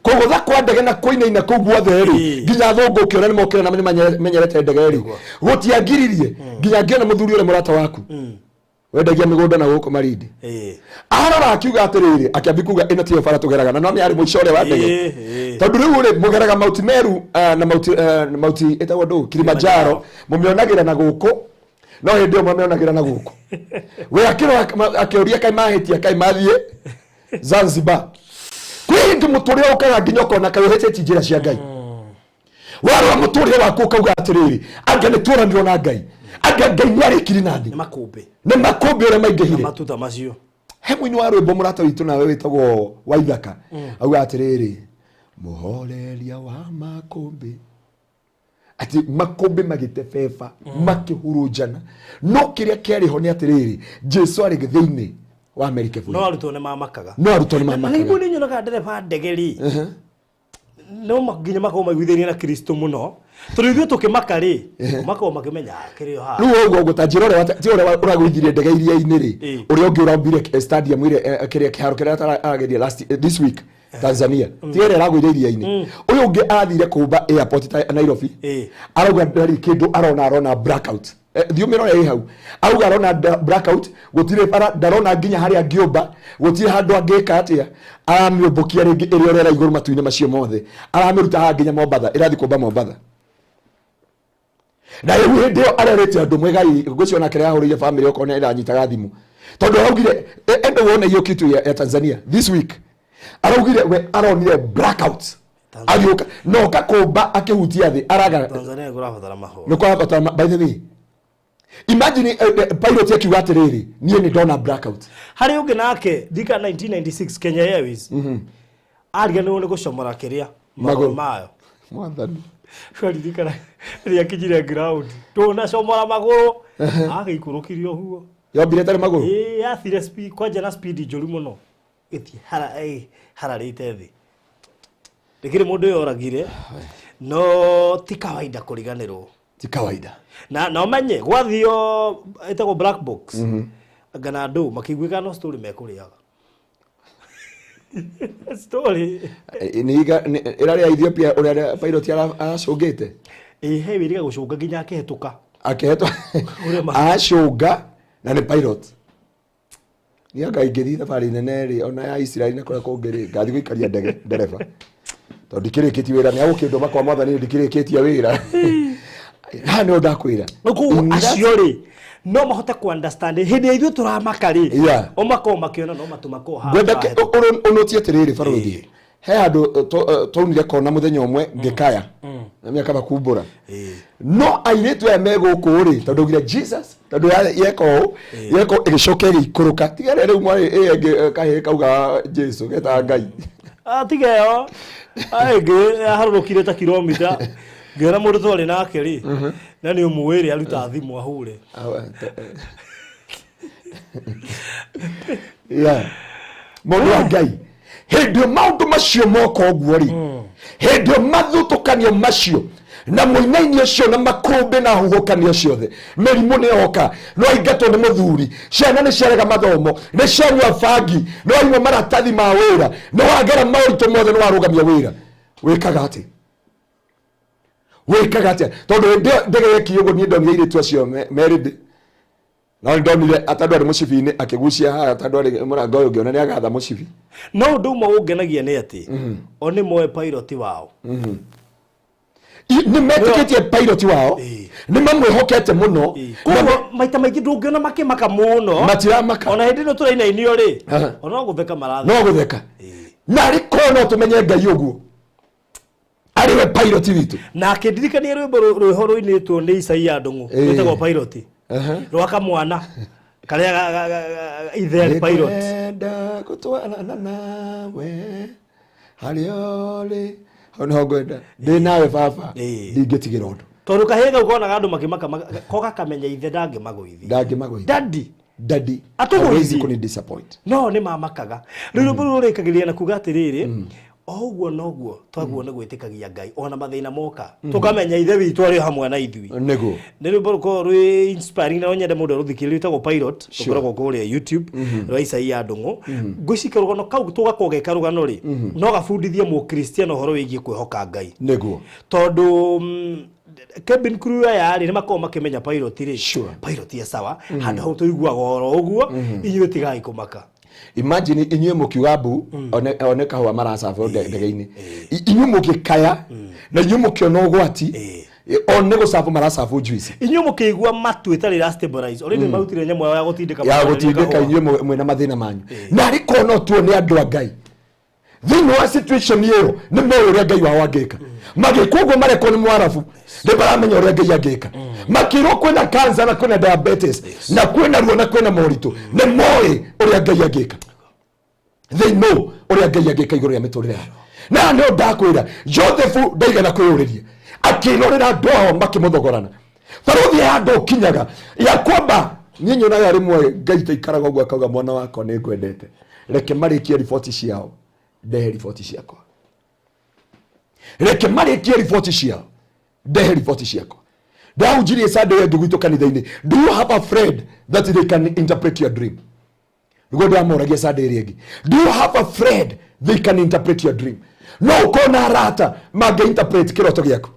Kũgũtha kwa ndege na kũinaina kũu guothe rĩ, nginya athũngũ ũkĩona nĩ mokĩra na nĩ menyerete ndege rĩ, gũtiagiririe. Nginya ngĩona mũthuri ũrĩa mũrata waku wendagia mĩgũnda na gũkũ Marindi, arora akiuga atĩrĩrĩ, akĩambi kuga ĩno tiyo bara tũgeraga, na no nĩ arĩ mũico ũrĩa wa ndege, tondũ rĩu rĩ mũgeraga Mount Meru, na Mount Mount ĩtagwo ndũ, Kilimanjaro, mũmĩonagĩra na gũkũ, no hĩndĩ ĩyo mamĩonagĩra na gũkũ. We akĩrora akĩũria kaĩ mahĩtia, kaĩ mathiĩ Zanzibar. Kwĩ hĩndĩ mũtũrĩre ũkaga nginya ũkona kaĩ ũhĩtĩtie njĩra cia Ngai. Warora mũtũrĩre waku ũkauga atĩrĩrĩ, anga nĩ tuoranirwo na Ngai, anga Ngai nĩ arĩkiri nani? Nĩ makũmbĩ. Nĩ makũmbĩ ũrĩa maingĩhire. Matuta macio. He mũini wa rwĩmbo mũrata witũ nawe wĩtagwo Waithaka auga atĩrĩrĩ, mũhoreria wa makũmbĩ, atĩ makũmbĩ magĩtebeba, makĩhurunjana, no kĩrĩa kĩarĩ ho nĩ atĩrĩrĩ, Jesu arĩ thĩinĩ wa merikebu. No arutwo nĩ mamakaga. No arutwo nĩ na mamakaga. Rĩmwe nĩ nyonaga ndereba ndege rĩ, no nginya makorwo maiguithĩirie na Kristo mũno, tondũ ithuĩ tũkĩmaka rĩ, makorwo makĩmenya kĩrĩ o haha. Rĩu ũguo ũguo ta njĩra ũrĩa ti ũrĩa ũragũithirie ndege iria-inĩ rĩ, ũrĩa ũngĩ ũrambire stadium ĩrĩa, kĩrĩa kĩharo kĩrĩa arageria last this week Tanzania, ti ĩrĩa ĩragũire iria-inĩ, ũyũ ũngĩ arathire kũmba airport ta Nairobi, arauga ndarĩ kĩndũ arona, arona blackout. Thiĩ ũmĩrore ĩ hau, auga arona blackout, gũtirĩ bara, ndarona nginya harĩa angĩũmba, gũtirĩ handũ angĩka atĩa. Aramĩũmbũkia rĩngĩ ĩrĩ ũrera igũrũ matu-inĩ macio mothe, aramĩruta haha nginya Mombatha, ĩrathiĩ kũmba Mombatha. Na rĩu hĩndĩ ĩyo arerĩte andũ mwegai ngwĩciona kĩrĩa ahũrĩire famĩlĩ okorwo nĩ ĩranyitaga thimũ, tondũ araugire endo wone hiyo kitu ya Tanzania this week, araugire we aronire blackout agĩũka na oka kũmba akĩhutia thĩ araga. Tanzania kũrabatara mahoya. Nĩ kũrabatara by the way, imagine pilot akiuga atĩrĩrĩ, niĩ nĩ ndona blackout. Harĩ ũngĩ nake ndika 1996 Kenya Airways ariganĩrwo nĩ gũcomora kĩrĩa magũrũ Magũrũ. mayo. Mwathani. Twaririkana rĩrĩa akinyire ground ndũnacomora magũrũ, agĩikũrũkirie ũguo. Yombire ĩtarĩ magũrũ. Ĩĩ, yathire speed kwanja na speed njũru mũno, ĩthiĩ hararĩte thĩ, ndĩkĩrĩ mũndũ yoragire, no ti kawaida kũriganĩrwo. Ti kawaida. Na ũmenye gwathio ĩtagwo black box, anga na andũ makĩiguĩka, no story mekũrĩaga story. Nĩ ĩrarĩ ya Ethiopia ũrĩa pilot aracũngĩte. Ĩ he wĩrĩga gũcũnga nginya akĩhetũka. Akĩhetwo. Ũrĩa acũnga na nĩ pilot. Niĩ anga ingĩthiĩ thabarĩ nene rĩ, ona ya Israel na kũrĩa kũngĩ rĩ, ngathiĩ gũikaria ndege ndereba, tondũ ndikĩrĩkĩtie wĩra, nĩ agũkĩndũma kwa mwathani, ndikĩrĩkĩtie wĩra haha nĩho ndakwĩra. Koguo In that- acio rĩ no mahote ku understand hĩndĩ ĩrĩa ithuĩ tũramaka rĩ, Yeah. o makorwo makĩona no matũ makorwo haha Ngwenda tũrahetũka. ũnũtie atĩrĩrĩ, barũthi. He handũ twaunire kona mũthenya ũmwe ngĩkaya na mĩaka makumbũra. No airĩtu aya me gũkũ rĩ, tondũ augire Jesus, tondũ yeka ũũ yeka ũũ, ĩgĩcoka ĩgĩikũrũka. Tiga rĩrĩa rĩu mwarĩ ĩyo ĩngĩ, kahĩĩ kauga Jesu getaga Ngai. Tiga ĩyo ĩngĩ yaharũrũkire ta kilomita ngĩona mũndũ twarĩ nake rĩ, na nĩ ũmũĩ rĩ, aruta thimũ ahũre. Yeah. Mũndũ wa Ngai, hĩndĩ ĩyo maũndũ macio moka ũguo rĩ, hĩndĩ ĩyo mathutũkanio macio na mũinaini ũcio na makũmbĩ na huhũkanio ciothe, mĩrimũ nĩ yoka, no aingatwo nĩ mũthuri, ciana nĩ ciarega mathomo, nĩ cianyua bangi, nĩ waimwo maratathi ma wĩra, nĩ wagera maũritũ mothe, nĩ warũgamia wĩra, wĩkaga atĩ? Wĩkaga atĩa? Tondũ hĩndĩ ĩyo ndege yekirie ũguo, niĩ ndonire airĩtu acio merĩ ndĩ no nĩ ndonire atandũ arĩ mũcibi-inĩ akĩgucia haha, atandũ arĩ mũrango ũyũ ũngĩ, ona nĩ agatha mũcibi. No ũndũ ũmwe ũngenagia nĩ atĩ o nĩ moe pilot wao. Nĩ metĩkĩtie pilot wao. Nĩ mamwĩhokete mũno. Koguo maita maingĩ ndũngĩona makĩmaka mũno. Matiramaka. Ona hĩndĩ ĩno tũrainainio rĩ, ona no gũtheka maratheka. No gũtheka. Na arĩ korwo no tũmenye Ngai ũguo arĩ we pilot witũ. Na akĩndirikania rwĩmbo rwĩho rũinĩtwo nĩ Isaia Ndũng'ũ, rwĩtagwo Pilot, rwa kamwana karĩa ithe arĩ pilot. Nĩngwenda gũtwarana nawe harĩa ũrĩ, hau nĩho ngwenda ndĩ nawe baba, ndingĩtigĩra ũndũ. Tondũ kahĩĩ kau konaga andũ makĩmaka ko gakamenya ithe ndangĩmagũithia. Ndangĩmagũithia. Dadi Daddy Atũgũithie. hawezi kuni disappoint. No nĩ mamakaga. Rĩu rwĩmbo rũrũ rũrĩkagĩrĩria na kuga atĩrĩrĩ, o ũguo noguo twaguo nĩ gwĩtĩkagia Ngai ona mathĩna moka, tũkamenya ithe witũ arĩ hamwe na ithuĩ. Nĩguo. Nĩ rwĩmbo rũkoragwo rwĩ inspiring na no nyende mũndũ arũthikĩrĩrie, rwĩtagwo Pilot. Rũkoragwo kũrĩa YouTube rwa Isaia Ndũng'ũ. Ngwĩciria karũgano kau tũgakorwo ge karũgano rĩ, no gabundithie mũkristiano ũhoro wĩgiĩ kwĩhoka Ngai. Tondũ cabin crew aya rĩ, nĩ makoragwo makĩmenya pilot rĩ, pilot e sawa, handũ hau tũiguaga oro ũguo, inyuĩ tigai kũmaka. Imagine inyuĩ mũkiuga mbu one kahũa maracabwo ndege-inĩ, inyuĩ mũgĩkaya na inyuĩ mũkĩona ũgwati, one gũcabwo maracabwo juice. Inyuĩ mũkĩigua matu ĩtarĩ ĩra stabilize, already marutire nyamũ yao ya gũtindĩka ya makĩgeria gũtindĩka kahũa. Inyuĩ mwĩna mathĩna manyu, na arĩ korwo no tuone andũ a Ngai thĩinĩ wa situation ĩyo nĩ moĩ ũrĩa Ngai wao angĩka. Magĩkwo ũguo marekwo nĩ mwarabu, nĩ maramenya ũrĩa Ngai angĩka. Makĩrwo kwĩna cancer na kwĩna diabetes na kwĩna ruo na kwĩna moritũ, nĩ moĩ ũrĩa Ngai angĩka. They know ũrĩa Ngai angĩka igũrũ rĩa mĩtũrĩre yao. Na nĩo ndakwĩra, Joseph ndaigana kwĩyũrĩria, akĩrorera andũ ao makĩmũthogorana. Barũthi ya andũ ũkinyaga ya kwamba niĩ nyonaga rĩmwe Ngai taikaraga ũguo akauga, mwana wakwa nĩ ngwendete, reke marĩkie riboti ciao, ndehe riboti ciakwa. Reke marĩkie riboti ciao, ndehe riboti ciakwa. Ndahunjirie Sunday ĩngĩ gwitũ kanitha-inĩ, do you have a friend that they can interpret your dream? Nĩguo ndĩramoragia Sunday ĩrĩa ĩngĩ, do you have a friend they can interpret your dream? No ũkorwo na arata mangĩ interpret kĩroto gĩaku,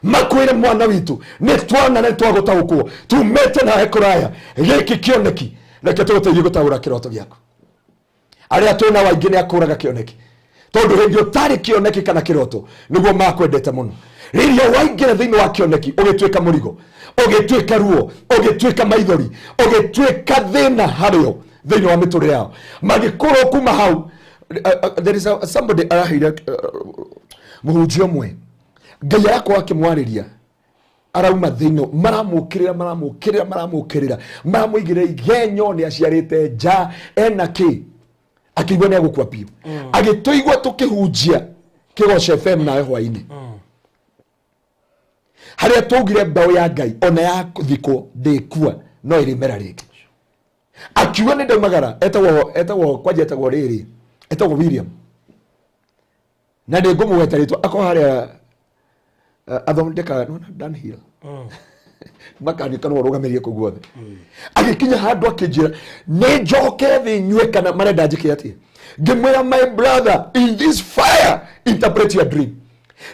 makwĩre, mwana witũ, nĩ twana na nĩ twagũtaũkwo tumĩte nawe kũraya, gĩkĩ kĩoneki, reke tũgũteithie gũtaũra kĩroto gĩaku. Arĩa twĩna waingĩ nĩ akũraga kĩoneki, tondũ hĩndĩ ũtarĩ kĩoneki kana kĩroto nĩguo makwendete mũno. Rĩrĩa waingĩra thĩinĩ wa kĩoneki, ũgĩtuĩka mũrigo, ũgĩtuĩka ruo, ũgĩtuĩka maithori, ũgĩtuĩka thĩna harĩo thĩinĩ wa mĩtũrĩre yao, magĩkũrwo kuma hau. There is somebody araheire, mũhunjia ũmwe Ngai arakorwo akĩmwarĩria, arauma thĩinĩ, maramũkĩrĩra, maramũkĩrĩra, maramũkĩrĩra, maramũigĩrĩra igenyo, nĩ aciarĩte nja ena kĩ, akĩigua nĩ agũkua biũ. Agĩtũigua tũkĩhunjia Kĩgoco FM nawe hwainĩ, harĩa twaugire mbeũ ya Ngai ona ya thikwo ndĩkua no ĩrĩmera rĩngĩ. Akiuga nĩ ndaumagara, etagwo kwanja, etagwo rĩrĩ, etagwo William, na ndĩ ngũmũgweta rĩtwa, akorwo harĩa athondekaga nĩwona Dunhill makanika, no ũrũgamĩrie kũu guothe. Agĩkinya handũ akĩnjĩra nĩ njoke thĩ nyue kana marenda njĩke atĩa. Ngĩmwĩra, my brother, in this fire interpret your dream.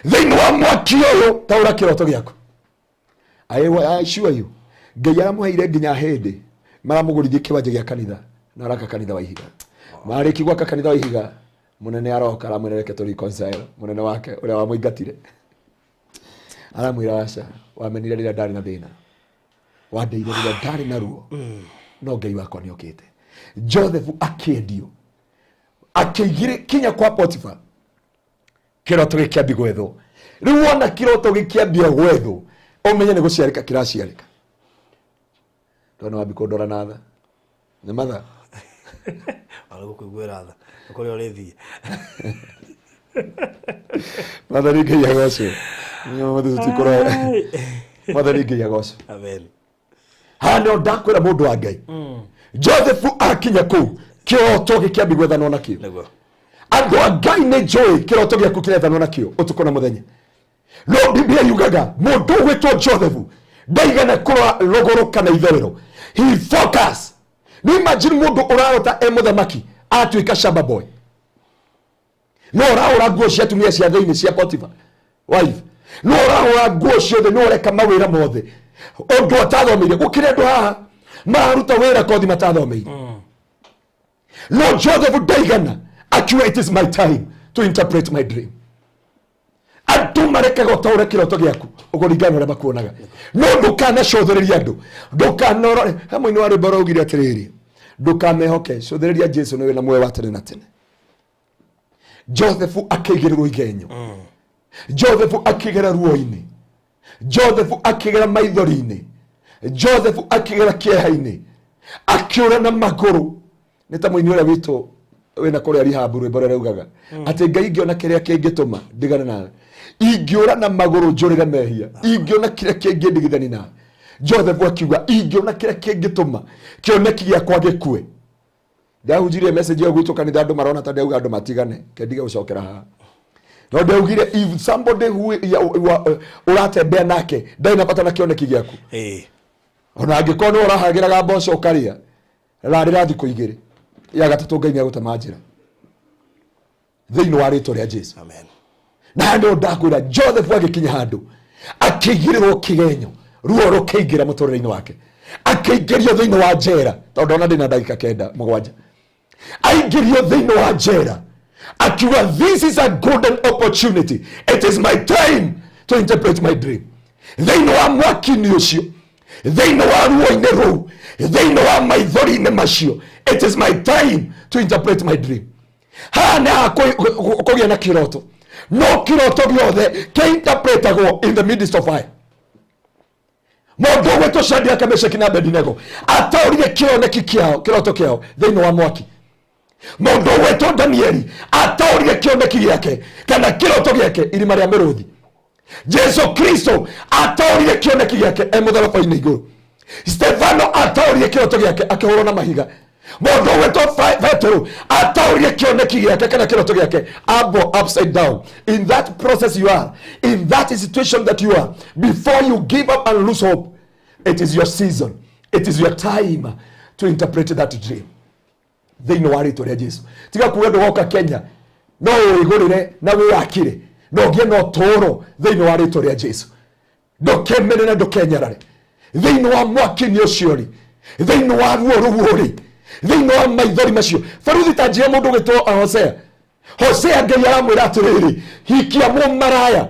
Thĩinĩ wa mwaki ũyũ taũra kĩroto gĩaku. I assure you, Ngai aramũheire nginya hĩndĩ maramũgũrithie kĩwanja gĩa kanitha na araka kanitha wa ihiga. Marĩki gwaka kanitha wa ihiga, mũnene aroka aramwĩra, reke tũ reconcile. Mũnene wake ũrĩa wamũingatire aramwĩra, aca, wamenire rĩrĩa ndarĩ na thĩna, wandeire rĩrĩa ndarĩ na ruo, no Ngai wakwa nĩ okĩte. Joseph akĩendio akĩigire kinya kwa Potiphar. Kĩroto gĩkĩambi gwethwo. Rĩu wona kĩroto gĩkĩambia gwethwo, ũmenye nĩ gũciarĩka kĩraciarĩka. Ndona wambi kũndora na tha. Nĩ matha. Ona gũkũiguĩra tha kũrĩa ũrĩthiĩ. Mwathani Ngai agocwo. Mwathani tũtikũroya. Mwathani Ngai agocwo. Amen. Haha nĩho ndakwĩra mũndũ wa Ngai. Joseph akinya kũu kĩroto gĩkĩambi gwethanwo nakĩo. Nĩguo. Andũ a Ngai nĩ njũĩ kĩroto gĩaku kĩrethanwo nakĩo ũtukũ na mũthenya. No Biblia yugaga mũndũ ũgwĩtwo Joseph ndaigana kũrora rũgũrũ kana itherero. He focus. Nĩ imagine mũndũ ũrarota e mũthamaki atuĩka shamba boy. No ũrahũra nguo cia atumia cia thĩinĩ cia Potiphar wife. No ũrahũra nguo ciothe, no ũreka mawĩra mothe ũndũ atathomeire. Gũkĩrĩ andũ haha mararuta wĩra kothi matathomeire. No Joseph ndaigana akiuga it is my time to interpret my dream. Andũ marekaga ũtaũre kĩroto gĩaku ũkũringana na ũrĩa makuonaga, no ndũkanacũthĩrĩrie andũ, ndũkanorore. He mũini wa rwĩmbo ũraugire atĩrĩrĩ, ndũkamehoke, cũthĩrĩria Jesu nĩwe na muoyo wa tene na tene. Joseph akĩigĩrĩrwo igenyo, Joseph akĩgera ruo-inĩ, Joseph akĩgera maithori-inĩ, Joseph akĩgera kĩeha-inĩ, akĩũra na magũrũ. Nĩ ta mũini ũrĩa witũ wĩna kũrĩa rihabu rwĩmbo rũrĩa raugaga atĩ Ngai ingĩona kĩrĩa kĩngĩtũma ndigane nawe, ingĩũra na magũrũ njũrĩre mehia, ingĩona kĩrĩa kĩngĩndigithani nawe. Joseph akiuga ingĩona kĩrĩa kĩngĩtũma kĩoneki gĩakwa gĩkue. Ndahunjirie message ĩyo gwitũ kanitha, andũ marona ta ndauga andũ matigane, kendige gũcokera haha. No ndaugire if somebody who ũratembea nake ndarĩ na bata na kĩoneki gĩaku, ona angĩkorwo nĩ ũrahagĩraga mboco ũkarĩa, rarĩra thikũ igĩrĩ, ya gatatũ Ngai nĩagũtema njĩra thĩinĩ wa rĩtwa rĩa Jesu. Amen. Na handũ ndakwĩra Joseph agĩkinya handũ akĩigĩrĩrwo kĩgenyo, ruo rũkĩingĩra mũtũrĩre-inĩ wake, akĩingĩrio thĩinĩ wa njera, tondũ ndona ndĩna ndagĩka kenda mũgwanja, aingĩrio thĩinĩ wa njera akiuga this is a golden opportunity, it is my time to interpret my dream. Thĩinĩ wa mwaki-inĩ ũcio, thĩinĩ wa ruo-inĩ rũu, thĩinĩ wa maithori-inĩ macio, it is my time to interpret my dream. Haha nĩ haha kũgĩa na kĩroto, no kĩroto gĩothe kĩinterpretagwo in the midst of fire. Mũndũ ũgwĩtwo Shadraka, Meshaki na Abednego ataũrire kĩoneki kĩao, kĩroto kĩao thĩinĩ wa mwaki. Mũndũ ũgwĩtwo Danieli ataũrire kĩoneki gĩake kana kĩroto gĩake irima rĩa mĩrũthi. Jesu Kristo ataũrire kĩoneki gĩake e mũtharaba-inĩ igũrũ. Stefano ataũrire kĩroto gĩake akĩhũrwo na mahiga. Mũndũ ũgwĩtwo Petero ataũrire kĩoneki gĩake kana kĩroto gĩake ambo upside down. In that process you are, in that situation that you are, before you give up and lose hope, it is your season, it is your time to interpret that dream. Thĩinĩ wa rĩtwa rĩa Jesu, tiga kuga ndũgoka Kenya, no wĩgũrĩre na wĩyakĩre na ũgĩe na ũtũũro thĩinĩ wa rĩtwa rĩa Jesu. Ndũkemene na ndũkenyarare thĩinĩ wa mwaki-inĩ ũcio rĩ, thĩinĩ wa ruo rũu rĩ, thĩinĩ wa maithori macio. Baruthi ta njĩra mũndũ ũgĩtwo Hosea. Hosea Ngai aramwĩra atĩrĩrĩ, hikia mũmaraya,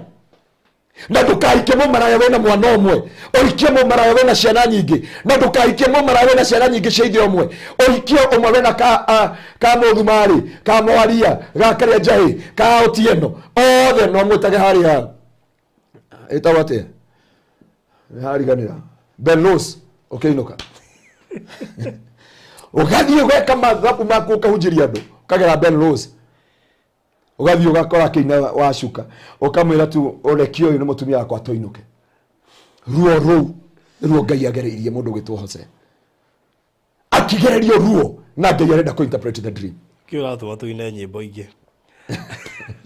na ndũkahikie mũmaraya wĩna mwana ũmwe, ũhikie mũmaraya wĩna ciana nyingĩ, na ndũkahikie mũmaraya wĩna ciana nyingĩ cia ithe ũmwe, ũhikie ũmwe wĩna ka mũthumarĩ, ka mwaria, ga karĩa njahĩ, ka Otieno, othe no mwĩtage harĩa ĩtagwo atĩa, hariganĩra Belos, ũkĩinũka ũgathiĩ ũgeka mathabu maku, ũkahunjĩria andũ, ũkagera Belos, ũgathiĩ ũgakora kĩina wacuka, ũkamwĩra tu ũrekio ũyũ nĩ mũtumia wakwa tũinũke. Ruo rũu nĩruo Ngai agereirie mũndũ ũgĩtwo Hosea, akĩgererio ruo na Ngai arenda kũ interpret the dream. Kĩ ũratũma tũine nyĩmbo ingĩ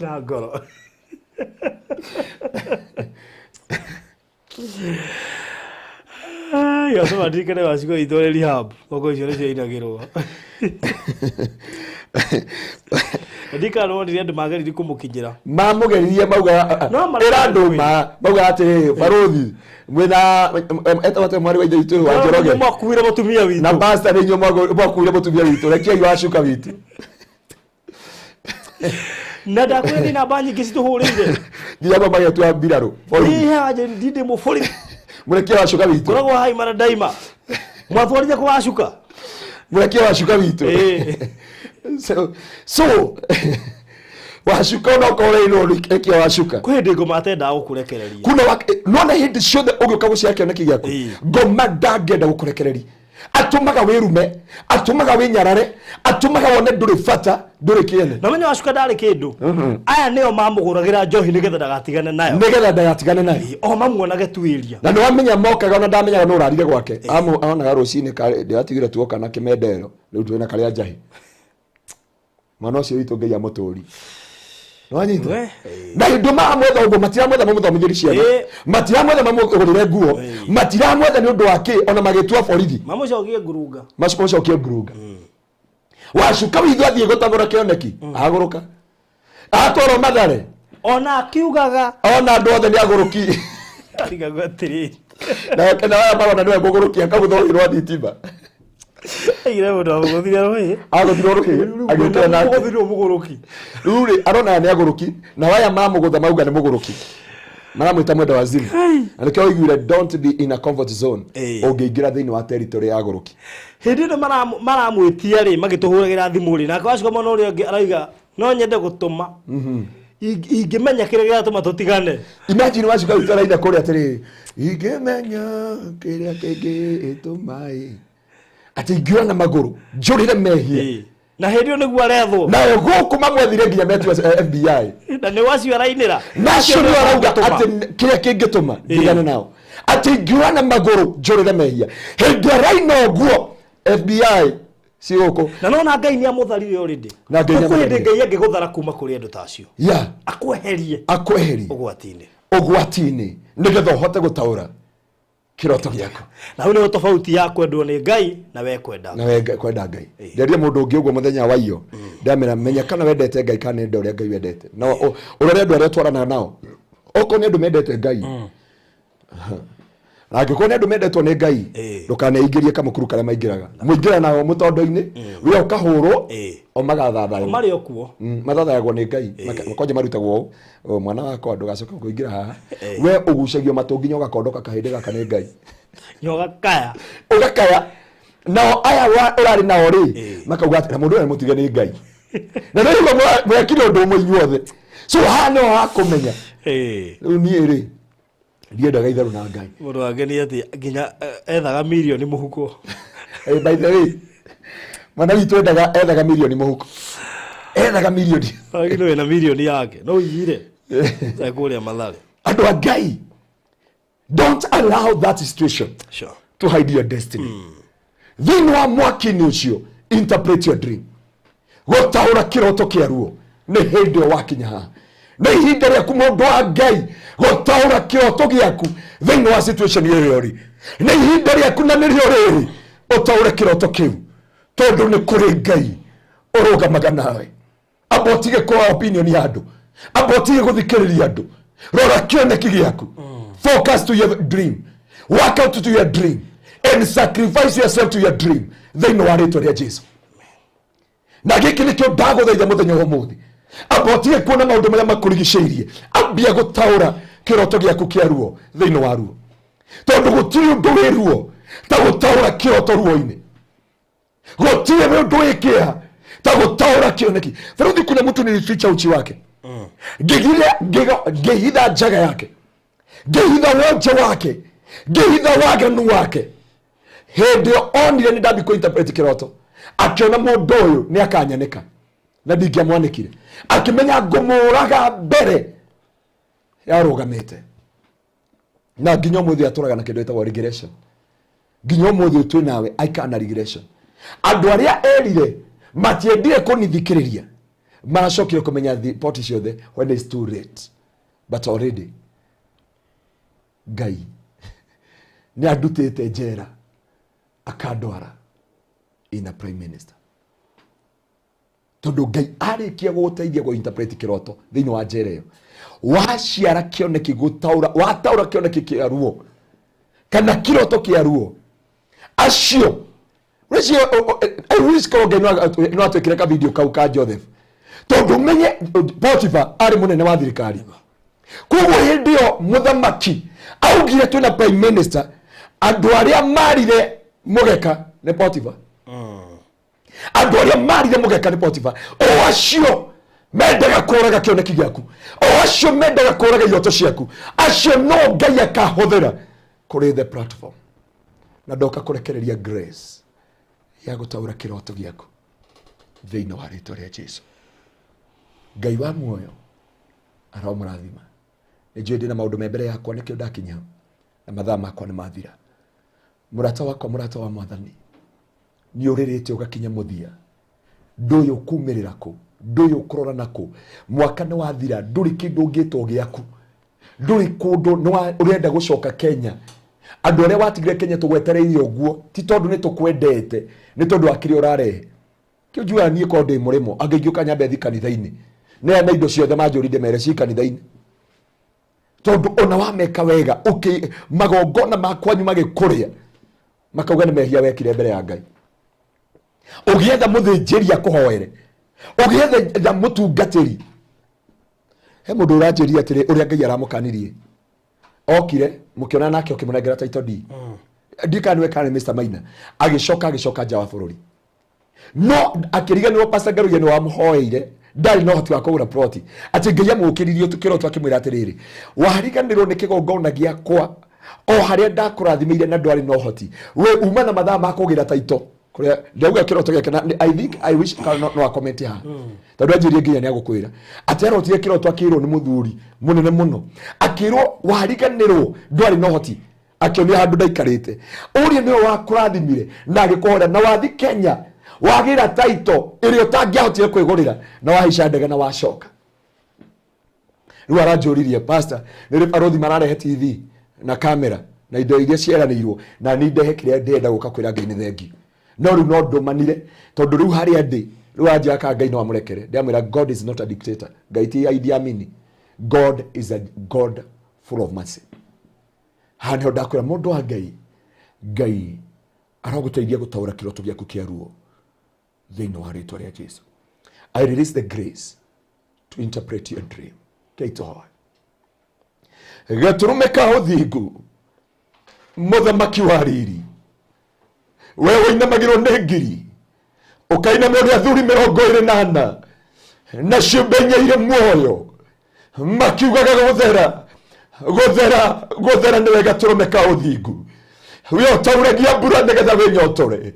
na ngoro. Yatũma ndirikane wacigo itũ rĩ rehab, ngoko icio nĩcio inagĩrwo. Ndirikana nĩwonire andũ mageririe kũmũkinyĩra. Mamũgeririe mauga No mareka ĩra andũ ma mauga atĩrĩrĩ, barũthi mwĩna etagwo atĩa mwarĩ wa ithe witũ wa Njoroge Mwakuire mũtumia witũ. Na pastor nĩ inyuĩ mwakuire mũtumia witũ, rekiai wacuka witũ. Na ndakwĩra nĩ namba nyingĩ citũhũrĩire. Nginya amwe magetua mbirarũ borithi. Ĩĩ ndindĩ mũborithi. Mũrekia wacuka witũ. Ngoragwo haima na ndaima. Mwatwarire kwa wacuka. Mũrekia wacuka witũ. Ĩĩ. So Wacuka onokorwo ũreirwo ĩkia wacuka. Kwĩ hĩndĩ ngoma atendaga gũkũrekereria. Kuna nona hĩndĩ ciothe ũgĩũka gũciara kĩoneki gĩaku, ngoma ndangĩenda gũkũrekereria. Atũmaga wĩrume, atũmaga wĩnyarare, atũmaga wone ndũrĩ bata, ndũrĩ kĩene. Na menye wacuka ndarĩ kĩndũ. Aya nĩo mamũgũragĩra njohi nĩgetha ndagatigane nayo. Nĩgetha ndagatigane nayo. O mamuonage tuĩria. Na nĩwamenya mokaga, ona ndamenyaga nũ ũrarire gwake. Aonaga rũcinĩ ndĩratigire tuoka na kĩmendero, rĩu twĩna karĩa njahi. Mwana ũcio witũ Ngai amũtũri. Nĩwanyita? We. Na hĩndĩ maramwetha ũguo, matiramwetha mamũthomithĩrie ciana, matiramwetha mamũgũrĩre nguo, matiramwetha nĩ ũndũ wa kĩ, ona magĩtua borithi. Mamũcokie ngurunga. Macokie ngurunga. Wacuka witũ athiĩ gũtagũra kĩoneki, agũrũka, atwarwo Mathare. Ona akiugaga. Ona andũ othe nĩ agũrũki. Arigagwo atĩrĩrĩ. Na aya marona nĩwe mũgũrũki, akagũthwo rũhĩ rwa thitima. Aigire mũndũ amũgũthire rũhĩ. Agũthirwo rũhĩ, agĩũkĩra nake. Mũgũthirwo mũgũrũki. Rĩu rĩ, arona nĩ agũrũki, na aya mamũgũtha mauga nĩ mũgũrũki, maramwĩta mwenda wa zimu. Na nĩkĩo oigire, "Don't be in a comfort zone." Ũngĩingĩra thĩinĩ wa territory ya agũrũki. Hĩndĩ ĩno maramwĩtia rĩ, magĩtũhũragĩra thimũ rĩ, nake wacuka mwana ũrĩa ũngĩ arauga no nyende gũtũma ingĩmenya kĩrĩa gĩratũma tũtigane. Imagine wacuka witũ araina kũrĩa atĩrĩrĩ, ingĩmenya kĩrĩa kĩngĩtũma ĩ atĩ ingĩũra na magũrũ njũrĩre mehia. Na hĩndĩ ĩyo nĩguo arethwo. Nayo gũkũ mamwethire nginya metua FBI. Na nĩ wacio arainĩra. Nacio nĩ arauga atĩ kĩrĩa kĩngĩtũma ndigane nao, atĩ ingĩũra na magũrũ njũrĩre mehia. Hĩndĩ araina ũguo, FBI ci gũkũ. Na nona Ngai nĩ amũtharire already. Na Ngai Kwĩ hĩndĩ nĩamũtharire. Ngai angĩgũthara kuma kũrĩ andũ ta acio, ya akweherie. Akweherie. Ũgwati-inĩ. Ũgwati-inĩ, nĩgetha ũhote gũtaũra kĩroto gĩaku. Na hau nĩho tofauti ya kwendwo nĩ Ngai na we kwenda. Na we kwenda Ngai. Nderie mũndũ ũngĩ ũguo mũthenya wa iyo, ndamera, menya kana wendete Ngai kana nĩ ũrĩa Ngai wendete, na ũrore andũ arĩa ũtwaranaga nao, okorwo nĩ andũ mendete Ngai. Na angĩkorwo nĩ andũ mendetwo nĩ Ngai, ndũkaneingĩrie kamũkuru karĩa maingĩraga, mũingĩra nao mũtondo-inĩ, we ũkahũrwo, o magathathaywo. Marĩ o kuo. Mathathayagwo nĩ Ngai. Kwanja marutagwo ũũ, "O, mwana wakwa, ndũgacoka kũingĩra haha." We ũgucagio matũ nginya ũgakondoka kahĩndĩ gaka nĩ Ngai. Ũgakaya. Ũgakaya. Nao aya ũrarĩ nao rĩ, makauga atĩ na mũndũ ũyũ nĩ mũtige nĩ Ngai, na nĩ rĩu mwekire ũndũ ũmwe inyuothe. So haha nĩho hakũmenya. Rĩu niĩ rĩ, ndiendaga itherũ na Ngai. Mũndũ wangenia atĩ nginya ethaga mirioni mũhuko. By the way, mwana witũ endaga, ethaga mirioni mũhuko, ethaga mirioni. Lakini wĩna mirioni yake no ũiyire kũrĩa Mathare. Andũ a Ngai, don't allow that situation to hide your destiny. Thĩinĩ wa mwaki-inĩ ũcio, interpret your dream. Gũtaũra kĩroto kĩa ruo nĩ hĩndĩ ĩyo wakinya haha, nĩ ihinda rĩaku, mũndũ wa Ngai, gũtaũra kĩroto gĩaku thĩinĩ wa situation ĩyo ũrĩ. Nĩ ihinda rĩaku, na nĩrĩo rĩrĩ ũtaũre kĩroto kĩu, tondũ nĩ kũrĩ Ngai ũrũgamaga nawe. Amba ũtige kũroa opinion ya andũ, amba ũtige gũthikĩrĩria andũ. Rora kĩoneki gĩaku. Focus to your dream, work out to your dream and sacrifice yourself to your dream thĩinĩ wa rĩtwa rĩa Jesu. Na gĩkĩ nĩkĩo ndagũthaitha mũthenya wa ũmũthĩ, amba ũtige kuona maũndũ marĩa makũrigicĩirie, ambia gũtaũra kĩroto gĩaku kĩa ruo thĩinĩ wa ruo, tondũ gũtirĩ ũndũ wĩ ruo ta gũtaũra kĩroto ruo-inĩ. Gũtirĩ ũndũ wĩ kĩeha ta gũtaũra kĩoneki. Baruthi, kuna mtu nilificha uchi wake, ngĩhitha njaga yake, ngĩhitha wonje wake, ngĩhitha waganu wake. Hĩndĩ ĩyo onire nĩ ndambi kũ-interpret kĩroto, akĩona mũndũ ũyũ nĩ akanyanĩka na ndingĩamwanĩkire, akĩmenya ngũmũraga mbere yarũgamĩte. Na nginya ũmũthĩ atũraga na kĩndũ gĩtagwo regression. Nginya ũmũthĩ ũyũ twĩ nawe aikara na regression. Andũ arĩa erire matiendire kũnithikĩrĩria, maracokire kũmenya ripoti ciothe when it's too late, but already Ngai nĩ andutĩte njera akandwara ina prime minister, tondũ Ngai arĩkia gũgũteithia gũ-interpret kĩroto thĩinĩ wa njera ĩyo, waciara kĩoneki, gũtaũra, wataũra kĩoneki kĩa ruo kana kĩroto kĩa ruo acio rĩcio. I wish korwo Ngai no atwĩkĩre ka video kau ka Joseph, tondũ menye Potiphar arĩ mũnene wa thirikari. Koguo hĩndĩ ĩyo mũthamaki augire twĩna prime minister, andũ arĩa marire mũgeka nĩ Potiphar. Andũ arĩa marire mũgeka nĩ Potiphar, o acio Mendaga kũraga kĩoneki gĩaku, o acio mendaga kũraga iroto ciaku, acio no Ngai akahũthĩra kũrĩ the platform. Na ndoka kũrekereria grace ya gũtaũra kĩroto gĩaku thĩinĩ wa rĩtwa rĩa Jesu. Ngai wa muoyo aromũrathima. Nĩ njũĩ ndĩna maũndũ me mbere yakwa, nĩkĩo ndakinya na mathaa makwa nĩ mathira. Mũrata wakwa, mũrata wa Mwathani, nĩ ũrĩrĩte ũgakinya mũthia, ndũĩ ũkumĩrĩra kũ, ndũĩ ũkũrora na kũ. Mwaka nĩ wathira, ndũrĩ kĩndũ ũngĩtwo gĩaku, ndũrĩ kũndũ ũrenda gũcoka Kenya. Andũ arĩa watigire Kenya tũgwetereire ũguo, ti tondũ nĩ tũkwendete, nĩ tondũ wa kĩrĩa ũrarehe. Kĩu njugaga niĩ korwo ndĩ mũrĩmo, angĩ ingĩũka nyambe thiĩ kanitha-inĩ, neana indo ciothe manjũri ndĩmere ci kanitha-inĩ, tondũ ona wameka wega ũkĩ magongona ma kwanyu magĩkũrĩa makauga nĩ mehia wekire mbere ya Ngai. Ũgĩetha mũthĩnjĩri akũhoere, ũgĩetha mũtungatĩri. He mũndũ ũranjĩria atĩrĩ, ũrĩa Ngai aramũkanirie okire mũkĩona nake ũkĩmũnengera title deed, ndikana nĩwe kana nĩ Mr Maina, agĩcoka nja wa bũrũri, no akĩriganĩrwo Pastor Ngaruiya nĩ wamũhoeire, ndarĩ na ũhoti wa kũgũra ploti, atĩ Ngai amũkĩririe kĩroto akĩmwĩra atĩrĩrĩ, wariganĩrwo nĩ kĩgongona gĩakwa o harĩa ndakũrathimĩire na ndwarĩ na ũhoti, we uma na mathaa ma kũgĩra taito kũrĩa ndauga kĩroto gĩake. Na I think I wish kana no akomenti haha, tondũ anjĩrie nginya nĩ agũkwĩra atĩ arotire kĩroto akĩrwo nĩ mũthuri mũnene mũno, akĩrwo wariganĩrwo ndwarĩ na ũhoti, akĩonia handũ ndaikarĩte, ũrĩa nĩwe wakũrathimire na agĩkũhorera, na wathi Kenya wagĩra taito ĩrĩa ũtangĩahotire kwĩgũrĩra, na wahaica ndege na wacoka. Rĩu aranjũririe, pastor, nĩ rĩ barũthi mararehe TV na kamera na indo iria cieranĩirwo, na nĩ ndehe kĩrĩa ndĩrenda gũka kwĩra Ngai nĩ thengi. No rĩu no ndũmanire, tondũ rĩu harĩa ndĩ rĩu anjĩra ka Ngai no amũrekere. Ndamwĩra God is not a dictator. Ngai ti Idi Amin. God is a God full of mercy. Haha nĩho ndakwĩra mũndũ wa Ngai, Ngai arogũteithia gũtaũra kĩroto gĩaku kĩa ruo thĩinĩ wa rĩtwa rĩa Jesu. I release the grace to interpret your dream. Keitohoe gatũrũme ka ũthingu, mũthamaki wa riri, we ũinamagĩrwo nĩ ngiri, ũkainamĩrwo nĩ athuri 24 na ciũmbe inya irĩ muoyo, makiugaga gũthera, gũthera, gũthera nĩwe gatũrũme ka ũthingu. We ũtauragia mbura nĩgetha wĩnyotore,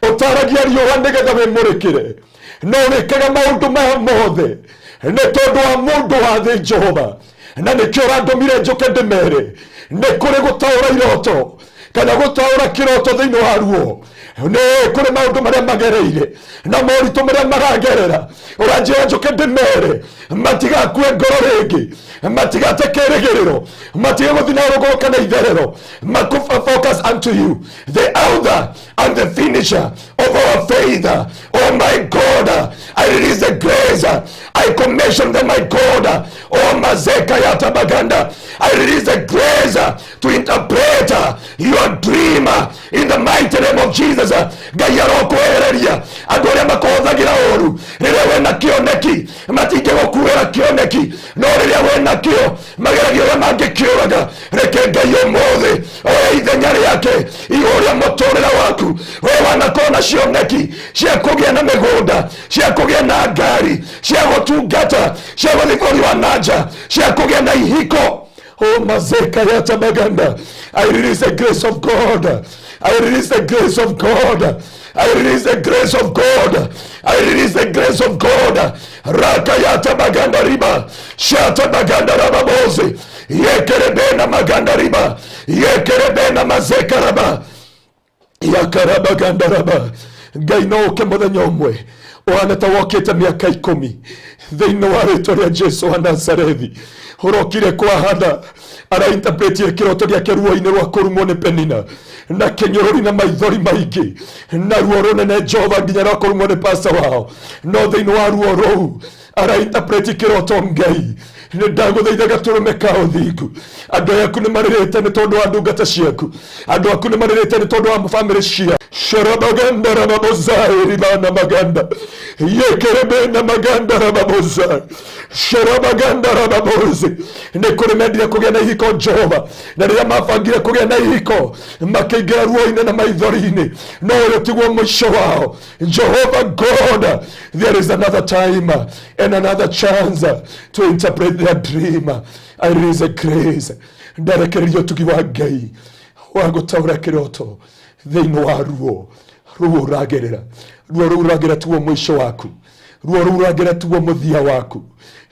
ũtaragia riũa nĩgetha wĩmũrĩkĩre, na ũrĩkaga maũndũ maya mothe nĩ tondũ wa mũndũ wa thĩ Jehova. Na nĩkĩo ũrandũmire njũke ndĩmere nĩ kũrĩ gũtaũra iroto kana gũtaũra kĩroto thĩinĩ wa ruo, nĩ kũrĩ maũndũ marĩa magereire na moritũ marĩa maragerera. Ũranjĩra njũke ndĩmere matigakue ngoro rĩngĩ, matigate kĩrĩgĩrĩro, matige gũthiĩ na rũgũrũ kana itherero. Makufa focus unto you, the author and the finisher of our faith. Oh my God, I release the grace. I commission them, my God. Oh Mazeka Yatabaganda, I release the grace to interpret your dream in the mighty name of Jesus. Ngai arokwehereria andũ arĩa makũhũthagĩra ũru rĩrĩa wĩna kĩoneki. Matingĩgũkuĩra kĩoneki, no rĩrĩa wĩna kĩo mageragia ũrĩa mangĩkĩũraga. Reke Ngai ũmũthĩ oya ithenya rĩake igũrũ rĩa mũtũrĩre waku. We wanakorwo na cioneki cia kũgĩa na mĩgũnda, cia kũgĩa na ngari, cia gũtungata, cia gũthiĩ bũrũri wa nanja, cia kũgĩa na ihiko. Oh, Mazeka Yatabaganda, I release the grace of God. I release the grace of God. I release the grace of God. I release the grace of God. Rakayata baganda riba. Shata baganda rababozi. Yekerebena maganda riba. Yekerebena mazeka raba. Yakarabaganda raba. Ngai no ũke mũthenya ũmwe ũhana ta wokĩte mĩaka 10 thĩinĩ wa rĩtwa rĩa Jesu wa Nazarethi. Ũrokire kwa Hana, arainterpretire kĩroto gĩake ruo-inĩ rwa kũrumwo nĩ Penina na kĩnyũrũri na maithori maingĩ na ruo rũnene Jehova, nginya rwa kũrumwo nĩ pasta wao, no thĩinĩ wa ruo rũu arainterpreti kĩroto. Ngai, nĩ ndagũthaitha gatũrũme ka ũthingu, andũ aku nĩ marĩrĩte nĩ tondũ wa ndungata ciaku, andũ aku nĩ marĩrĩte nĩ tondũ wa bamĩrĩ cia Sharabaganda rababozai ribana maganda. Yekerebena maganda rababozai. Sharabaganda rababozi. Nĩ kũrĩ mendire kũgĩa na ihiko Jehova, na rĩrĩa mabangire kũgĩa na ihiko makĩingĩra ruo-inĩ na maithori-inĩ, no ũyũ tiguo mũico wao. Jehovah God, there is another time and another chance to interpret their dream. I release a grace. Ndarekereria ũtugi wa Ngai wa gũtaũra kĩroto thĩinĩ wa ruo ruo ũragerera. Ruo rũu ũragerera tiguo mũico waku, ruo rũu ũragerera tiguo mũthia waku,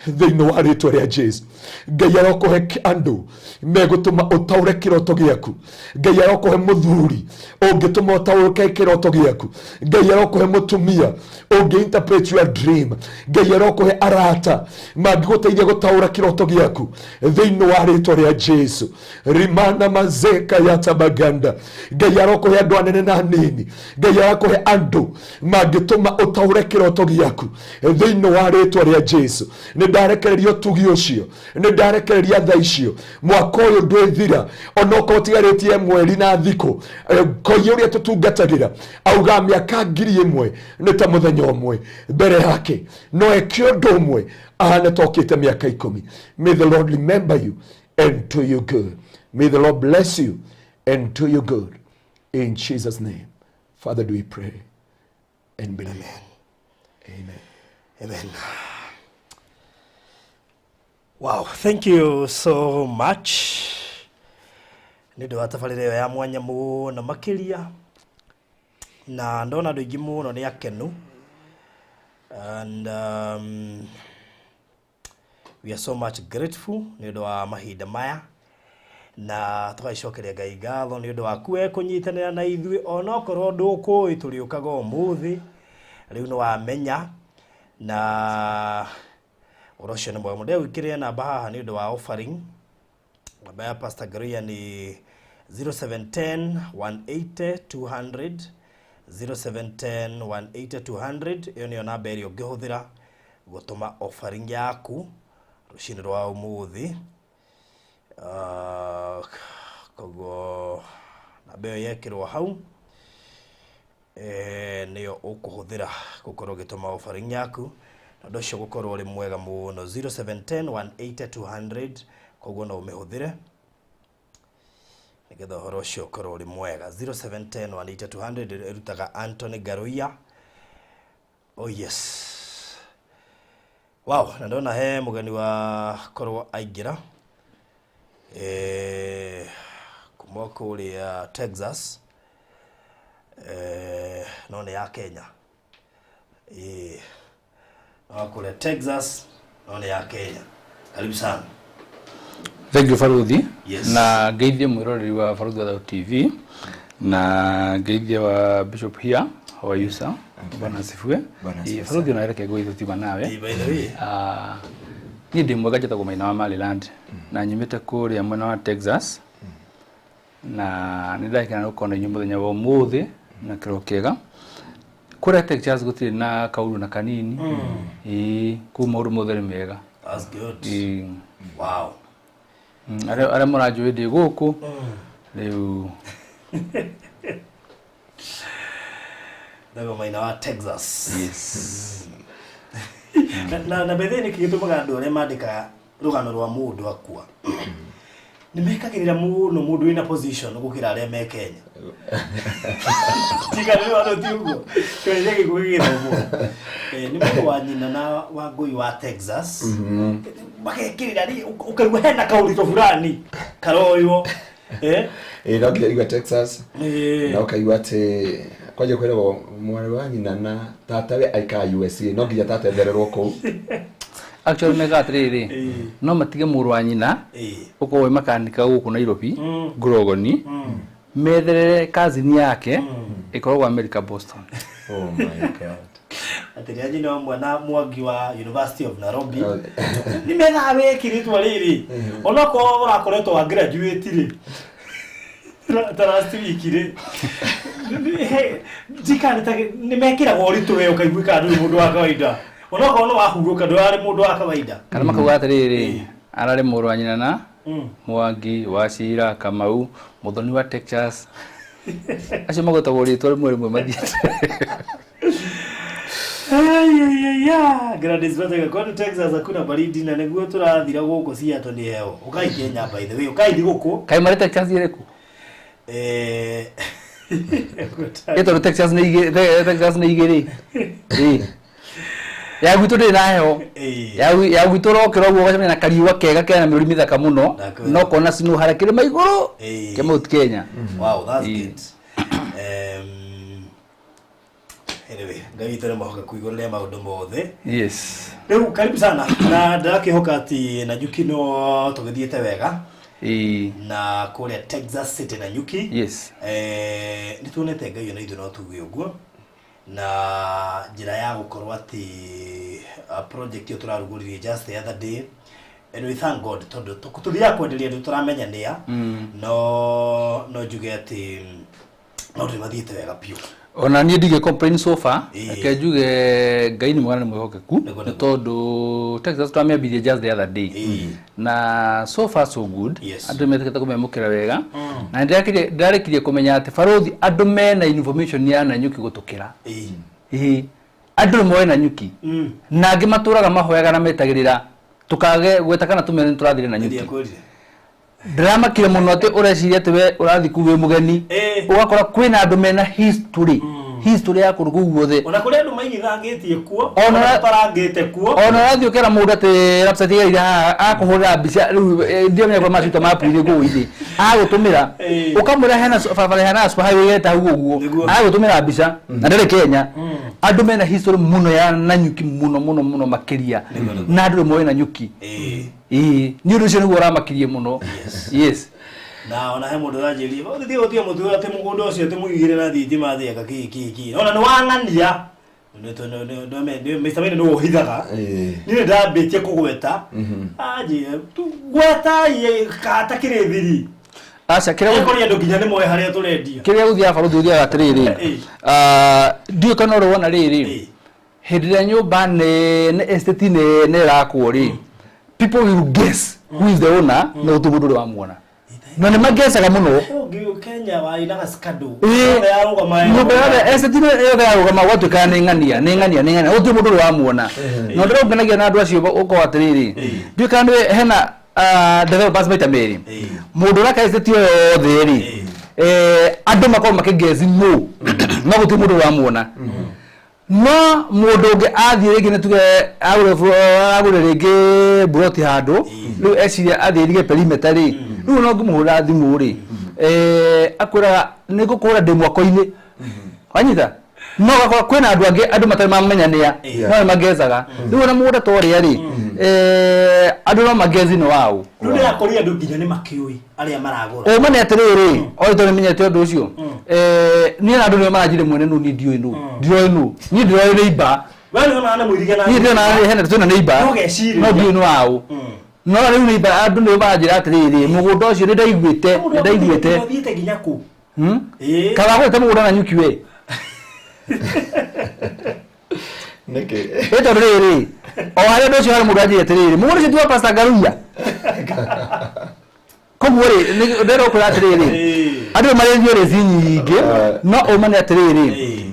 thĩinĩ wa rĩtwa rĩa Jesu. Ngai arokũhe andũ megũtũma ũtaũre kĩroto gĩaku. Ngai arokũhe mũthuri ũngĩtũma ũtaũke kĩroto gĩaku. Ngai arokũhe mũtumia ũngĩ interpret your dream. Ngai arokũhe arata mangĩgũteithia gũtaũra kĩroto gĩaku thĩinĩ wa rĩtwa rĩa Jesu. Rimana mazeka yatabaganda. Ngai arokũhe andũ anene na anini. Ngai arakũhe andũ mangĩtũma ũtaũre kĩroto gĩaku thĩinĩ wa rĩtwa rĩa Jesu. Nĩ ndarekereria ũtugi ũcio, nĩ ndarekereria tha icio. Mwaka ũyũ ndwĩthira, onokorwo ũtigarĩtie mweri na thikũ. Ngai ũrĩa tũtungatagĩra auga mĩaka 1000 nĩ ta mũthenya ũmwe mbere yake, no eke ũndũ ũmwe ahane tokĩte mĩaka 10. May the Lord remember you and do you good. May the Lord bless you and do you good. In Jesus' name, Father, do we pray and believe. Amen. Amen. Wow, thank you so much. Nĩ ũndũ wa tabarĩra ĩyo ya mwanya mũno makĩria, na ndona andũ aingĩ mũno nĩ akenu, and we are so much grateful nĩ ũndũ wa mahinda maya, na tũgagĩcokeria Ngai ngatho nĩ ũndũ waku we kũnyitanĩra na ithuĩ, onokorwo ndũkũĩ tũrĩũkaga ũmũthĩ, rĩu nĩ wamenya, na ũhoro ũcio nĩ mwega mũno. Ndĩgwĩkĩrĩra namba haha nĩ ũndũ wa offering. Namba ya Pastor Ngaruiya nĩ 0710 180 200, 0710 180 200. Ĩyo nĩyo namba ĩrĩa ũngĩhũthĩra gũtũma offering yaku rũcinĩ rwa ũmũthĩ. Koguo namba ĩyo yekĩrwo hau, nĩyo ũkũhũthĩra gũkorwo ũgĩtũma offering yaku, na ũndũ ũcio gũkorwo ũrĩ mwega mũno. 0710 180 200, koguo no ũmĩhũthĩre nĩgetha ũhoro ũcio ũkorwo ũrĩ mwega. 0710 180 200 ĩrutaga Anthony Ngaruiya. Oh yes, wow, na ndona he mũgeni wa korwo aingĩra kuma kũrĩa Texas, no nĩ ya Kenya. No kũrĩa Texas no nĩ ya Kenya. Karibu sana. Thank you, Faruthi. Yes. Na ngeithie mwiroreri wa Faruthi wa Thayũ TV, na ngeithie wa Bishop here. How are you, sir? Bwana asifiwe. Bwana asifiwe. Faruthi ona reke ngũithũ tiuma nawe. By the way. Niĩ ndĩ mwega, njĩtagwo Maina wa Maryland, na nyumĩte kũrĩa mwena wa Texas, na nĩ ndakena gũkorwo na inyuĩ mũthenya wa ũmũthĩ na kĩro kĩega. Kũrĩa Texas gũtirĩ na kaũndũ na kanini. Ĩĩ, kũu maũndũ mothe nĩ mega. That's good. Ĩĩ. Wow. Arĩa mũranjũĩ ndĩ gũkũ rĩu. Ndagwo Maina wa Texas. Yes. Na bethe nĩ gĩtũmaga andũ arĩa mandĩkaga rũgano rwa mũndũ akua nĩ mekagĩrĩra mũno mũndũ wĩna position gũkĩra arĩa me Kenya. Tiga nĩ andũ ti ũguo. Kĩonia gĩkuũ gĩgĩthomwo. Nĩ mũndũ wa nyina na wa ngũi wa Texas. Magekĩrĩra rĩ, ũkaigua hena kaũritũ fulani karoywo. No nginya igua Texas. Na ũkaigua atĩ kwanja kwĩragwo mwarĩ wa nyina na tata we aikaraga USA, no nginya tata ethererwo kũu. Actually mekaga atĩrĩrĩ, no matige mũrũ wa nyina ũkorwo wĩ makanika gũkũ Nairobi, Ngurogoni, metherere cousin yake ĩkoragwo America, Boston. Oh my God. Atĩrĩ nyina wa mwana Mwangi wa University of Nairobi. Nĩ methaga wekĩrĩtwo rĩrĩ. Onokorwo ũrakoretwo wa graduate rĩ, ta last week rĩ. Nĩ mekĩraga ũritũ we ũkaiguĩka ndũrĩ mũndũ wa kawaida. Onokorwo nĩ wahurũka ndũrarĩ mũndũ wa kawaida. Kana makauga atĩrĩrĩ, ararĩ mũrũ wa nyina na Mwangi wa Cira Kamau, mũthoni wa Texas. Acio magwetagwo rĩtwa rĩmwe rĩmwe mathiĩte. Ayayaya, Gladys Batega, kwani Texas hakuna baridi na nĩguo tũrathira gũkũ Seattle nĩ heho. Ũkai Kenya by the way, ũkai thigũkũ. Kaĩ marĩ Texas ĩrĩkũ? Eh, Ĩ tondũ Texas nĩ igĩrĩ, Texas nĩ igĩrĩ. Ĩ. Ya gwitũ ndĩrĩ na heho. Ĩ. Ya gwitũ ũrokĩra ũguo ũgacemania na kariũa kega kena mĩruri mĩthaka mũno. Ndakwĩra. No kona snow harĩa kĩrĩma igũrũ. Ĩ. Kĩa Mount Kenya. Wow, that's Ĩ. good. Anyway, Ngai witũ nĩ mwĩhokeku igũrũ rĩa maũndũ mothe. Yes. Rĩu karibu sana na ndĩrakĩhoka atĩ Nanyuki no tũgĩthiĩte wega Ĩ. na kũrĩa Texas City Nanyuki. Yes. Eh, nĩ tuonete Ngai ona ithuĩ no tuge ũguo na njĩra ya gũkorwo atĩ project ĩyo tũrarugũririe just the other day and we thank God tondũ tũthiaga kwenderia andũ tũramenya nĩa no njuge atĩ maũndũ nĩ mathiĩte wega biũ. Ona niĩ ndigĩ complain so far. Ĩĩ. Reke njuge Ngai nĩ mwega na nĩ mwĩhokeku. Nĩguo, Nĩ nĩguo. tondũ Texas twamĩambirie just the other day. Ĩĩ. Na so far so good. Yes. Andũ nĩmetĩkĩte kũmĩamũkĩra wega. Na ndĩrarĩkirie kũmenya atĩ barũthi andũ mena information ya Nanyuki gũtũkĩra. Ĩĩ. Ĩĩ. Andũ nĩ moĩ Nanyuki. Na angĩ matũraga mahoyaga na metagĩrĩra tũkage gweta kana tũmere nĩ tũrathire Nanyuki. Ndiakwĩrire. Ndĩramakire mũno atĩ ũreciria atĩ we ũrathiĩ kũu wĩ mũgeni. Ĩĩ. Ũgakora kwĩna andũ mena history. History ya kũndũ kũu guothe. Ona kũrĩ andũ maigithangĩtie kuo, Ona- ona matarangĩte kuo. Ona ũrathiĩ ũkera mũndũ atĩ website ĩgereire haha akũhũrĩra mbica rĩu ndiramenya kũrĩa macuta mapu-inĩ kũu inĩ agũtũmĩra Ĩĩ. ũkamwĩra hena barabara ĩhana super highway ĩgerete hau ũguo Nĩguo. agũtũmĩra mbica na ndarĩ Kenya. Andũ mena history mũno ya Nanyuki mũno mũno mũno makĩria na andũ nĩ moĩ Nanyuki. Ĩĩ. Ĩĩ, nĩ ũndũ ũcio nĩguo ũramakirie mũno. Yes. Na ona he mũndũ ũranjĩrire ũgĩthiĩ gũtiga mũtu atĩ mũgũnda ũcio atĩ mũigĩre na thitima thĩ eka kĩ kĩ kĩ ona nĩ wang'ania. Mr. Maina nĩ ũhithaga. Ĩĩ. Niĩ nĩ ndambĩtie kũgweta anjĩre gweta kata kĩrĩ thiri. Aca kĩrĩa Kũrĩ andũ nginya nĩ moĩ harĩa tũrendia. kĩrĩa gũthiaga barũthi ũthiaga atĩrĩrĩ. Ĩĩ. Ndiũĩ kana ũrĩ wona rĩrĩ Ĩĩ. hĩndĩ ĩrĩa nyũmba nene estate nene ĩrakwo rĩ, people will guess who is the owner na gũtirĩ mũndũ ũrĩ wamuona na nĩ magecaga mũno. Ũngĩ Kenya wainaga scandal. Ĩĩ. Yothe yarũgama. Nyũmba yothe estate yothe yarũgama gwatuĩkaga nĩ ng'ania nĩ ng'ania nĩ ng'ania gũtirĩ mũndũ ũrĩ wamuona na ũndũ ũrĩa ũngenagia na andũ acio ũkorwo atĩrĩrĩ ndiũĩ kana nĩ hena developers maita merĩ. Ĩĩ. Mũndũ ũraka estate ĩyo yothe rĩ, andũ makorwo makĩngeci nũ no gũtirĩ mũndũ ũramuona no mũndũ ũngĩ athiĩ rĩngĩ nĩ tuge agũre rĩngĩ buroti handũ rĩu eciria athiĩ rige perimeter rĩ rĩu no ngĩmũhũrĩra thimũ rĩ akwĩraga nĩ ngũkũhũra ndĩ mwako-inĩ wanyita no ũgakora kwĩna andũ angĩ andũ matarĩ mamenya nĩa no nĩ magecaga rĩu ona mũgũnda ta ũrĩa rĩ andũ no mageci nĩ waũ. Rĩu ndĩrakũria andũ nginya nĩ makĩũĩ arĩa maragũra. Ũma nĩ atĩrĩrĩ oĩ tondũ nĩmenyete ũndũ ũcio niĩ na andũ nĩo maranjĩre mwene nũ niĩ ndiũĩ nũ ndiroĩ nũ niĩ ndiroĩ neighbor. We nĩ wonaga nĩ mũirige na Niĩ ndĩrona hena twĩna neighbor No ũgecirĩria. no ndiũĩ nĩ waũ no rĩu neighbor andũ nĩo maranjĩra atĩrĩrĩ mũgũnda ũcio nĩ ndaiguĩte nĩ ndaiguĩte. Ũthiĩte nginya kũ? Hmm? Ĩĩ. Kana wagũrĩte mũgũnda na nyuki we. Nĩkĩ? Ĩ tondũ rĩrĩ o harĩa ũndũ ũcio harĩ mũndũ anjĩre atĩrĩrĩ mũgũnda ũcio ti wa Pastor Ngaruiya koguo rĩ ndĩrenda gũkwĩra atĩrĩrĩ Ĩĩ. andũ nĩ marĩ theories nyingĩ no ũma nĩ atĩrĩrĩ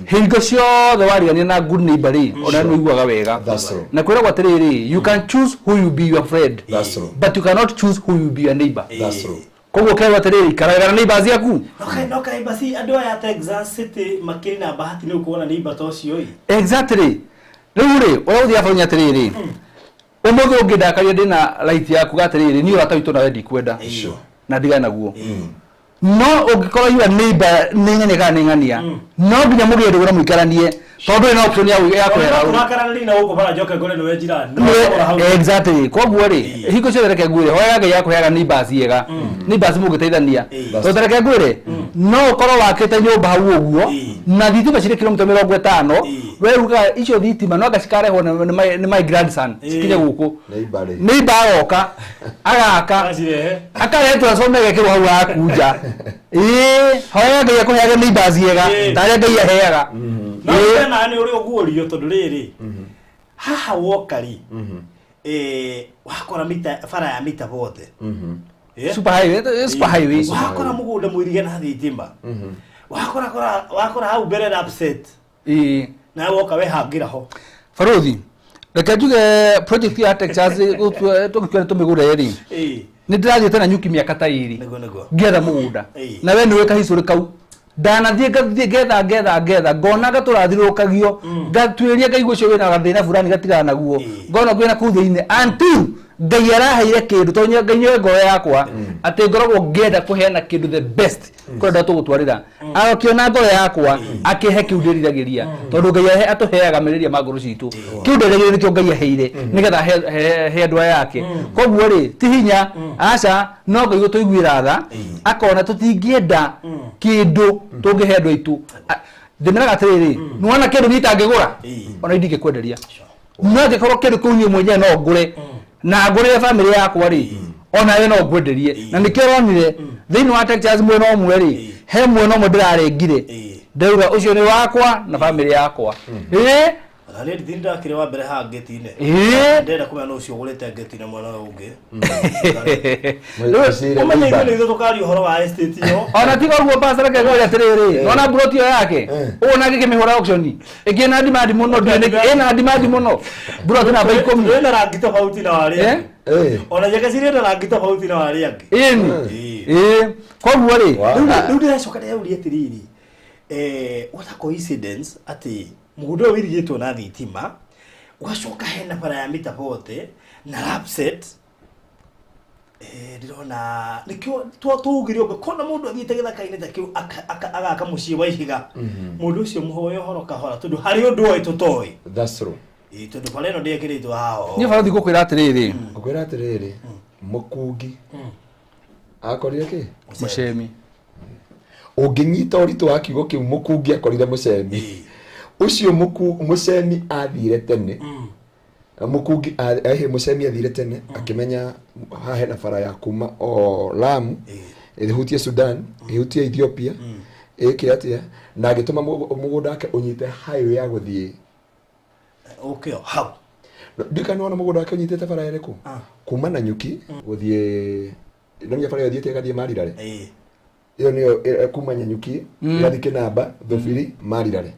hingo ciothe warigania na good neighbor rĩ ona nĩ ũiguaga wega. That's true. Na kwĩragwo atĩrĩrĩ you can choose who you be your friend. That's true. But you cannot choose who you be your neighbor. That's true. Koguo kerwo atĩrĩrĩ ikara wega na neighbors yaku. No kaĩ basi andũ aya Texas City makĩrĩ na bahati nĩ ũkuona neighbor ta ũcio ĩ. Exactly. Rĩu rĩ ũrĩa ũthiaga bũrũri atĩrĩrĩ ũmũthĩ ũngĩndakaria ndĩna right yaku atĩrĩrĩ niĩ ũrata witũ nawe ndikwenda Sure. na ndigane naguo no ũngĩkorwo your neighbor nĩ ng'ania kana nĩ ng'ania no nginya mũgĩe ndũgũ na mũikaranie tondũ ndũrĩ na option ya kwehera hau. Tũrakaranĩria na gũkũ bara njoke ngore nĩwe njirani. Exactly. Koguo rĩ hingo ciothe reke ngwĩre hoyaga Ngai akũheaga neighbors ega neighbors mũngĩteithania Ĩĩ. tondũ reke ngwĩre no ũkorwo wakĩte nyũmba hau ũguo Ĩĩ. na thitima cirĩ kilomita 50 Ĩĩ. we ugaga icio thitima no anga cikarehwo nĩ my grandson cikinye gũkũ. Neighbor rĩ. Neighbor agoka agaka Acirehe. akarehe transformer ĩgekĩrwo hau hakunja. Ĩĩ hoyaga Ngai akũheage neighbors ega Ĩĩ. ta arĩa Ngai aheaga. No Ĩĩ. na nĩ ũrĩ ũguũrio tondũ rĩrĩ haha woka rĩ wakora mita bara ya mita bothe. Super highway, super highway. Wakora mũgũnda mũirige na thitima. Wakora wakora hau mbere na upset. Ĩĩ. Na woka wehangĩra ho. Barothi, reke njuge project ya Texas tũgĩtua tũmĩgũre rĩ, Ĩĩ. nĩ ndĩrathiĩte na nyuki mĩaka ta ĩrĩ Nĩguo nĩguo. ngetha mũgũnda. Ĩĩ. Na we nĩũĩ kahicũrĩ kau ndanathiĩ ngathiĩ ngetha ngetha ngetha ngona gatũrathiũrũkagio, ngatuĩria ngaigua ũcio wĩna gathĩna fulani gatigana naguo. Ĩĩ. Ngona kwĩna kũu thĩinĩ until Ngai araheire kĩndũ, tondũ Ngai nĩoĩ ngoro yakwa atĩ ngoragwo ngĩenda kũheana kĩndũ the best kũrĩa andũ tũgũtwarĩra. Akĩona ngoro yakwa akĩhe kĩu ndĩriragĩria, tondũ Ngai atũheaga merirĩria ma ngoro citũ. Kĩu ndĩriragĩria nĩkĩo Ngai aheire nĩgetha he andũ aya ake. Koguo rĩ, ti hinya, aca, no Ngai gũtũiguĩra tha, akona tũtingĩenda kĩndũ tũngĩhe andũ aitũ. Ndĩmeraga atĩrĩrĩ, nĩwona kĩndũ niĩ itangĩgũra, ona ndingĩkwenderia, no angĩkorwo kĩndũ kĩu niĩ mwenyewe no ngũre na ngũrĩre bamĩrĩ yakwa rĩ, onawe no ngwenderie. Na nĩkĩo ũronire thĩinĩ wa Texas mwena ũmwe rĩ, he mwena ũmwe ndĩrarengire, ndauga ũcio nĩ wakwa na bamĩrĩ yakwa. Ĩĩ. Ona niĩ ndithi ndakire wa mbere haha ngĩti-inĩ. Ĩĩ. Ndĩrenda kũmenya nũ ũcio ũgũrĩte ngĩti-inĩ mwena ũyũ ũngĩ. Mwĩcire Ũmenye ithuĩ Uber. nĩ ithuĩ tũkaria ũhoro wa estate ĩyo. Ona tiga ũguo, pastor, reke ngwĩre atĩrĩrĩ, nona mburoti ĩyo yake ũũ nake kĩmĩhũra auction ĩngĩ ĩna demand mũno, ndiũĩ nĩkĩ ĩna demand mũno, mburoti namba 10. Ĩna rangi tofauti na warĩa Eh? angĩ. Eh. Ona njega ĩna rangi tofauti na warĩa angĩ. Ĩni. Ĩĩ. Ĩĩ, koguo rĩ, Wow. Rĩu ndĩracoka ndĩrauria atĩrĩrĩ, what a coincidence atĩ mũgũnda ũyũ wĩirigĩtwo na thitima, ũgacoka hena bara ya mita 40 na lapset. Ndĩrona nĩkĩo twaugire ũngĩkona mũndũ athiĩte gĩthaka-inĩ ta kĩu agaka mũciĩ wa ihiga, mũndũ ũcio mũhoe ũhoro kahora, tondũ harĩ ũndũ oĩ tũtoĩ. That's true. Ĩĩ, tondũ bara ĩno ndĩekĩrĩtwo haha. Niĩ barothi ngũkwĩra atĩrĩrĩ, Ngũkwĩra atĩrĩrĩ, mũkungi akorire kĩ? Mũcemi. Ũngĩnyita ũritũ wa kiugo kĩu, mũkungi akorire mũcemi ũcio. Mũcemi athire tene, mũkungi mũcemi athire tene akĩmenya haha hena bara ya kuma o Lamu ĩhutie Sudan, ĩhutie Ethiopia, ĩke atĩa, na agĩtũma mũgũnda wake ũnyite highway ya gũthiĩ Ũkĩo hau. Ndika nĩwona mũgũnda wake ũnyitĩte bara ĩrĩkũ? Kuma na nyuki gũthiĩ, no bara ĩyo ĩthiĩte ĩgathiĩ Marirare. Ĩyo nĩyo kuma Nyanyuki ĩgathiĩ Kĩnamba, Thũbiri, Marirare,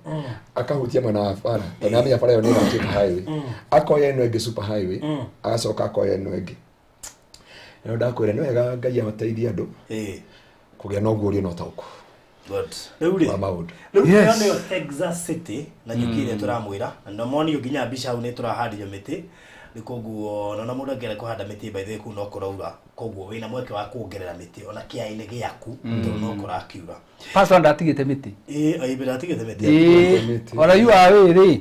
akahutia mwena wa bara tondũ nĩamenya bara ĩyo nĩ ĩgatuĩka highway. Akoya ĩno ĩngĩ super highway, agacoka akoya ĩno ĩngĩ. Nĩyo ndakwĩra nĩ wega Ngai amateithie andũ kũgĩa na ũguũrio na ũtaũku Good. Rĩu rĩ, wa maũndũ. Rĩu Yes. ĩyo nĩyo Texas City na nyuki ĩrĩa tũramwĩra, na nĩmonio nginya mbica hau nĩ tũrahandire mĩtĩ. Nĩ koguo nona mũndũ angĩenda kũhanda mĩtĩ, by the way, kũu no kũraura, koguo wĩna mweke wa kuongerera mĩtĩ ona kĩainĩ gĩaku, tondũ no kũrakiura. Pastor ndatigĩte mĩtĩ. Ĩĩ, ĩĩ, ndatigĩte mĩtĩ. Ĩĩ, Mĩtĩ. ona yu wa rĩ,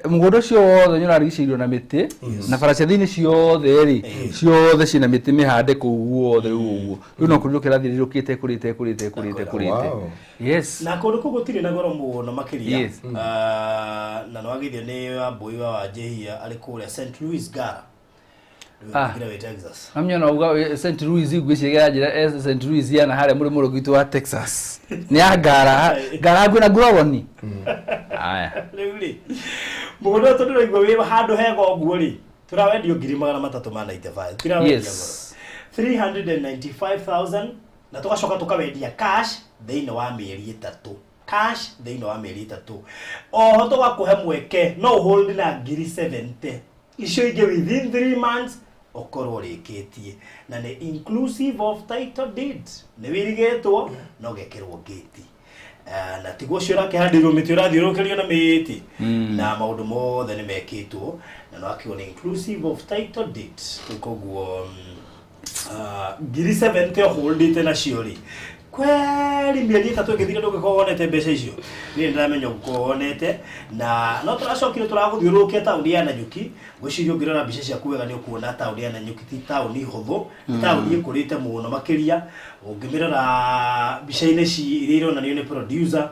mũgũnda ũcio wothe nĩ ũrarigicĩirio na mĩtĩ, na bara cia thĩinĩ ciothe rĩ, ciothe ciĩna mĩtĩ mĩhande kũu guothe. Rĩu ũguo rĩu no kũrirũka ĩrathiĩ rirũkĩte, ĩkũrĩte, ĩkũrĩte, ĩkũrĩte, ĩkũrĩte. Wow. Yes. Na kũndũ kũu gũtirĩ na goro mũno makĩria. Yes. Ah, na nĩwagĩithio nĩ Wambũi wa Wanjĩhia arĩ kũrĩa St Louis Gara. Ah. Rĩu wĩ Texas. Namenya uga St Louis, ngwĩciria njĩra St Louis yana harĩa mũrĩmũ gwitũ wa Texas nĩ ya ngara ngara ngwĩna ngurogoni aya. Rĩu rĩ, mũgũnda ũyũ tondũ ũraigua wĩ handũ hega ũguo rĩ, tũrawendio 395,000. Tirawendia goro 395,000, na tũgacoka tũkawendia cash thĩinĩ wa mĩeri 3, cash thĩinĩ wa mĩeri 3. Oho tũgakũhe mweke no hold na ngiri 70 icio ingĩ within 3 months ũkorwo ũrĩkĩtie, na nĩ inclusive of title deed, nĩ wĩrigĩtwo na ũgekĩrwo ngĩti. Na tiguo ũcio ũrakĩhandĩrwo mĩtĩ ũrathiũrũrũkĩrio na mĩtĩ, na maũndũ mothe nĩ mekĩtwo, na nĩwakiugo nĩ inclusive of title deed. Rĩu koguo ngiri 70 ũhũndĩte nacio rĩ, kweri mĩeri 3 ĩngĩthira ndũngĩkorwo wonete mbeca icio. Niĩ nĩndĩramenya ũngĩkorwo wonete, na no tũracokire tũragũthiũrũrũkia taũni ya Nanyuki. Ngwĩciria ũngĩrora mbica ciaku wega nĩ ũkuona taũni ya Nanyuki ti taũni hũthũ, nĩ taũni ĩkũrĩte mũno makĩria. Ũngĩmĩrora mbica-inĩ iria ironanio nĩ producer,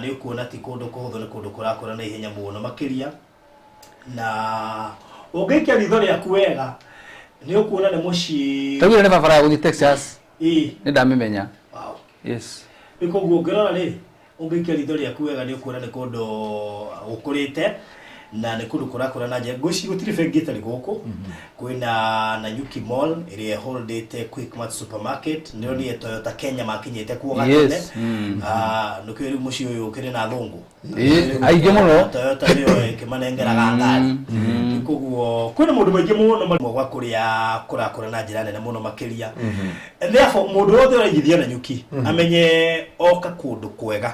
nĩ ũkuona ti kũndũ kũhũthũ, nĩ kũndũ kũrakũra na ihenya mũno makĩria. Na ũngĩikia ritho rĩaku wega nĩ ũkuona nĩ mũciĩ. Taugire nĩ barabara ya gũthiĩ Texas. Ĩĩ. Nĩ ndamĩmenya. Wow. Yes. Rĩu koguo ũngĩrora rĩ, ũngĩikia ritho rĩaku wega nĩ ũkuona nĩ kũndũ gũkũrĩte. Na nĩ kũndũ kũrakũra na njĩra, ngwĩciria gũtirĩ bengi ĩtarĩ gũkũ. Kwĩna Nanyuki Mall ĩrĩa ĩholdĩte Quickmart Supermarket, nĩyo nĩ Toyota Kenya makinyĩte kuo gatene. Ah, nĩkĩo rĩu mũciĩ ũyũ ũkĩrĩ na athũngũ. Aingĩ mũno. Toyota nĩyo ĩkĩmanengeraga ngari. Koguo kwĩna maũndũ maingĩ mũno marĩ gwa kũrĩa kũrakũra na njĩra nene mũno makĩria. And therefore mũndũ wothe ũraigithia Nanyuki amenye oka kũndũ kwega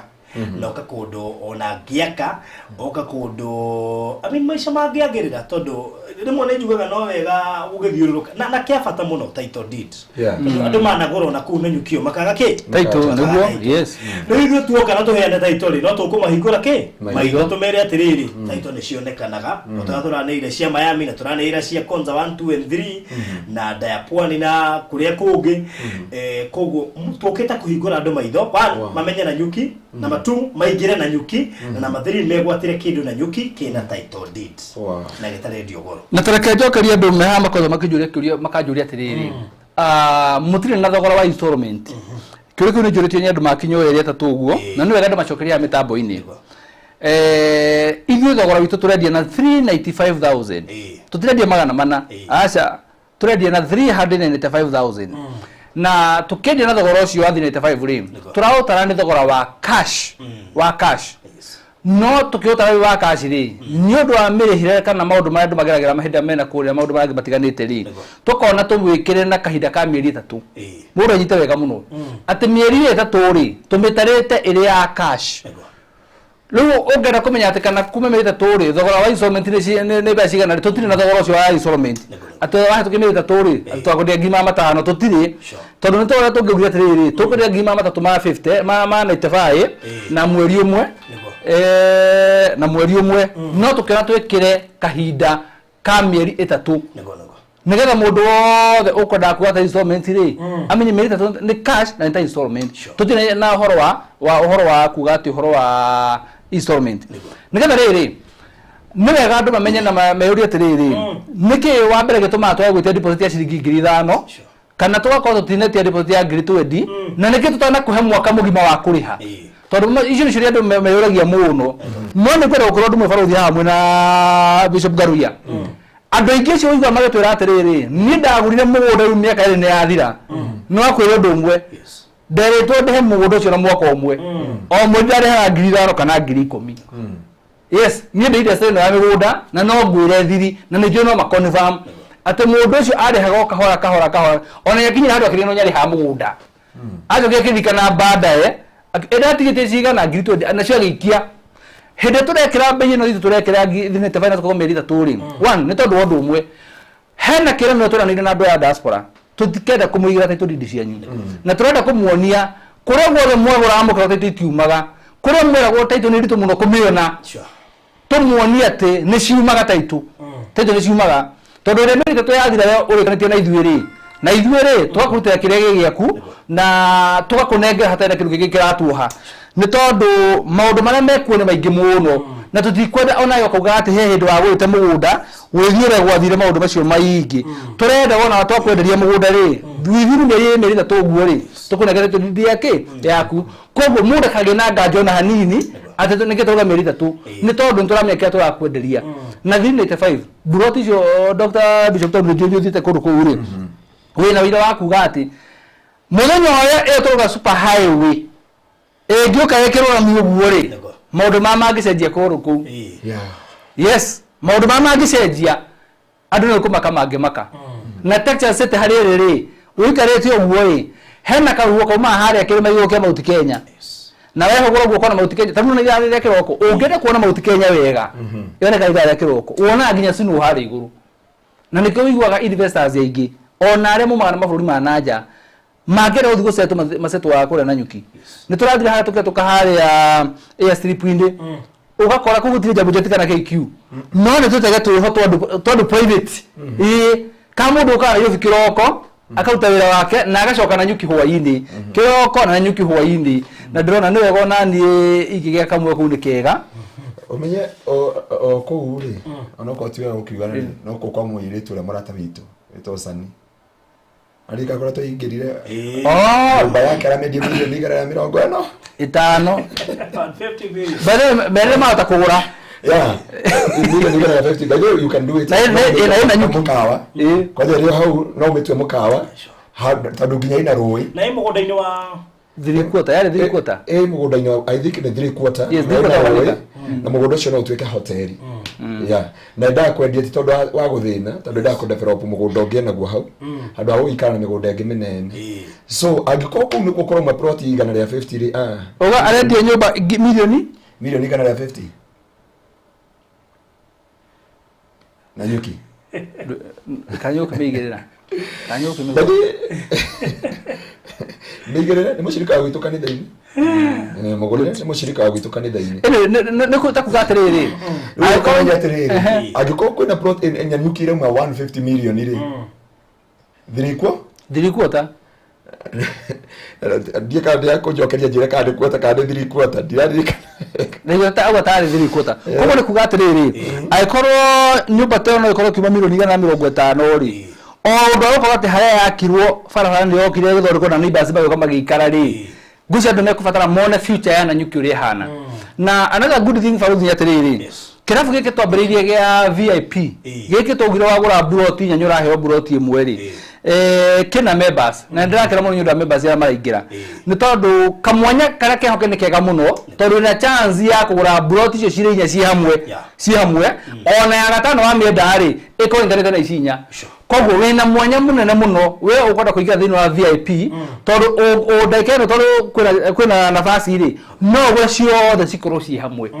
na oka kũndũ ona ngĩaka oka kũndũ, I mean, maica mangĩagĩrĩra, tondũ rĩmwe nĩ njugaga no wega gũgĩthiũrũrũka na kĩa bata mũno title deed. Tondũ andũ managũra ona kũu Nanyuki makaga kĩ? Title. Makaga nĩguo title. Rĩu ithuĩ tuoka na tũheane title rĩ, no tũkũmahingũra kĩ maitho, tũmere atĩrĩrĩ, title nĩ cionekanaga o ta tũranĩire cia Miami na tũranĩire cia Konza 1, 2 and 3 na Ndaya Pwani na kũrĩa kũngĩ. Koguo tũkĩte kũhingũra andũ maitho, one, mamenye Nanyuki, number 2, maingĩre Nanyuki, na number 3, megwatĩre kĩndũ Nanyuki kĩna title deed na gĩtarendio goro. Na tareke njokerie andũ me haha makorwo makĩnjũria kĩũria, makanjũria atĩrĩrĩ, mũtirĩ na thogora wa installment? Kĩũria kĩu nĩ njũrĩtio nĩ andũ makinya ĩrĩ ĩtatũ ũguo, na nĩ wega andũ macokeria haha mĩtambo-inĩ. Ithuĩ thogora witũ tũrendia na 395,000. Tũtirendia 400. Aca, tũrendia na 395,000, na tũkĩendia na thogora ũcio wa 395 rĩ, tũraũtara nĩ thogora wa cash, wa cash. No tũkĩũtara wĩ wa cash rĩ, nĩ ũndũ wa mĩrĩhĩre kana maũndũ marĩa andũ mageragĩra mahinda mena kũrĩa, maũndũ marĩa matiganĩte rĩ, tũkona tũmwĩkĩre na kahinda ka mĩeri 3. Mũndũ anyite wega mũno atĩ mĩeri 3 rĩ, tũmĩtarĩte ĩrĩ ya cash. Rĩu ũngĩenda kũmenya atĩ kana kuma mĩeri 3 rĩ, thogora wa installment nĩ mbeca cigana rĩ, tũtirĩ na thogora ũcio wa installment atĩ wahĩtũkia mĩeri 3 rĩ, atĩ twakwendia 500,000, tũtirĩ. Tondũ nĩ tũrĩa tũngĩugire atĩrĩrĩ, tũkwendia 300,000 ma 50 ma 95 na mweri ũmwe. Na mweri ũmwe, no tũkĩona twĩkĩre kahinda ka mĩeri 3 Nĩguo. nĩgetha mũndũ wothe ũkwendaga kuoya ta installment rĩ, amenye mĩeri 3 nĩ cash na nĩ ta installment. Tũtirĩ na ũhoro wa ũhoro wa kuga atĩ ũhoro wa installment. Nĩgetha rĩrĩ, nĩ wega andũ mamenye na meyũrie atĩrĩrĩ, nĩkĩ wa mbere gĩtũmaga twage gwĩtia deposit ya ciringi 5,000 kana tũgakorwo tũtinetia deposit ya 20,000, na nĩkĩ tũtanakũhe mwaka mũgima wa kũrĩha? Tondũ icio nĩcio iria andũ meyũragia mũno. No nĩ kwenda gũkorwo ndũmwe barũthi haha mwena Bishop Ngaruiya, andũ aingĩ acio ũiguaga magĩtwĩra atĩrĩrĩ, niĩ ndagũrire mũgũnda, rĩu mĩaka 2 nĩ yathira. No akwĩra ũndũ ũmwe, nderĩtwo ndĩhe mũgũnda ũcio na mwaka ũmwe, o mweri ndarĩhaga 5,000 kana 10,000. Yes, niĩ ndĩ industry ĩno ya mĩgũnda na no ngwĩre thiri, na nĩ njũĩ no ma-confirm atĩ mũndũ ũcio arĩhaga o kahora kahora kahora, ona nĩakinyire handũ akĩrigwo nĩ arĩhaga mũgũnda, acokire akĩririkana baadaye ĩratigĩtie cigana, 20,000, nacio agĩikia. Hĩndĩ ĩrĩa tũrekĩra mbei ĩno itũ tũrekĩra thinĩte finance kwa mĩeri 3 rĩ, one, nĩ tondũ wa ũndũ ũmwe, hena kĩranĩro tũranĩire na andũ aya a diaspora, tũtikenda kũmũigĩra title deed cianyu, na tũrenda kũmuonia kũrĩa guothe mwagũraga mũkĩrwo title itiumaga, kũrĩa mweragwo title nĩ nditũ mũno kũmĩona, tũmuonie atĩ nĩ ciumaga title. Title nĩ ciumaga, tondũ ĩrĩa mĩeri 3 yathira we ũrĩkanĩtie na ithuĩ rĩ, na ithuĩ rĩ, tũgakũrutĩra kĩrĩa gĩ gĩaku na tũgakũnengera hatarĩ na kĩndũ kĩngĩ kĩratuoha, nĩ tondũ maũndũ marĩa mekuo nĩ maingĩ mũno, na tũtikwenda onawe ũkauga atĩ he hĩndĩ wagũrĩte mũgũnda ũgĩthiĩ ũrĩa gwathire maũndũ macio maingĩ. Tũrenda wona twakwenderia mũgũnda rĩ, within mĩeri 3 ũguo rĩ, tũkũnengere deed yake yaku. Koguo mũndũ akagĩa na nganja ona hanini atĩ nĩkĩ tũrauga mĩeri 3, nĩ tondũ nĩ tũramenya kĩrĩa tũrakwenderia na 395 buroti icio. Dr. Bishop, tondũ nĩ njũĩ ũthiĩte kũndũ kũu rĩ, wĩna wĩira wa kuga atĩ mũthenya ũrĩa ĩyo tũrauga super highway ĩngĩũka ĩkĩrwo rami ũguo rĩ, maũndũ ma mangĩcenjia kũndũ kũu. Yes, maũndũ ma mangĩcenjia, andũ nĩ kũmaka mangĩmaka. Na Texas City harĩ ĩrĩ rĩ, ũikarĩte ũguo rĩ, hena kahuho kaumaga harĩa kĩrĩma igũrũ kĩa Mount Kenya, na wehũgũra ũguo ũkona Mount Kenya. Tarĩu na ithaa rĩrĩa kĩroko, ũngĩenda kuona Mount Kenya wega, yoneka ithaa rĩa kĩroko, wonaga nginya snow harĩa igũrũ. Na nĩkĩo ũiguaga investors aingĩ ona arĩa maumaga na mabũrũri ma nanja mangĩenda gũthiĩ gũcetwo, macetwo kũrĩa Nanyuki. Nĩ tũrathire harĩa tũkĩhetũka harĩa airstrip-inĩ, ũgakora kũu gũtirĩ Jambo Jet kana KQ, no nĩ tũtege twĩho tondũ private ĩĩ, ka mũndũ ũkaga Nairobi kĩroko akaruta wĩra wake na agacoka Nanyuki hwainĩ, kĩroko na Nanyuki hwainĩ. Na ndĩrona nĩ wega ona niĩ ingĩgĩa kamwe kũu nĩ kega. Ũmenye o kũu rĩ, onokorwo ti wega gũkiuga rĩ, no kũu kwa mũirĩtu ũrĩa mũrata witũ wĩtwo Sani arika kũrĩa twaingĩrire Oh, nyũmba yake aramĩendia mirioni 150. 5. 150 million. Mbere mbere mahota kũgũra. Yeah. 150,000,000. By the way, you can do it. Na ĩna nyuki. Mũkawa. Ĩĩ. Kwanja rĩo hau no ũmĩtue mũkawa. Tondũ nginya ina rũĩ. Na ĩ mũgũnda-inĩ wa 3/4, yarĩ 3/4. Ĩ mũgũnda-inĩ I think nĩ 3/4. Yes, Na ĩna 3/4 rũĩ, acre. na mũgũnda ũcio no ũtuĩke hoteli. Yeah. Na endaga kwendia ti tondũ wa gũthĩna, tondũ endaga kũdevelop mũgũnda ũngĩ naguo hau. Handũ ha gũikara na mĩgũnda ĩngĩ mĩnene. So angĩkorwo kũu nĩkuo kũrauma plot 150 rĩ, Uga arendia nyũmba milioni 150,000,000. Na nyuki. Kana ũkĩmĩigĩrĩra. Kana ũkĩmĩgũra. But mĩigĩrĩre nĩ mũcirika wa gwitũ kanitha-inĩ. Mũgũrĩre nĩ mũcirika wa gwitũ kanitha-inĩ. Anyway, nĩ ta kuga atĩrĩrĩ. Rĩu ũkamenya atĩrĩrĩ, angĩkorwo kwĩna plot Nanyuki ĩrauma 150 million rĩ, 3/4? 3/4. Ndiĩ kana ndĩrakũnjokeria njĩre kana nĩ quarter kana nĩ 3/4, ndiraririkana. Nĩguo ta auga tarĩ 3/4. Koguo nĩ kuga atĩrĩrĩ, angĩkorwo nyũmba ta ĩyo no ĩkorwo ĩkiuma 150,000,000 rĩ, o ũndũ wa gũkorwo atĩ harĩa yakirwo barabara nĩ yokire ĩgĩthondekwo na neighbors magĩũka magĩikara rĩ, ngwĩciria andũ mekũbatara mone future ya Nanyuki ũrĩa ĩhana. Na another good thing barũthi nĩ atĩrĩrĩ, kĩrabu gĩkĩ twambĩrĩirie gĩa VIP, gĩkĩ twaugire wagũra mburoti inya nĩ ũraheo mburoti ĩmwe rĩ, kĩna members, na nĩndĩrakena mũno nĩ ũndũ wa members arĩa maraingĩra, nĩ tondũ kamwanya karĩa keho nĩ kega mũno, tondũ wĩna chance ya kũgũra mburoti icio cirĩ inya ciĩ hamwe, ciĩ hamwe, ona ya gatano wamĩenda rĩ, ĩkorwo ĩnyitanĩte na ici inya. Koguo wĩna mwanya mũnene mũno we ũkwenda kũingĩra thĩinĩ wa VIP, tondũ ndagĩka ĩno tondũ kwĩna nafasi rĩ, no ũgũre ciothe cikorwo ciĩ hamwe.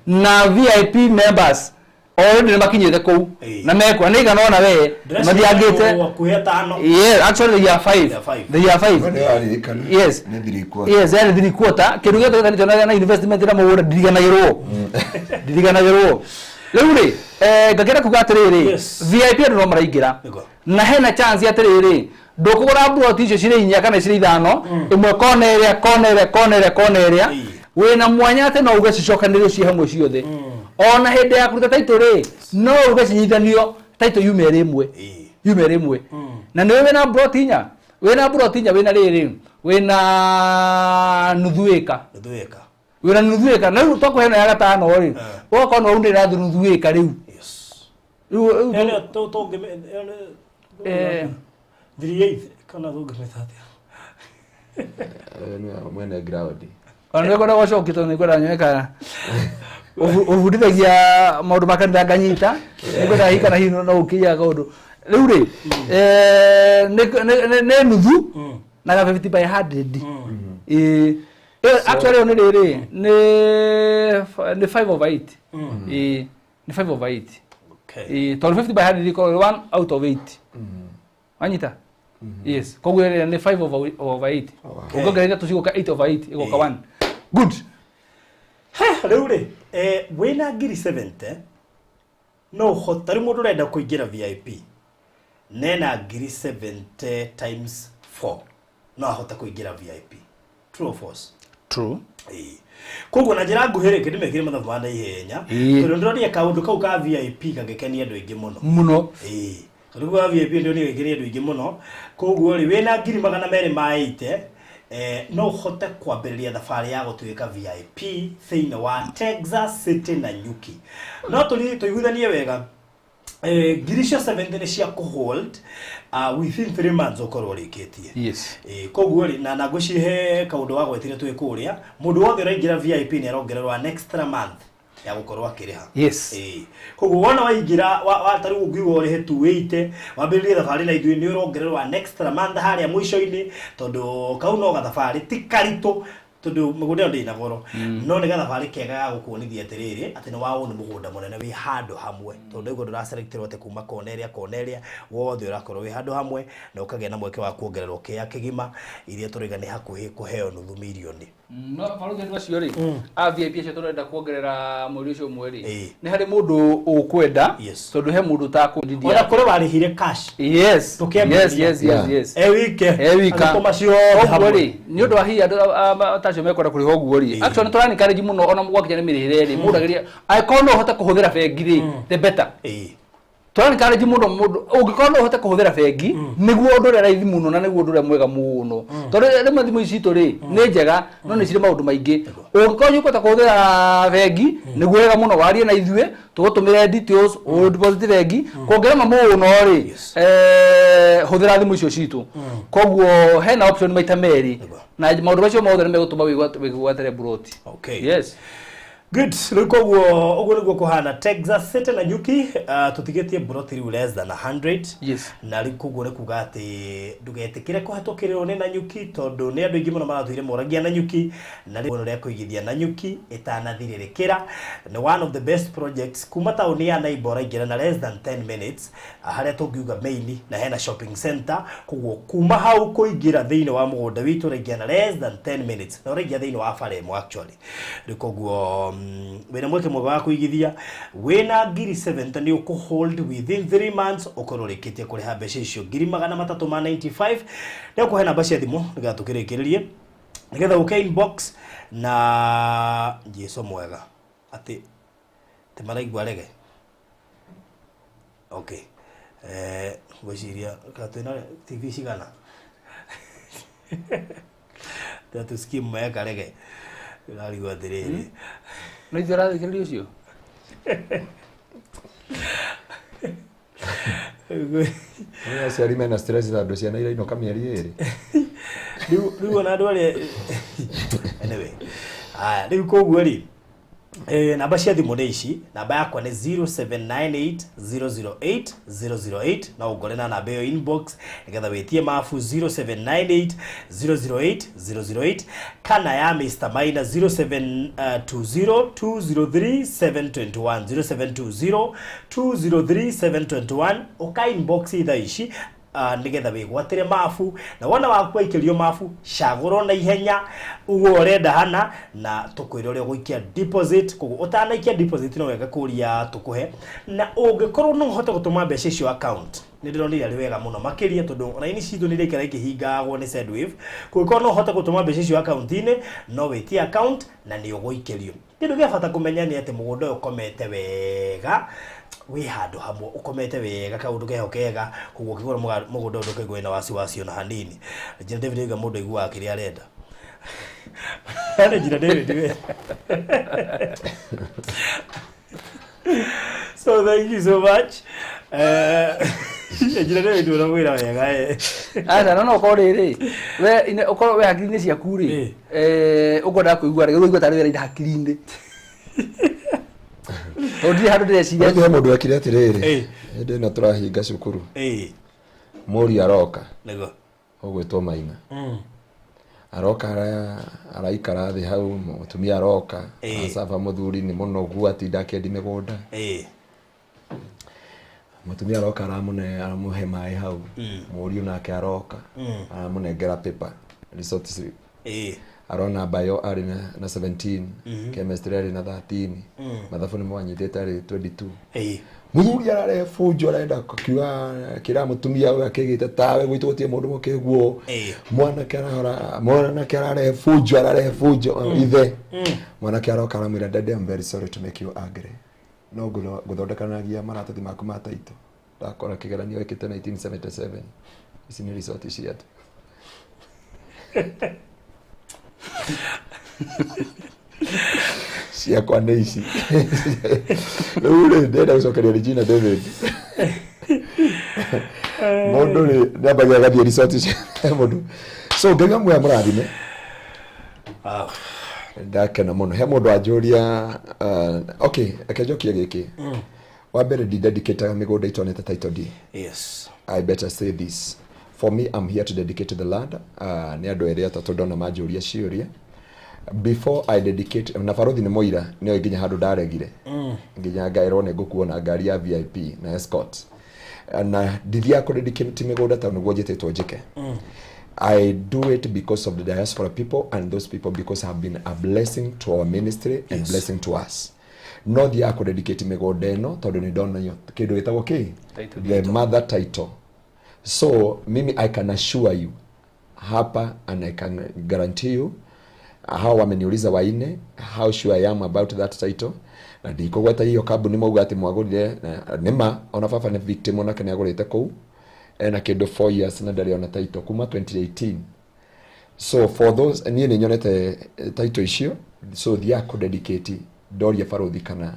Na VIP members already nĩ makinyĩte kũu, na mekwa nĩ igana ona we mathiangĩte. Hakuhĩ atano. Yeah, actually they are 5. They are 5. They are 5. Nĩ waririkana. Yes. Nĩ 3/4. Yes, yarĩ 3/4. Kĩndũ gĩothe gĩtanĩtio na investment na mũgũnda ndiriganagĩrwo. Ndiriganagĩrwo. Rĩu rĩ, ngakĩenda kuga atĩrĩrĩ, VIP andũ no maraingĩra. Na hena chance atĩrĩrĩ, ndũkũgũra mburoti icio cirĩ inya kana cirĩ ithano, ĩmwe kona ĩrĩa, kona ĩrĩa, kona ĩrĩa, kona ĩrĩa. Wĩna mwanya atĩ no uge cicokanĩrĩrio ciĩ hamwe ciothe. Ona hĩndĩ ya kũruta title rĩ, no uge cinyitithanio title yume ĩrĩ ĩmwe. Yume ĩrĩ ĩmwe. Na nĩwe wĩna mburoti inya. Wĩna mburoti inya, wĩna rĩrĩ, wĩna nuthu ĩka. Nuthu ĩka. Wĩna nuthu ĩka. Na rĩu twakuhe ĩno ya gatano rĩ, ũgakorwo no ũndĩra nuthu ĩka rĩu. Rĩu, rĩu Ĩyo nĩyo ĩyo nĩ 3/8 kana tũngĩmĩta atĩa? Nĩ mwene ground. Ona nĩ ngwenda gũcokia tondũ nĩ ngwenda nyone kana ũbundithagia maũndũ ma kanitha nganyita, nĩ ngwenda hihi kana hihi no ũkĩiya kaũndũ. Rĩu rĩ, nĩ nuthu na ga 50 by 100. Actually ĩyo nĩ rĩrĩ, nĩ 5/8. Nĩ 5/8. Tondũ 50 by 100 ĩkoragwo 1 out of 8. Wanyita? Yes. Koguo ĩrĩa nĩ 5/8. Ũngĩongerera ithatũ cigoka 8/8, ĩgoka 1. Good. Rĩu rĩ, wĩna ngiri 70, no ũhote, rĩu mũndũ ũrenda kũingĩra VIP, nena ngiri 70 times 4, no ahote kũingĩra VIP. True or false? True. Koguo na njĩra nguhĩ rĩ, kĩndũ mekire mathabu ma naihenya, tondũ ndĩronire kaũndũ kau ka VIP gagĩkenia andũ aingĩ mũno. Mũno. Tondũ ka VIP ndĩronire gagĩkenia andũ aingĩ mũno. Koguo rĩ, wĩna ngiri magana merĩ ma 80, no ũhote kwambĩrĩria thabarĩ ya gũtuĩka VIP thĩinĩ wa Texas City na Nanyuki. No tũiguithanie wega, ngiri cia 70 nĩ cia kũhold, within 3 months ũkorwo ũrĩkĩtie. Koguo rĩ, na ngwĩciria kaũndũ wa gwetire twĩ kũrĩa, mũndũ wothe ũraingĩra VIP nĩ arongererwo an extra month ya gũkorwo akĩrĩha. Koguo wona waingĩra, ta rĩu ũngiuga ũrĩhe 280, wambĩrĩrie thabarĩ na ithuĩ nĩ ũrongererwo an extra month harĩa mũico-inĩ, tondũ kau no gathabarĩ ti karitũ, tondũ mũgũnda ũyũ ndĩna goro. No nĩ gathabarĩ kega ga gũkuonithia atĩrĩrĩ, atĩ nĩ waũ nĩ mũgũnda mũnene wĩ handũ hamwe. Tondũ ndaigua ndũraselectirwo atĩ kuma kona ĩrĩa, kona ĩrĩa, wothe ũrakorwo wĩ handũ hamwe, na ũkagĩa na mweke wa kuongererwo kĩea kĩgima, iria tũrauga nĩ hakuhĩ kũheo nuthu mirioni. No barũthi andũ acio rĩ, a VIP acio tũrenda kuongerera mweri ũcio ũmwe rĩ, nĩ harĩ mũndũ ũkwenda, tondũ he mũndũ ũtakwendithia. Ona kũrĩ warĩhire cash. Yes. Tũkĩambĩrĩria. Yes, yes, yes, yes. E wike. E wika. Agĩtũma ciothe Ũguo hamwe. rĩ, nĩ ũndũ wa hihi andũ ta acio mekwenda kũrĩha ũguo rĩ, actually nĩ tũra encourage mũno ona gwakinya nĩ mĩrĩhĩre rĩ, mũndũ agerie, angĩkorwo no ũhote kũhũthĩra bengi rĩ, the better. Tũra encourage mũno mũndũ ũngĩkorwo no ũhote kũhũthĩra bengi nĩguo ũndũ ũrĩa raithi mũno na nĩguo ũndũ ũrĩa mwega mũno tondũ rĩmwe thimũ ici citũ rĩ nĩ njega no nĩ cirĩ maũndũ maingĩ. Ũngĩkorwo nĩ ũkũhota kũhũthĩra bengi nĩguo wega mũno warie na ithuĩ tũgũtũmĩre details ũ deposit bengi kũngĩrema mũno rĩ hũthĩra thimũ icio citũ. Koguo hena option maita merĩ na maũndũ macio mothe nĩ megũtũma wĩgwatĩre buroti. Okay. Yes. Good. Rĩu koguo ũguo nĩguo kũhana Texas City na Nyuki tũtigĩtie buroti rĩu less than 100. Yes. Na rĩu koguo nĩ kuga atĩ ndũgetĩkĩre kũhatũkĩrĩrwo nĩ Nanyuki tondũ nĩ andũ aingĩ mũno maratũire moragia Nanyuki na rĩu rĩa kũigithia Nanyuki ĩtanathirĩrĩkĩra nĩ one of the best projects kuma taũni ya Naibo ũraingĩra na less than 10 minutes harĩa tũngiuga main na hena shopping center koguo kuma hau kũingĩra thĩinĩ wa mũgũnda witũ ũraingĩra na less than 10 minutes na ũraingĩra thĩinĩ wa bara ĩmwe actually. Rĩu koguo wĩna mweke mwega wa kũigithia wĩna ngiri 70 nĩ ũkũ hold within 3 months ũkorwo ũrĩkĩtie kũrĩha mbeca icio ngiri magana matatũ ma 95. Nĩ ũkũhe namba cia thimũ nĩgetha tũkĩrĩkĩrĩrie nĩgetha ũke inbox na Jesu mwega atĩ ti maraigua rege. Okay. Ngwĩciria kana twĩna TV cigana tatu scheme meka rege ĩrarigwo atĩrĩrĩ. No ithuĩ ũrathikĩrĩria ũcio. Nĩ aciari mena stress tondũ ciana irainũka mĩeri ĩrĩ. Rĩu ona andũ arĩa anyway haya rĩu koguo rĩ namba cia thimũ nĩ ici. Namba yakwa nĩ 0798 008 008 no ũngore na namba ĩyo inbox nĩgetha wĩtie mabu 0798 008 008 kana ya Mr. Maina 0720 203 721 0720 203 721 ũka inbox thaa ici nĩgetha wĩgwatĩre mabu na wona waku waikĩrio mabu cagũrwo na ihenya uguo ũrenda hana na tũkwĩre ũrĩa ũgũikia deposit. Koguo ũtanaikia deposit no wega kũria tũkũhe na ũngĩkorwo no ũhote gũtũma mbeca icio account nĩ ndĩronire arĩ wega mũno makĩria tondũ raini citũ nĩ iraikara ikĩhingagwo nĩ Sendwave. Kũngĩkorwo no ũhote gũtũma mbeca icio account-inĩ no wĩtie account na nĩ ũgũikĩrio. Kĩndũ gĩa bata kũmenya nĩ atĩ mũgũnda ũyũ ũkomete wega wĩ handũ hamwe ũkomete wega kaũndũ keho kega koguo ũkĩgũra mũgũnda ũyũ ndũkaigua wĩna wasiwasi ona hanini. Regina David auga mũndũ aiguaga kĩrĩa arenda. Regina David we. So thank you so much. Regina David ũramwĩra wega Aca no ũkorwo rĩrĩ we ũkorwo we hakiri-inĩ ciaku rĩ ũkwendaga kũigua rĩ ũraigua tarĩ wĩra hakiri-inĩ tondũ ndirĩ handũ ndĩreciria. He mũndũ wekire atĩrĩrĩ hĩndĩ ĩno tũrahinga cukuru mũriũ aroka nĩguo ũgwĩtwo Maina aroka araikara thĩ hau mũtumia aroka acaba mũthuri nĩ mũnogu atinda akĩendia mĩgũnda mũtumia aroka aramũhe maĩ hau mũriũ nake aroka aramũnengera paper resort slip arona bio arĩ na 17 chemistry arĩ na 13 mathabu nĩ mwanyitĩte arĩ 22 mũthuri ararehe bunjo arenda kiuga kĩra mũtumia ũyũ akĩgĩte tawe gwitũ gũtirĩ mũndũ mũkĩguo mwanake arahora mwanake ararehe bunjo ithe mwanake aroka aramwĩra daddy I'm very sorry to make you angry no ngũthondekanagia maratathi maku ma taito ndakora kĩgeranio wĩkĩte 1977 ici nĩ resort ciatũ. Ciakwa nĩ ici. Rĩu rĩ ndĩrenda gũcokeria Regina David mũndũ rĩ nĩambagia agathiĩ resort cia mũndũ so Ngai amwe amũrathime. Ndakena mũno he mũndũ anjũria okay reke njokie gĩkĩ wa mbere ndidedicataga mĩgũnda itonete title deed. Yes. I better say this. For me, I'm here to dedicate the land. Nĩ andũ erĩ atatũ ndona manjũria ciũria. Before I dedicate, na barothi nĩ mũira nĩoĩ nginya handũ ndaregire nginya ngaĩrwo nĩ ngũkuona ngari ya VIP na escort na ndithiaga kũ dedicate mĩgũnda tondũ nĩguo njĩtĩtwo njĩke. I do it because of the diaspora people and those people because have been a blessing to our ministry and Yes. blessing to us. No thiaga kũ dedicate mĩgũnda ĩno tondũ nĩ ndonanio kĩndũ gĩtagwo kĩ the mother title. So mimi I can assure you hapa and I can guarantee you Hao wameniuliza waine how sure I am about that title, na ndikũgweta iyo kambuni mauga atĩ mwagũrire nĩma ona baba nĩ victim onake nĩagũrĩte kũu ena kĩndũ 4 years na ndarĩ ona title kuma 2018. So for those niĩ nĩ nyonete title icio, so thiaga kũ dedicate ndoria barothi kana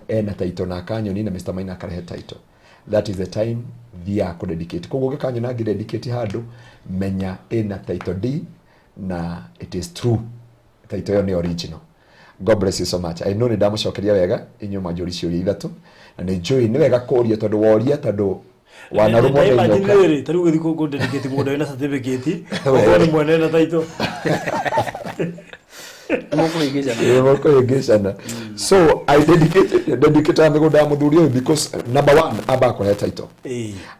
ena title na akanyoni na Mr. Maina akarehe title. That is the time thiaga kũ dedicate. Koguo ũngĩkanyona ngĩ dedicate handũ, menya ĩna title D na it is true, title ĩyo nĩ original. God bless you so much. I know nĩ ndamũcokeria wega inyuĩ mwanjũri ciũria ithatũ, na nĩ njũĩ nĩ wega kũria tondũ woria tondũ wanarũmwo nĩ nyoka. Rĩrĩ ta rĩu ũgĩthiĩ kũ dedicate mũndũ wĩna certificate ũkorwo nĩ mwene na title. Mũkũhĩngĩcana. So I dedicated mĩgũnda ya mũthuri ũyũ because number one amba kũrehe title.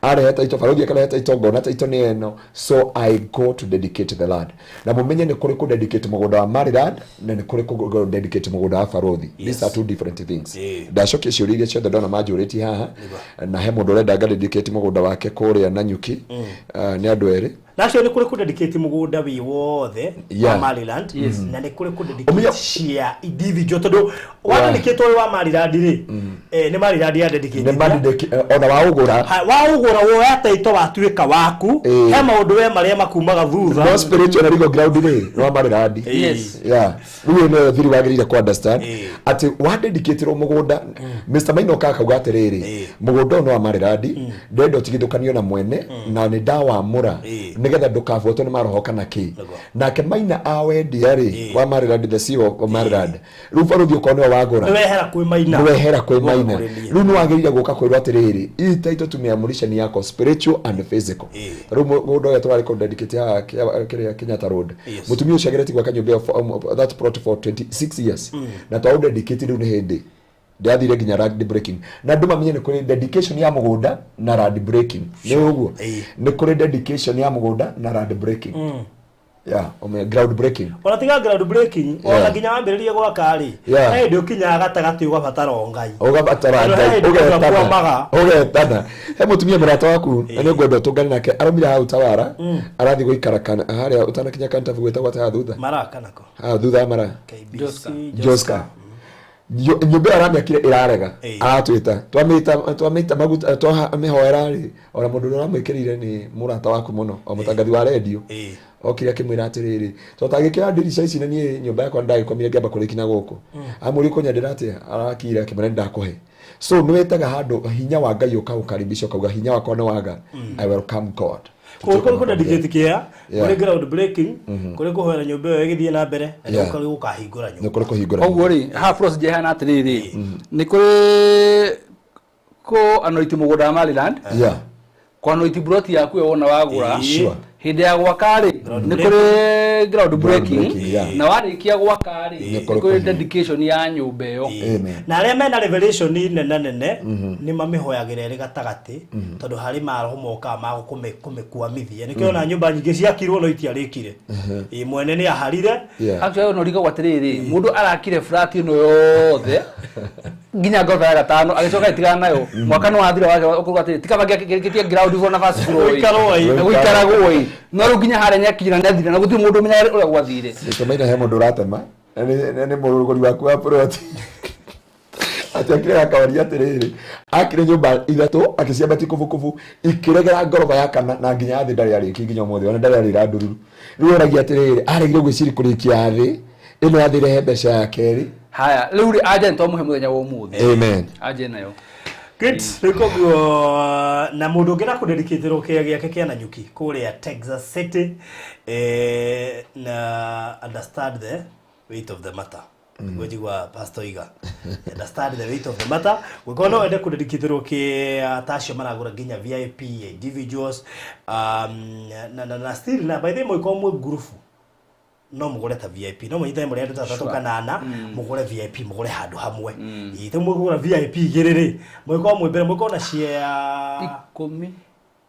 Arehe title, barothi akarehe title, ngona title nĩ ĩno, so I go to dedicate the land. Na mũmenye nĩ kũrĩ kũ dedicate mũgũnda wa Maryland na nĩ kũrĩ kũ dedicate mũgũnda wa barothi. These are two different things. Ndacokia ciũria iria ciothe ndona manjũrĩtie haha, na he mũndũ ũrenda nga dedicate mũgũnda wake kũrĩa Nanyuki, nĩ andũ erĩ. Na acio nĩ kũrĩ kũ dedicate mũgũnda wĩ wothe wa Maryland, na nĩ kũrĩ kũ dedicate cia individual tondũ wa dedicate ũyũ wa Maryland rĩ, nĩ Maryland ya dedicate. Nĩ ma ona wa ũgũra. Wa ũgũra woya title watuĩka waku, he maũndũ we marĩa makumaga thutha. No spiritual na legal ground rĩ, nĩ wa Maryland. Yes. Yeah. Rĩu ĩno thiri wagĩrĩire ku understand atĩ wa dedicate rwo mũgũnda, Mr. Maina okaga akauga atĩrĩrĩ, mũgũnda ũyũ nĩ wa Maryland, ndĩrenda ũtigithũkanio na mwene na nĩ ndawamũra nĩgetha ndũkabuatwo nĩ maroho kana kĩ. Nake Maina awendia rĩ, wa Maryland, the CEO wa Maryland, rĩu barothi ũkorwo nĩwe wagũra, nĩwehera kwĩ Maina, nĩwehera kwĩ Maina, rĩu nĩwagĩrĩire gũka kwĩrwo atĩrĩrĩ, hii title tumeamrisha ni yako spiritual and physical. Rĩu mũgũnda ũrĩa tũrarĩ kũ dedicate haha kĩrĩa Kenyatta Road, mũtumia ũcio ageretie gwaka nyũmba ĩyo that plot for 26 years, na twaũ dedicate rĩu nĩ hĩndĩ ndathire nginya land breaking. Na andũ mamenye nĩ kũrĩ dedication ya mũgũnda na land breaking. Nĩ ũguo nĩ kũrĩ dedication ya mũgũnda na land breaking. Yeah, ground breaking. Ona tiga ground breaking, ona nginya wambĩrĩrie gwaka rĩ, he hĩndĩ ũkinyaga gatagatĩ ũgabatara o Ngai. Ũgabatara Ngai, ũgetana. Ũgetana. He mũtumia mũrata waku, na nĩ ngwenda ũtũngane nake, araumire hau Tawara, arathiĩ gũikara kana harĩa ũtanakinya Kantafu gwĩtagwo atĩa haha thutha? Mara nako. Haha thutha wa Mara. KBC Joska. Nyũmba ĩyo aramĩakire ĩrarega, aratwĩta twamĩita maguta, twamĩhoera rĩ, ona mũndũ ũrĩa ũramwĩkĩrĩire nĩ mũrata waku mũno, o mũtangathi wa redio, okire akĩmwĩra atĩrĩrĩ, tondũ ndirica ici na niĩ nyũmba yakwa ndagĩkomire ngĩamba kũrĩki na gũkũ, amũria kũnyendera atĩa, arakire akĩmwĩra nĩndakũhe. So nĩwĩtaga handũ hinya wa Ngai ũkaũkaribisha, ũkauga hinya wakwa nĩ waga, I welcome God. Kũrĩ kũ dedicate kĩa, kũrĩ ground breaking, kũrĩ kũhoera nyũmba ĩyo ĩgĩthiĩ na mbere, na nĩ kũrĩ gũkahingũra nyũmba. Nĩ kũrĩ kũhingũra. Koguo rĩ, haha procedure ĩhana atĩrĩrĩ, nĩ kũrĩ kũ anoint mũgũnda wa Maryland, kũ anoint plot yaku ĩyo wona wagũra, hĩndĩ ya gwaka rĩ, nĩ kũrĩ ground breaking, na warĩkia gwaka rĩ, nĩ kũrĩ dedication ya nyũmba ĩyo. Na arĩa mena revelation nene nene nĩ mamĩhoyagĩra ĩrĩ gatagatĩ, tondũ harĩ maroho mokaga ma kũmĩkwamithia. Nĩkĩo ona nyũmba nyingĩ ciakirwo no itiarĩkire. Mwene nĩ aharire. Actually no rigagwo atĩrĩrĩ, mũndũ arakire flat ĩno yothe nginya ngoroba ya gatano, agĩcoka ĩtigana nayo, mwaka nĩ wathira wake ũkauga atĩrĩ, tika mangĩakĩtie ground floor na first floor ĩ. Gũikarwo ĩ. Gũikaragwo ĩ. No rĩu nginya harĩa nĩakinyire na nĩathire, na gũtirĩ mũndũ ũmenyaga ũrĩa gwathire. Mr. Maina he mũndũ ũratema, na nĩ mũrũgũri waku wa plot. Atĩ akire akaũria atĩrĩrĩ, akire nyũmba ithatũ akĩciambatia kubukubu, ikĩregera ngoroba ya kana na nginya thĩ ndarĩ arĩkia nginya ũmũthĩ, ona ndarĩ arĩra ndururu. Rĩu oragia atĩrĩrĩ, aregire gwĩciria kũrĩkia thĩ, ĩno ya thĩ ĩrehe mbeca ya kerĩ. Haya, rĩu rĩ, anja nĩtwamũhe mũthenya wa ũmũthĩ. Amen. Anja nayo. Good. Rĩu koguo na mũndũ ũngĩ na kũdedicate-rwo kĩrĩa gĩake kĩa Nanyuki kũrĩa Texas City, na understand the weight of the matter. Nĩguo njigua Pastor Iga. Understand the weight of the matter. Gwĩkorwo no wende kũdedicate-rwo kĩa ta acio maragũra nginya VIP individuals, na still na by the way mũgĩkorwo mwĩ ngurubu no mũgũre ta VIP, no mũnyitane mũrĩ andũ ta atatũ kana ana, mũgũre VIP, mũgũre handũ hamwe. Ĩĩ, rĩu mũgũra VIP igĩrĩ rĩ, mũgĩkorwo mwĩ mbere, mũgĩkorwo na share ikũmi.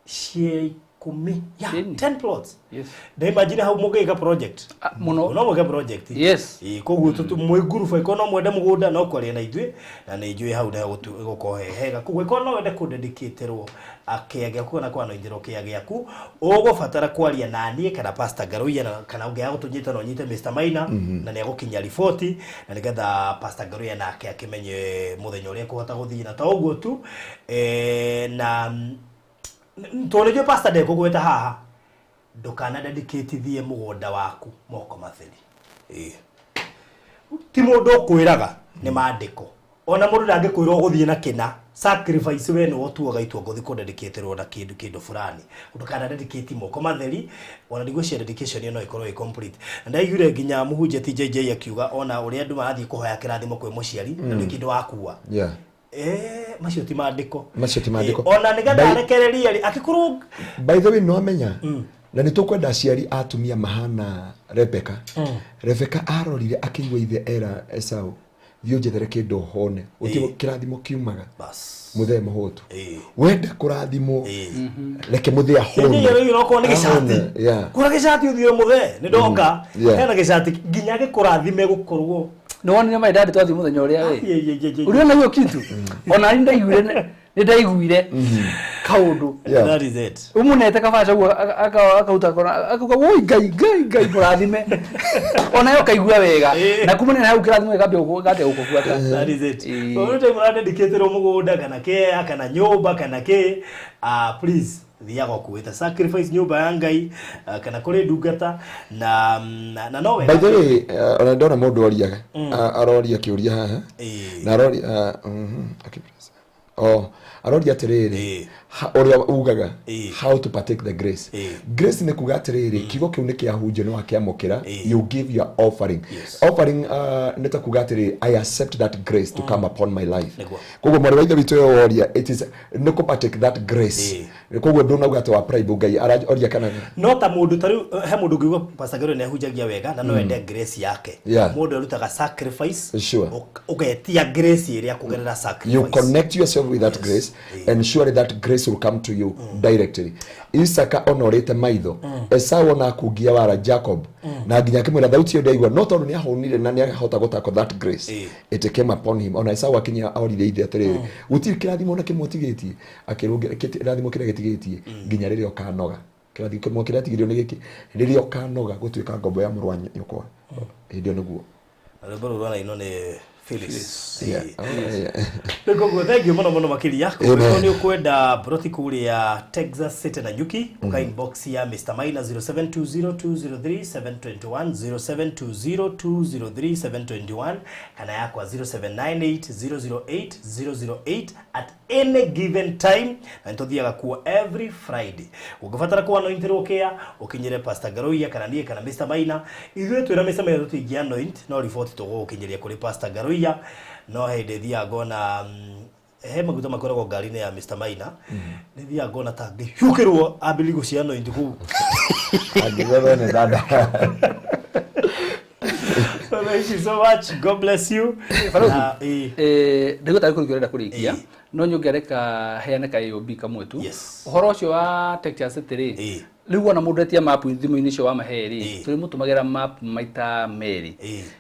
Share Kumi, yeah. Ĩni. 10 plots. Yes. Na imagine hau mũngĩka project. Ah, mũno. No mwĩke project. Yes. Ĩĩ, koguo mwĩ ngurubu ĩkorwo no mwende mũgũnda no kwaria na ithuĩ, na nĩ njũĩ hau nĩ gũkorwo he hega. Koguo ĩkorwo no wende kũndedicatĩrwo kĩea gĩaku kana kwanũithĩrwo kĩea gĩaku, ũgũbatara kwaria na niĩ kana Pastor Ngaruiya, kana ũngĩaga gũtũnyita no ũnyite Mr. Maina, na nĩ egũkinyia riboti, na nĩgetha Pastor Ngaruiya nake akĩmenye mũthenya ũrĩa ekũhota gũthiĩ. Na to ũguo tu, na tondũ nĩnjũĩ Pastor ndekũgweta haha, ndũkana dedicatithie mũgũnda waku moko matheri. Ĩĩ. Ti mũndũ ũkwĩraga, nĩ maandĩko. Ona mũndũ ndangĩkwĩra ũgũthiĩ na kĩna sacrifice, we nĩwe ũtuaga itua ngũthiĩ kũdedicatĩrwo na kĩndũ fulani. Ndũkana dedicate moko matheri. Ona ndigwĩciria dedication ĩyo no ĩkorwo ĩ complete. Na ndaiguire nginya mũhunjia ti JJ akiuga ona ũrĩa andũ marathiĩ kũhoya kĩrathimo kwĩ mũciari, na nĩ kĩndũ wakua. Macio ti maandĩko. Macio ti maandĩko. Ona nĩgetha arekererie rĩ, akĩkorwo By the way, no amenya na nĩ tũkwenda aciari a atumia mahana Rebeka. Rebeka arorire akĩigua ithe era Esau, thiĩ ũnjethere kĩndũ hone. Gũtirĩ kĩrathimo kiumaga Bas. mũthee mũhũtu. Wenda kũrathimwo, reke mũthee ahũne. Rĩu okorwo nĩ gĩcati, Ahũne, yeah. kũra gĩcati ũthiĩ mũthee nĩ ndoka. Hena gĩcati nginya gĩkũrathime gũkorwo. Nĩ wonire my dad twathiĩ mũthenya ũrĩa we Ye, ye, ye, ye. ũrĩona hiyo kitu, ona nĩ ndaiguire, nĩ ndaiguire kaũndũ. That is it. Umunete kabaca ũguo akauta kona akauga, "Woi, Ngai, Ngai, Ngai mũrathime." Ona yo kaigua wega. Na kumana na hau kĩrathimo gĩkambia gũkũbuata. That is it. So time ũradedicatĩrwo mũgũnda kana kĩa kana nyũmba kana kĩ, please thiaga ũkuĩte sacrifice nyũmba ya Ngai, kana kũrĩ ndungata na no wega. By the way, ona ndona mũndũ oriaga, aroria kĩũria haha. Na aroria, okay, please. Oh, aroria atĩrĩrĩ, ũrĩa ugaga how to partake the grace. Grace nĩ kuga atĩrĩrĩ, kiugo kĩu nĩ kĩahunjio, nĩ wakĩamũkĩra, you give your offering. Offering nĩ ta kuga atĩrĩrĩ, I accept that grace to come upon my life. Koguo mwarĩ wa ithe witũ ũyũ woria, it is nĩ kũ partake that grace. Koguo ndũnauga atĩ wa bribe Ngai, aroria kana No ta mũndũ ta rĩu, he mũndũ ũngiuga Pastor Gabriel nĩ ahunjagia wega na no ende grace yake. Mũndũ arutaga sacrifice, ũgetia grace ĩrĩa kũgerera sacrifice. You connect yourself with that grace and surely that grace will come to you directly. Isaka onorĩte maitho, Esau ona akungia wara Jacob, na nginya akĩmwĩra thauti ĩyo ndaigua, no tondũ nĩ ahũnire na nĩ ahota gũtako that grace, it came upon him. Ona Esau akinya orire ithe atĩrĩrĩ, gũtirĩ kĩrathimo ona kĩmwe ũtigĩtie. Akĩrwo kĩrathimo kĩrĩa gĩtigĩtie nginya rĩrĩa ũkanoga, kĩrathimo kĩmwe kĩrĩa atigĩrio nĩ gĩkĩ, rĩrĩa ũkanoga gũtuĩka ngombo ya mũrũ wa nyũkwa, hĩndĩ ĩyo nĩguo. Rwĩmbo rũu rwanainwo nĩ Phyllis. Yeah. Oh, yeah. Rĩu koguo thank you mũno mũno makĩria. Amen. Koguo nĩ ũkwenda broti kũrĩa Texas City na Nyuki, ũka inbox ya Mr. Maina 0720203721, 0720203721, kana yakwa 0798008008 at any given time, na nĩtũthiaga kuo every Friday. Ũngĩbatara kũ anointirwo kĩa, ũkinyĩre Pastor Ngaruiya kana niĩ kana Mr. Maina. Ithuĩ twĩra Mr. Maina tũtingĩ anoint, no report tũgũgũkinyĩria kũrĩ Pastor Ngaruiya. No hĩndĩ thiaga ngona, he maguta makoragwo ngari-inĩ ya Mr. Maina, nĩ thiaga ngona ta ngĩhiũkĩrwo ambĩrĩrie gũci anoint kũu. Angĩgethwo nĩ dada. So thank you so much. God bless you. Farouk, Na, ndiguo tarĩ kũrĩkia ũrenda kũrĩkia, no nyongereka heane ka AOB kamwe tu. Ũhoro ũcio wa Texas City rĩ, rĩu wona mũndũ etia map thimũ-inĩ icio wamahe rĩ, tũrĩmũtũmagĩra map maita merĩ.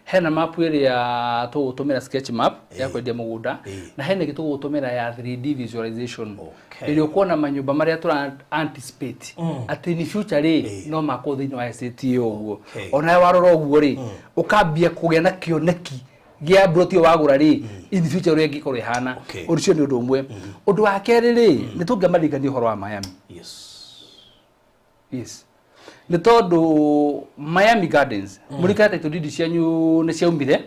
Hena map ĩrĩa tũgũtũmĩra sketch map ya kwendia mũgũnda, na hena ĩngĩ tũgũtũmĩra ya 3D visualization, ĩrĩa ũkuona manyũmba marĩa tũra anticipate atĩ in future rĩ, no makorwo thĩinĩ wa estate ĩyo ũguo. Onawe warora ũguo rĩ, ũkambia kũgĩa na kĩoneki gĩa broti ĩyo wagũra rĩ, in future ũrĩa ĩngĩkorwo ĩhana. Ũndũ ũcio nĩ ũndũ ũmwe. Ũndũ wa kerĩ rĩ, nĩ tũngĩamarigania ũhoro wa Miami. Yes, nĩ tondũ Miami Gardens, mũrikana title deed cianyu nĩ ciaumire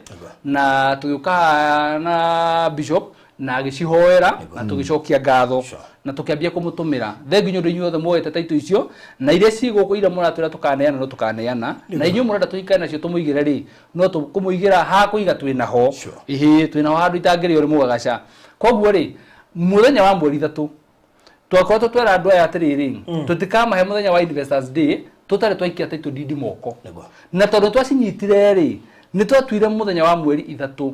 na tũgĩũka na bishop na agĩcihoera na tũgĩcokia ngatho na tũkĩambia kũmũtũmĩra. Thengiũ nĩ ũndũ inyuothe muoete title icio na iria ci gũkũ, iria mũratwĩra tũkaneana no tũkaneana, na inyuĩ mũrenda tũikare nacio tũmũigĩre rĩ, no tũkũmũigĩra ha kũiga twĩnaho. Ĩhĩ, twĩnaho handũ itangĩrĩo nĩ mũgagaca. Koguo rĩ, mũthenya wa mweri 3 twakoretwo twera andũ aya atĩrĩrĩ, tũtikamahe mũthenya wa Investors Day tũtarĩ twaikia title deed moko. Na tondũ twacinyitire rĩ, nĩ twatuire mũthenya wa mweri 3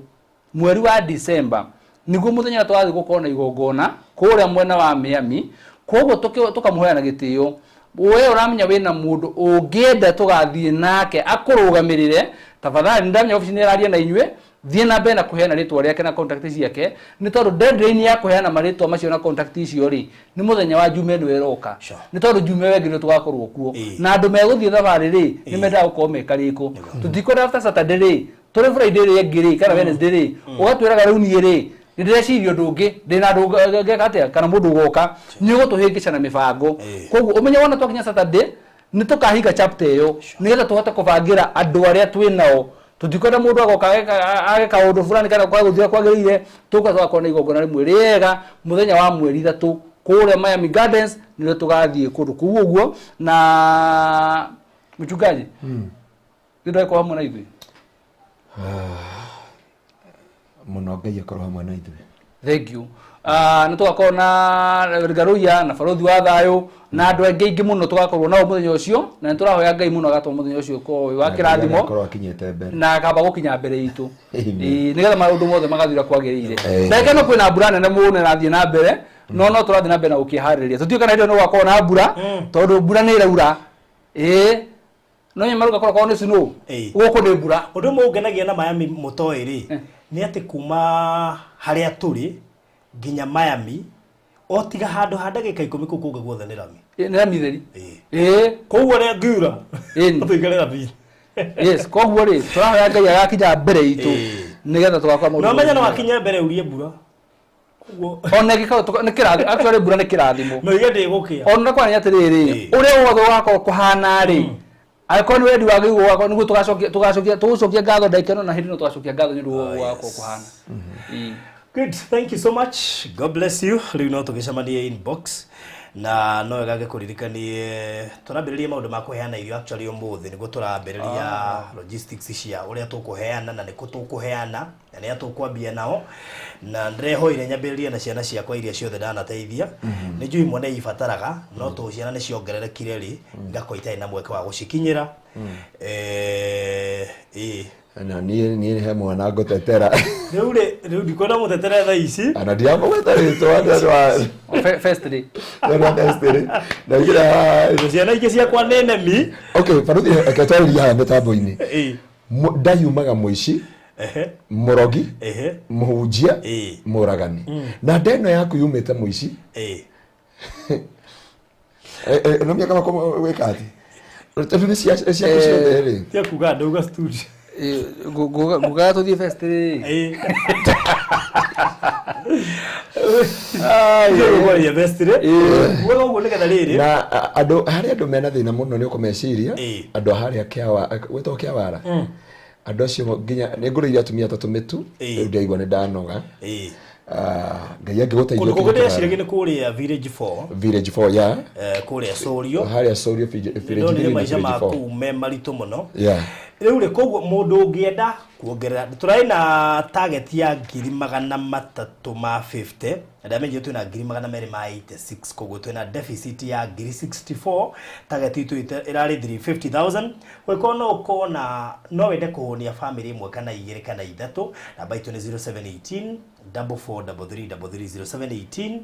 mweri wa December nĩguo mũthenya ũrĩa tũrathiĩ gũkorwo na igongona kũrĩa mwena wa Miami. Koguo tũkamũhoya na gĩtĩo. We ũramenya wĩna mũndũ ũngĩenda tũgathiĩ nake akũrũgamĩrĩre, tafadhali nĩ ndamenya obici nĩ ĩraria na inyuĩ, thiĩ na mbere na kũheana rĩtwa rĩake na contact ciake, nĩ tondũ deadline ya kũheana marĩtwa macio na contact icio rĩ nĩ mũthenya wa Jumaa ĩno ĩroka. Nĩ tondũ Jumaa ĩyo ĩngĩ nĩ tũgakorwo kuo. Na andũ megũthiĩ thabarĩ rĩ nĩ mendaga gũkorwo mekarĩkũ. Tũtikwenda after Saturday rĩ, tũrĩ Friday ĩrĩa ĩngĩ rĩ kana Wednesday rĩ, ũgatwĩraga rĩu niĩ rĩ nĩ ndĩreciria ũndũ ũngĩ, ndĩna andũ ngeka atĩa kana mũndũ ũgoka, nĩ ũgũtũhĩngĩca na mĩbango. Koguo ũmenye wona twakinya Saturday nĩ tũkahinga chapter ĩyo nĩgetha tũhote kũbangĩra andũ arĩa twĩ nao. Tũtikwenda mũndũ agoka ageka ũndũ fulani kana kwaga gũthiĩ kwagĩrĩire. Tũka tũgakorwo na igongona rĩmwe rĩega mũthenya wa mweri 3 kũrĩa Miami Gardens, nĩrĩo tũgathiĩ kũndũ kũu ũguo. Na mchungaji nĩ ndagĩkorwo hamwe na ithuĩ. Mũno, Ngai akorwo hamwe na ithuĩ. Thank you. Nĩ tũgakorwo na Garuya na barothi wa thayũ na andũ angĩ aingĩ mũno tũgakorwo nao mũthenya ũcio, na nĩ tũrahoya Ngai mũno agatũma mũthenya ũcio ũkorwo wĩ wa kĩrathimo. Akorwo akinyĩte mbere. Na akamba gũkinya mbere itũ. Amen. Ĩĩ, nĩgetha maũndũ mothe magathira kwagĩrĩire. Amen. Ndagĩka ĩno kwĩna mbura nene mũno ĩrathiĩ na mbere, no tũrathiĩ na mbere na gũkĩharĩrĩria. Tũtiũĩ kana hĩndĩ ĩyo nĩ gũgakorwo na mbura, tondũ mbura nĩ ĩraura. Ĩĩ, no nyama rĩu gakorwo korwo nĩ snow. Gũkũ nĩ mbura. Ũndũ ũmwe ũngenagia na Miami mũtoĩ rĩ nĩ atĩ kuma harĩa tũrĩ nginya Miami, o tiga handũ ha ndagĩka 10, kũu kũngĩ guothe nĩ rami. Ĩĩ, nĩ rami theri. Ĩĩ. Koguo ũrĩa ngiura tũikare rami. Yes, koguo rĩ tũrahoya Ngai agakinya mbere itũ nĩgetha tũgakorwo maũndũ No menya no mothe. wakinya mbere urie mbura, koguo Ona ĩngĩkorwo nĩ kĩrathimo, actually mbura nĩ kĩrathimo. No ige ndĩgũkĩa. Ona kwarania atĩrĩrĩ, ũrĩa wothe ũgakorwo kũhana rĩ, angĩkorwo nĩ wendi wa Ngai ũgakorwo nĩguo tũgacokia tũgũcokia ngatho ndagĩka ĩno, na hĩndĩ ĩno tũgacokia ngatho nĩ ũndũ wa ũguo ũgakorwo kũhana. Ĩĩ. Good, thank you so much. God bless you. Rĩu no tũgĩcemanie inbox, na no wega ngĩkũririkanie tũrambĩrĩria maũndũ ma kũheana irio actually ũmũthĩ nĩguo tũrambĩrĩria logistics cia ũrĩa tũkũheana na nĩkũ tũkũheana na nĩa tũkwambia nao, na ndĩrehoire nyambĩrĩrie na ciana ciakwa iria ciothe ndanateithia. Nĩ njũĩ imwe nĩ ibataraga, no tũ ciana nĩ ciongererekire rĩ, ngakorwo itarĩ na mweke wa gũcikinyĩra. Ĩĩ. Na niĩ he mwana ngũtetera. Rĩu rĩ, rĩu ndikwenda mũtetere thaa ici. Ana ndiramũgweta rĩtwa nĩ ũndũ wa First day. Nĩ ũndũ wa test rĩ ndaigĩra. Ciana ingĩ ciakwa nĩ nemi. Okay, baruthi, reke twarĩrie haha mĩtambo-inĩ. Ndayumaga mũici, mũrogi, mũhunjia, mũragani, na nda ĩno yaku yumĩte mũici. No mĩaka makwa gwĩka atĩ tondũ nĩ ciaku ciothe rĩ. Tia kuga ndauga studio. Ngugaga tũthiĩ first rĩ. Kwaria best rĩ kuga ũguo nĩgetha rĩrĩ. Na andũ harĩa andũ mena thĩna mũno nĩ ũkũmeciria andũ a harĩa kĩawa gwĩtagwo Kĩawara, andũ acio nginya nĩ ngũrĩire atumia atatũ mĩtu. Rĩu ndaigua nĩ ndanoga. Ah, Ngai angĩgũteithia Kũndũ kũngĩ ũkinye. ndĩreciragia nĩ kũrĩa Village 4. Village 4 ya. Kũrĩa Sũrio. Harĩa Sũrio village Ndonire 3 na maica village ma 4. kũu me maritũ mũno. Rĩu rĩ, koguo mũndũ ũngĩenda kuongerera, tũrarĩ na target ya 350,000 na ndamenyire twĩna 286,000, koguo twĩna deficit ya 64,000. Target itũ ĩrarĩ 350,000. Ũngĩkorwo no ũkorwo na no wende kũhũnia family ĩmwe kana igĩrĩ kana ithatũ, namba itũ nĩ 0718 4433 33, 0718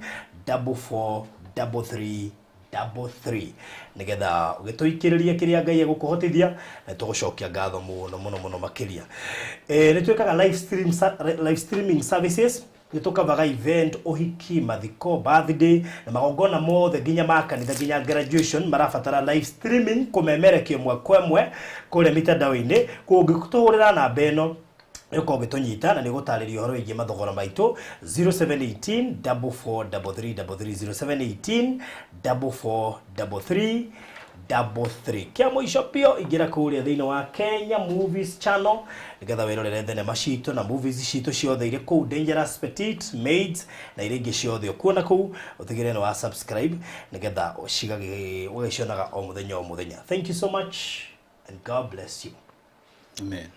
4433 33, nigetha ũgĩtũikĩrĩrie kĩrĩa Ngai egũkũhotithia, na tũgũcokia ngatho mũno mũno mũno makĩria. Nĩ twĩkaga live stream, live streaming services. Nĩ tũkavaga event, ũhiki, mathiko, birthday na magongona mothe nginya ma kanitha, nginya graduation marabatara live streaming, kũmemerekio ĩmwe kwa ĩmwe kũrĩa mitandao-inĩ. Kũngĩtũhũrĩra namba ĩno nĩ ũkorwo ũgĩtũnyita na nĩ ũgũtarĩria ũhoro wĩgiĩ mathogora maitũ, 0718 4433 33, 0718 4433 33. Kĩa mũico biũ, ingĩra kũrĩa thĩinĩ wa Kenya Movies Channel nĩgetha wĩrorere thenema citũ na movies citũ ciothe irĩ kũu, Dangerous Petite Maids na iria ingĩ ciothe ũkuona kũu. Ũtigĩrĩre nĩ wa subscribe nĩgetha ũgagĩcionaga o mũthenya o mũthenya. Thank you so much and God bless you. Amen.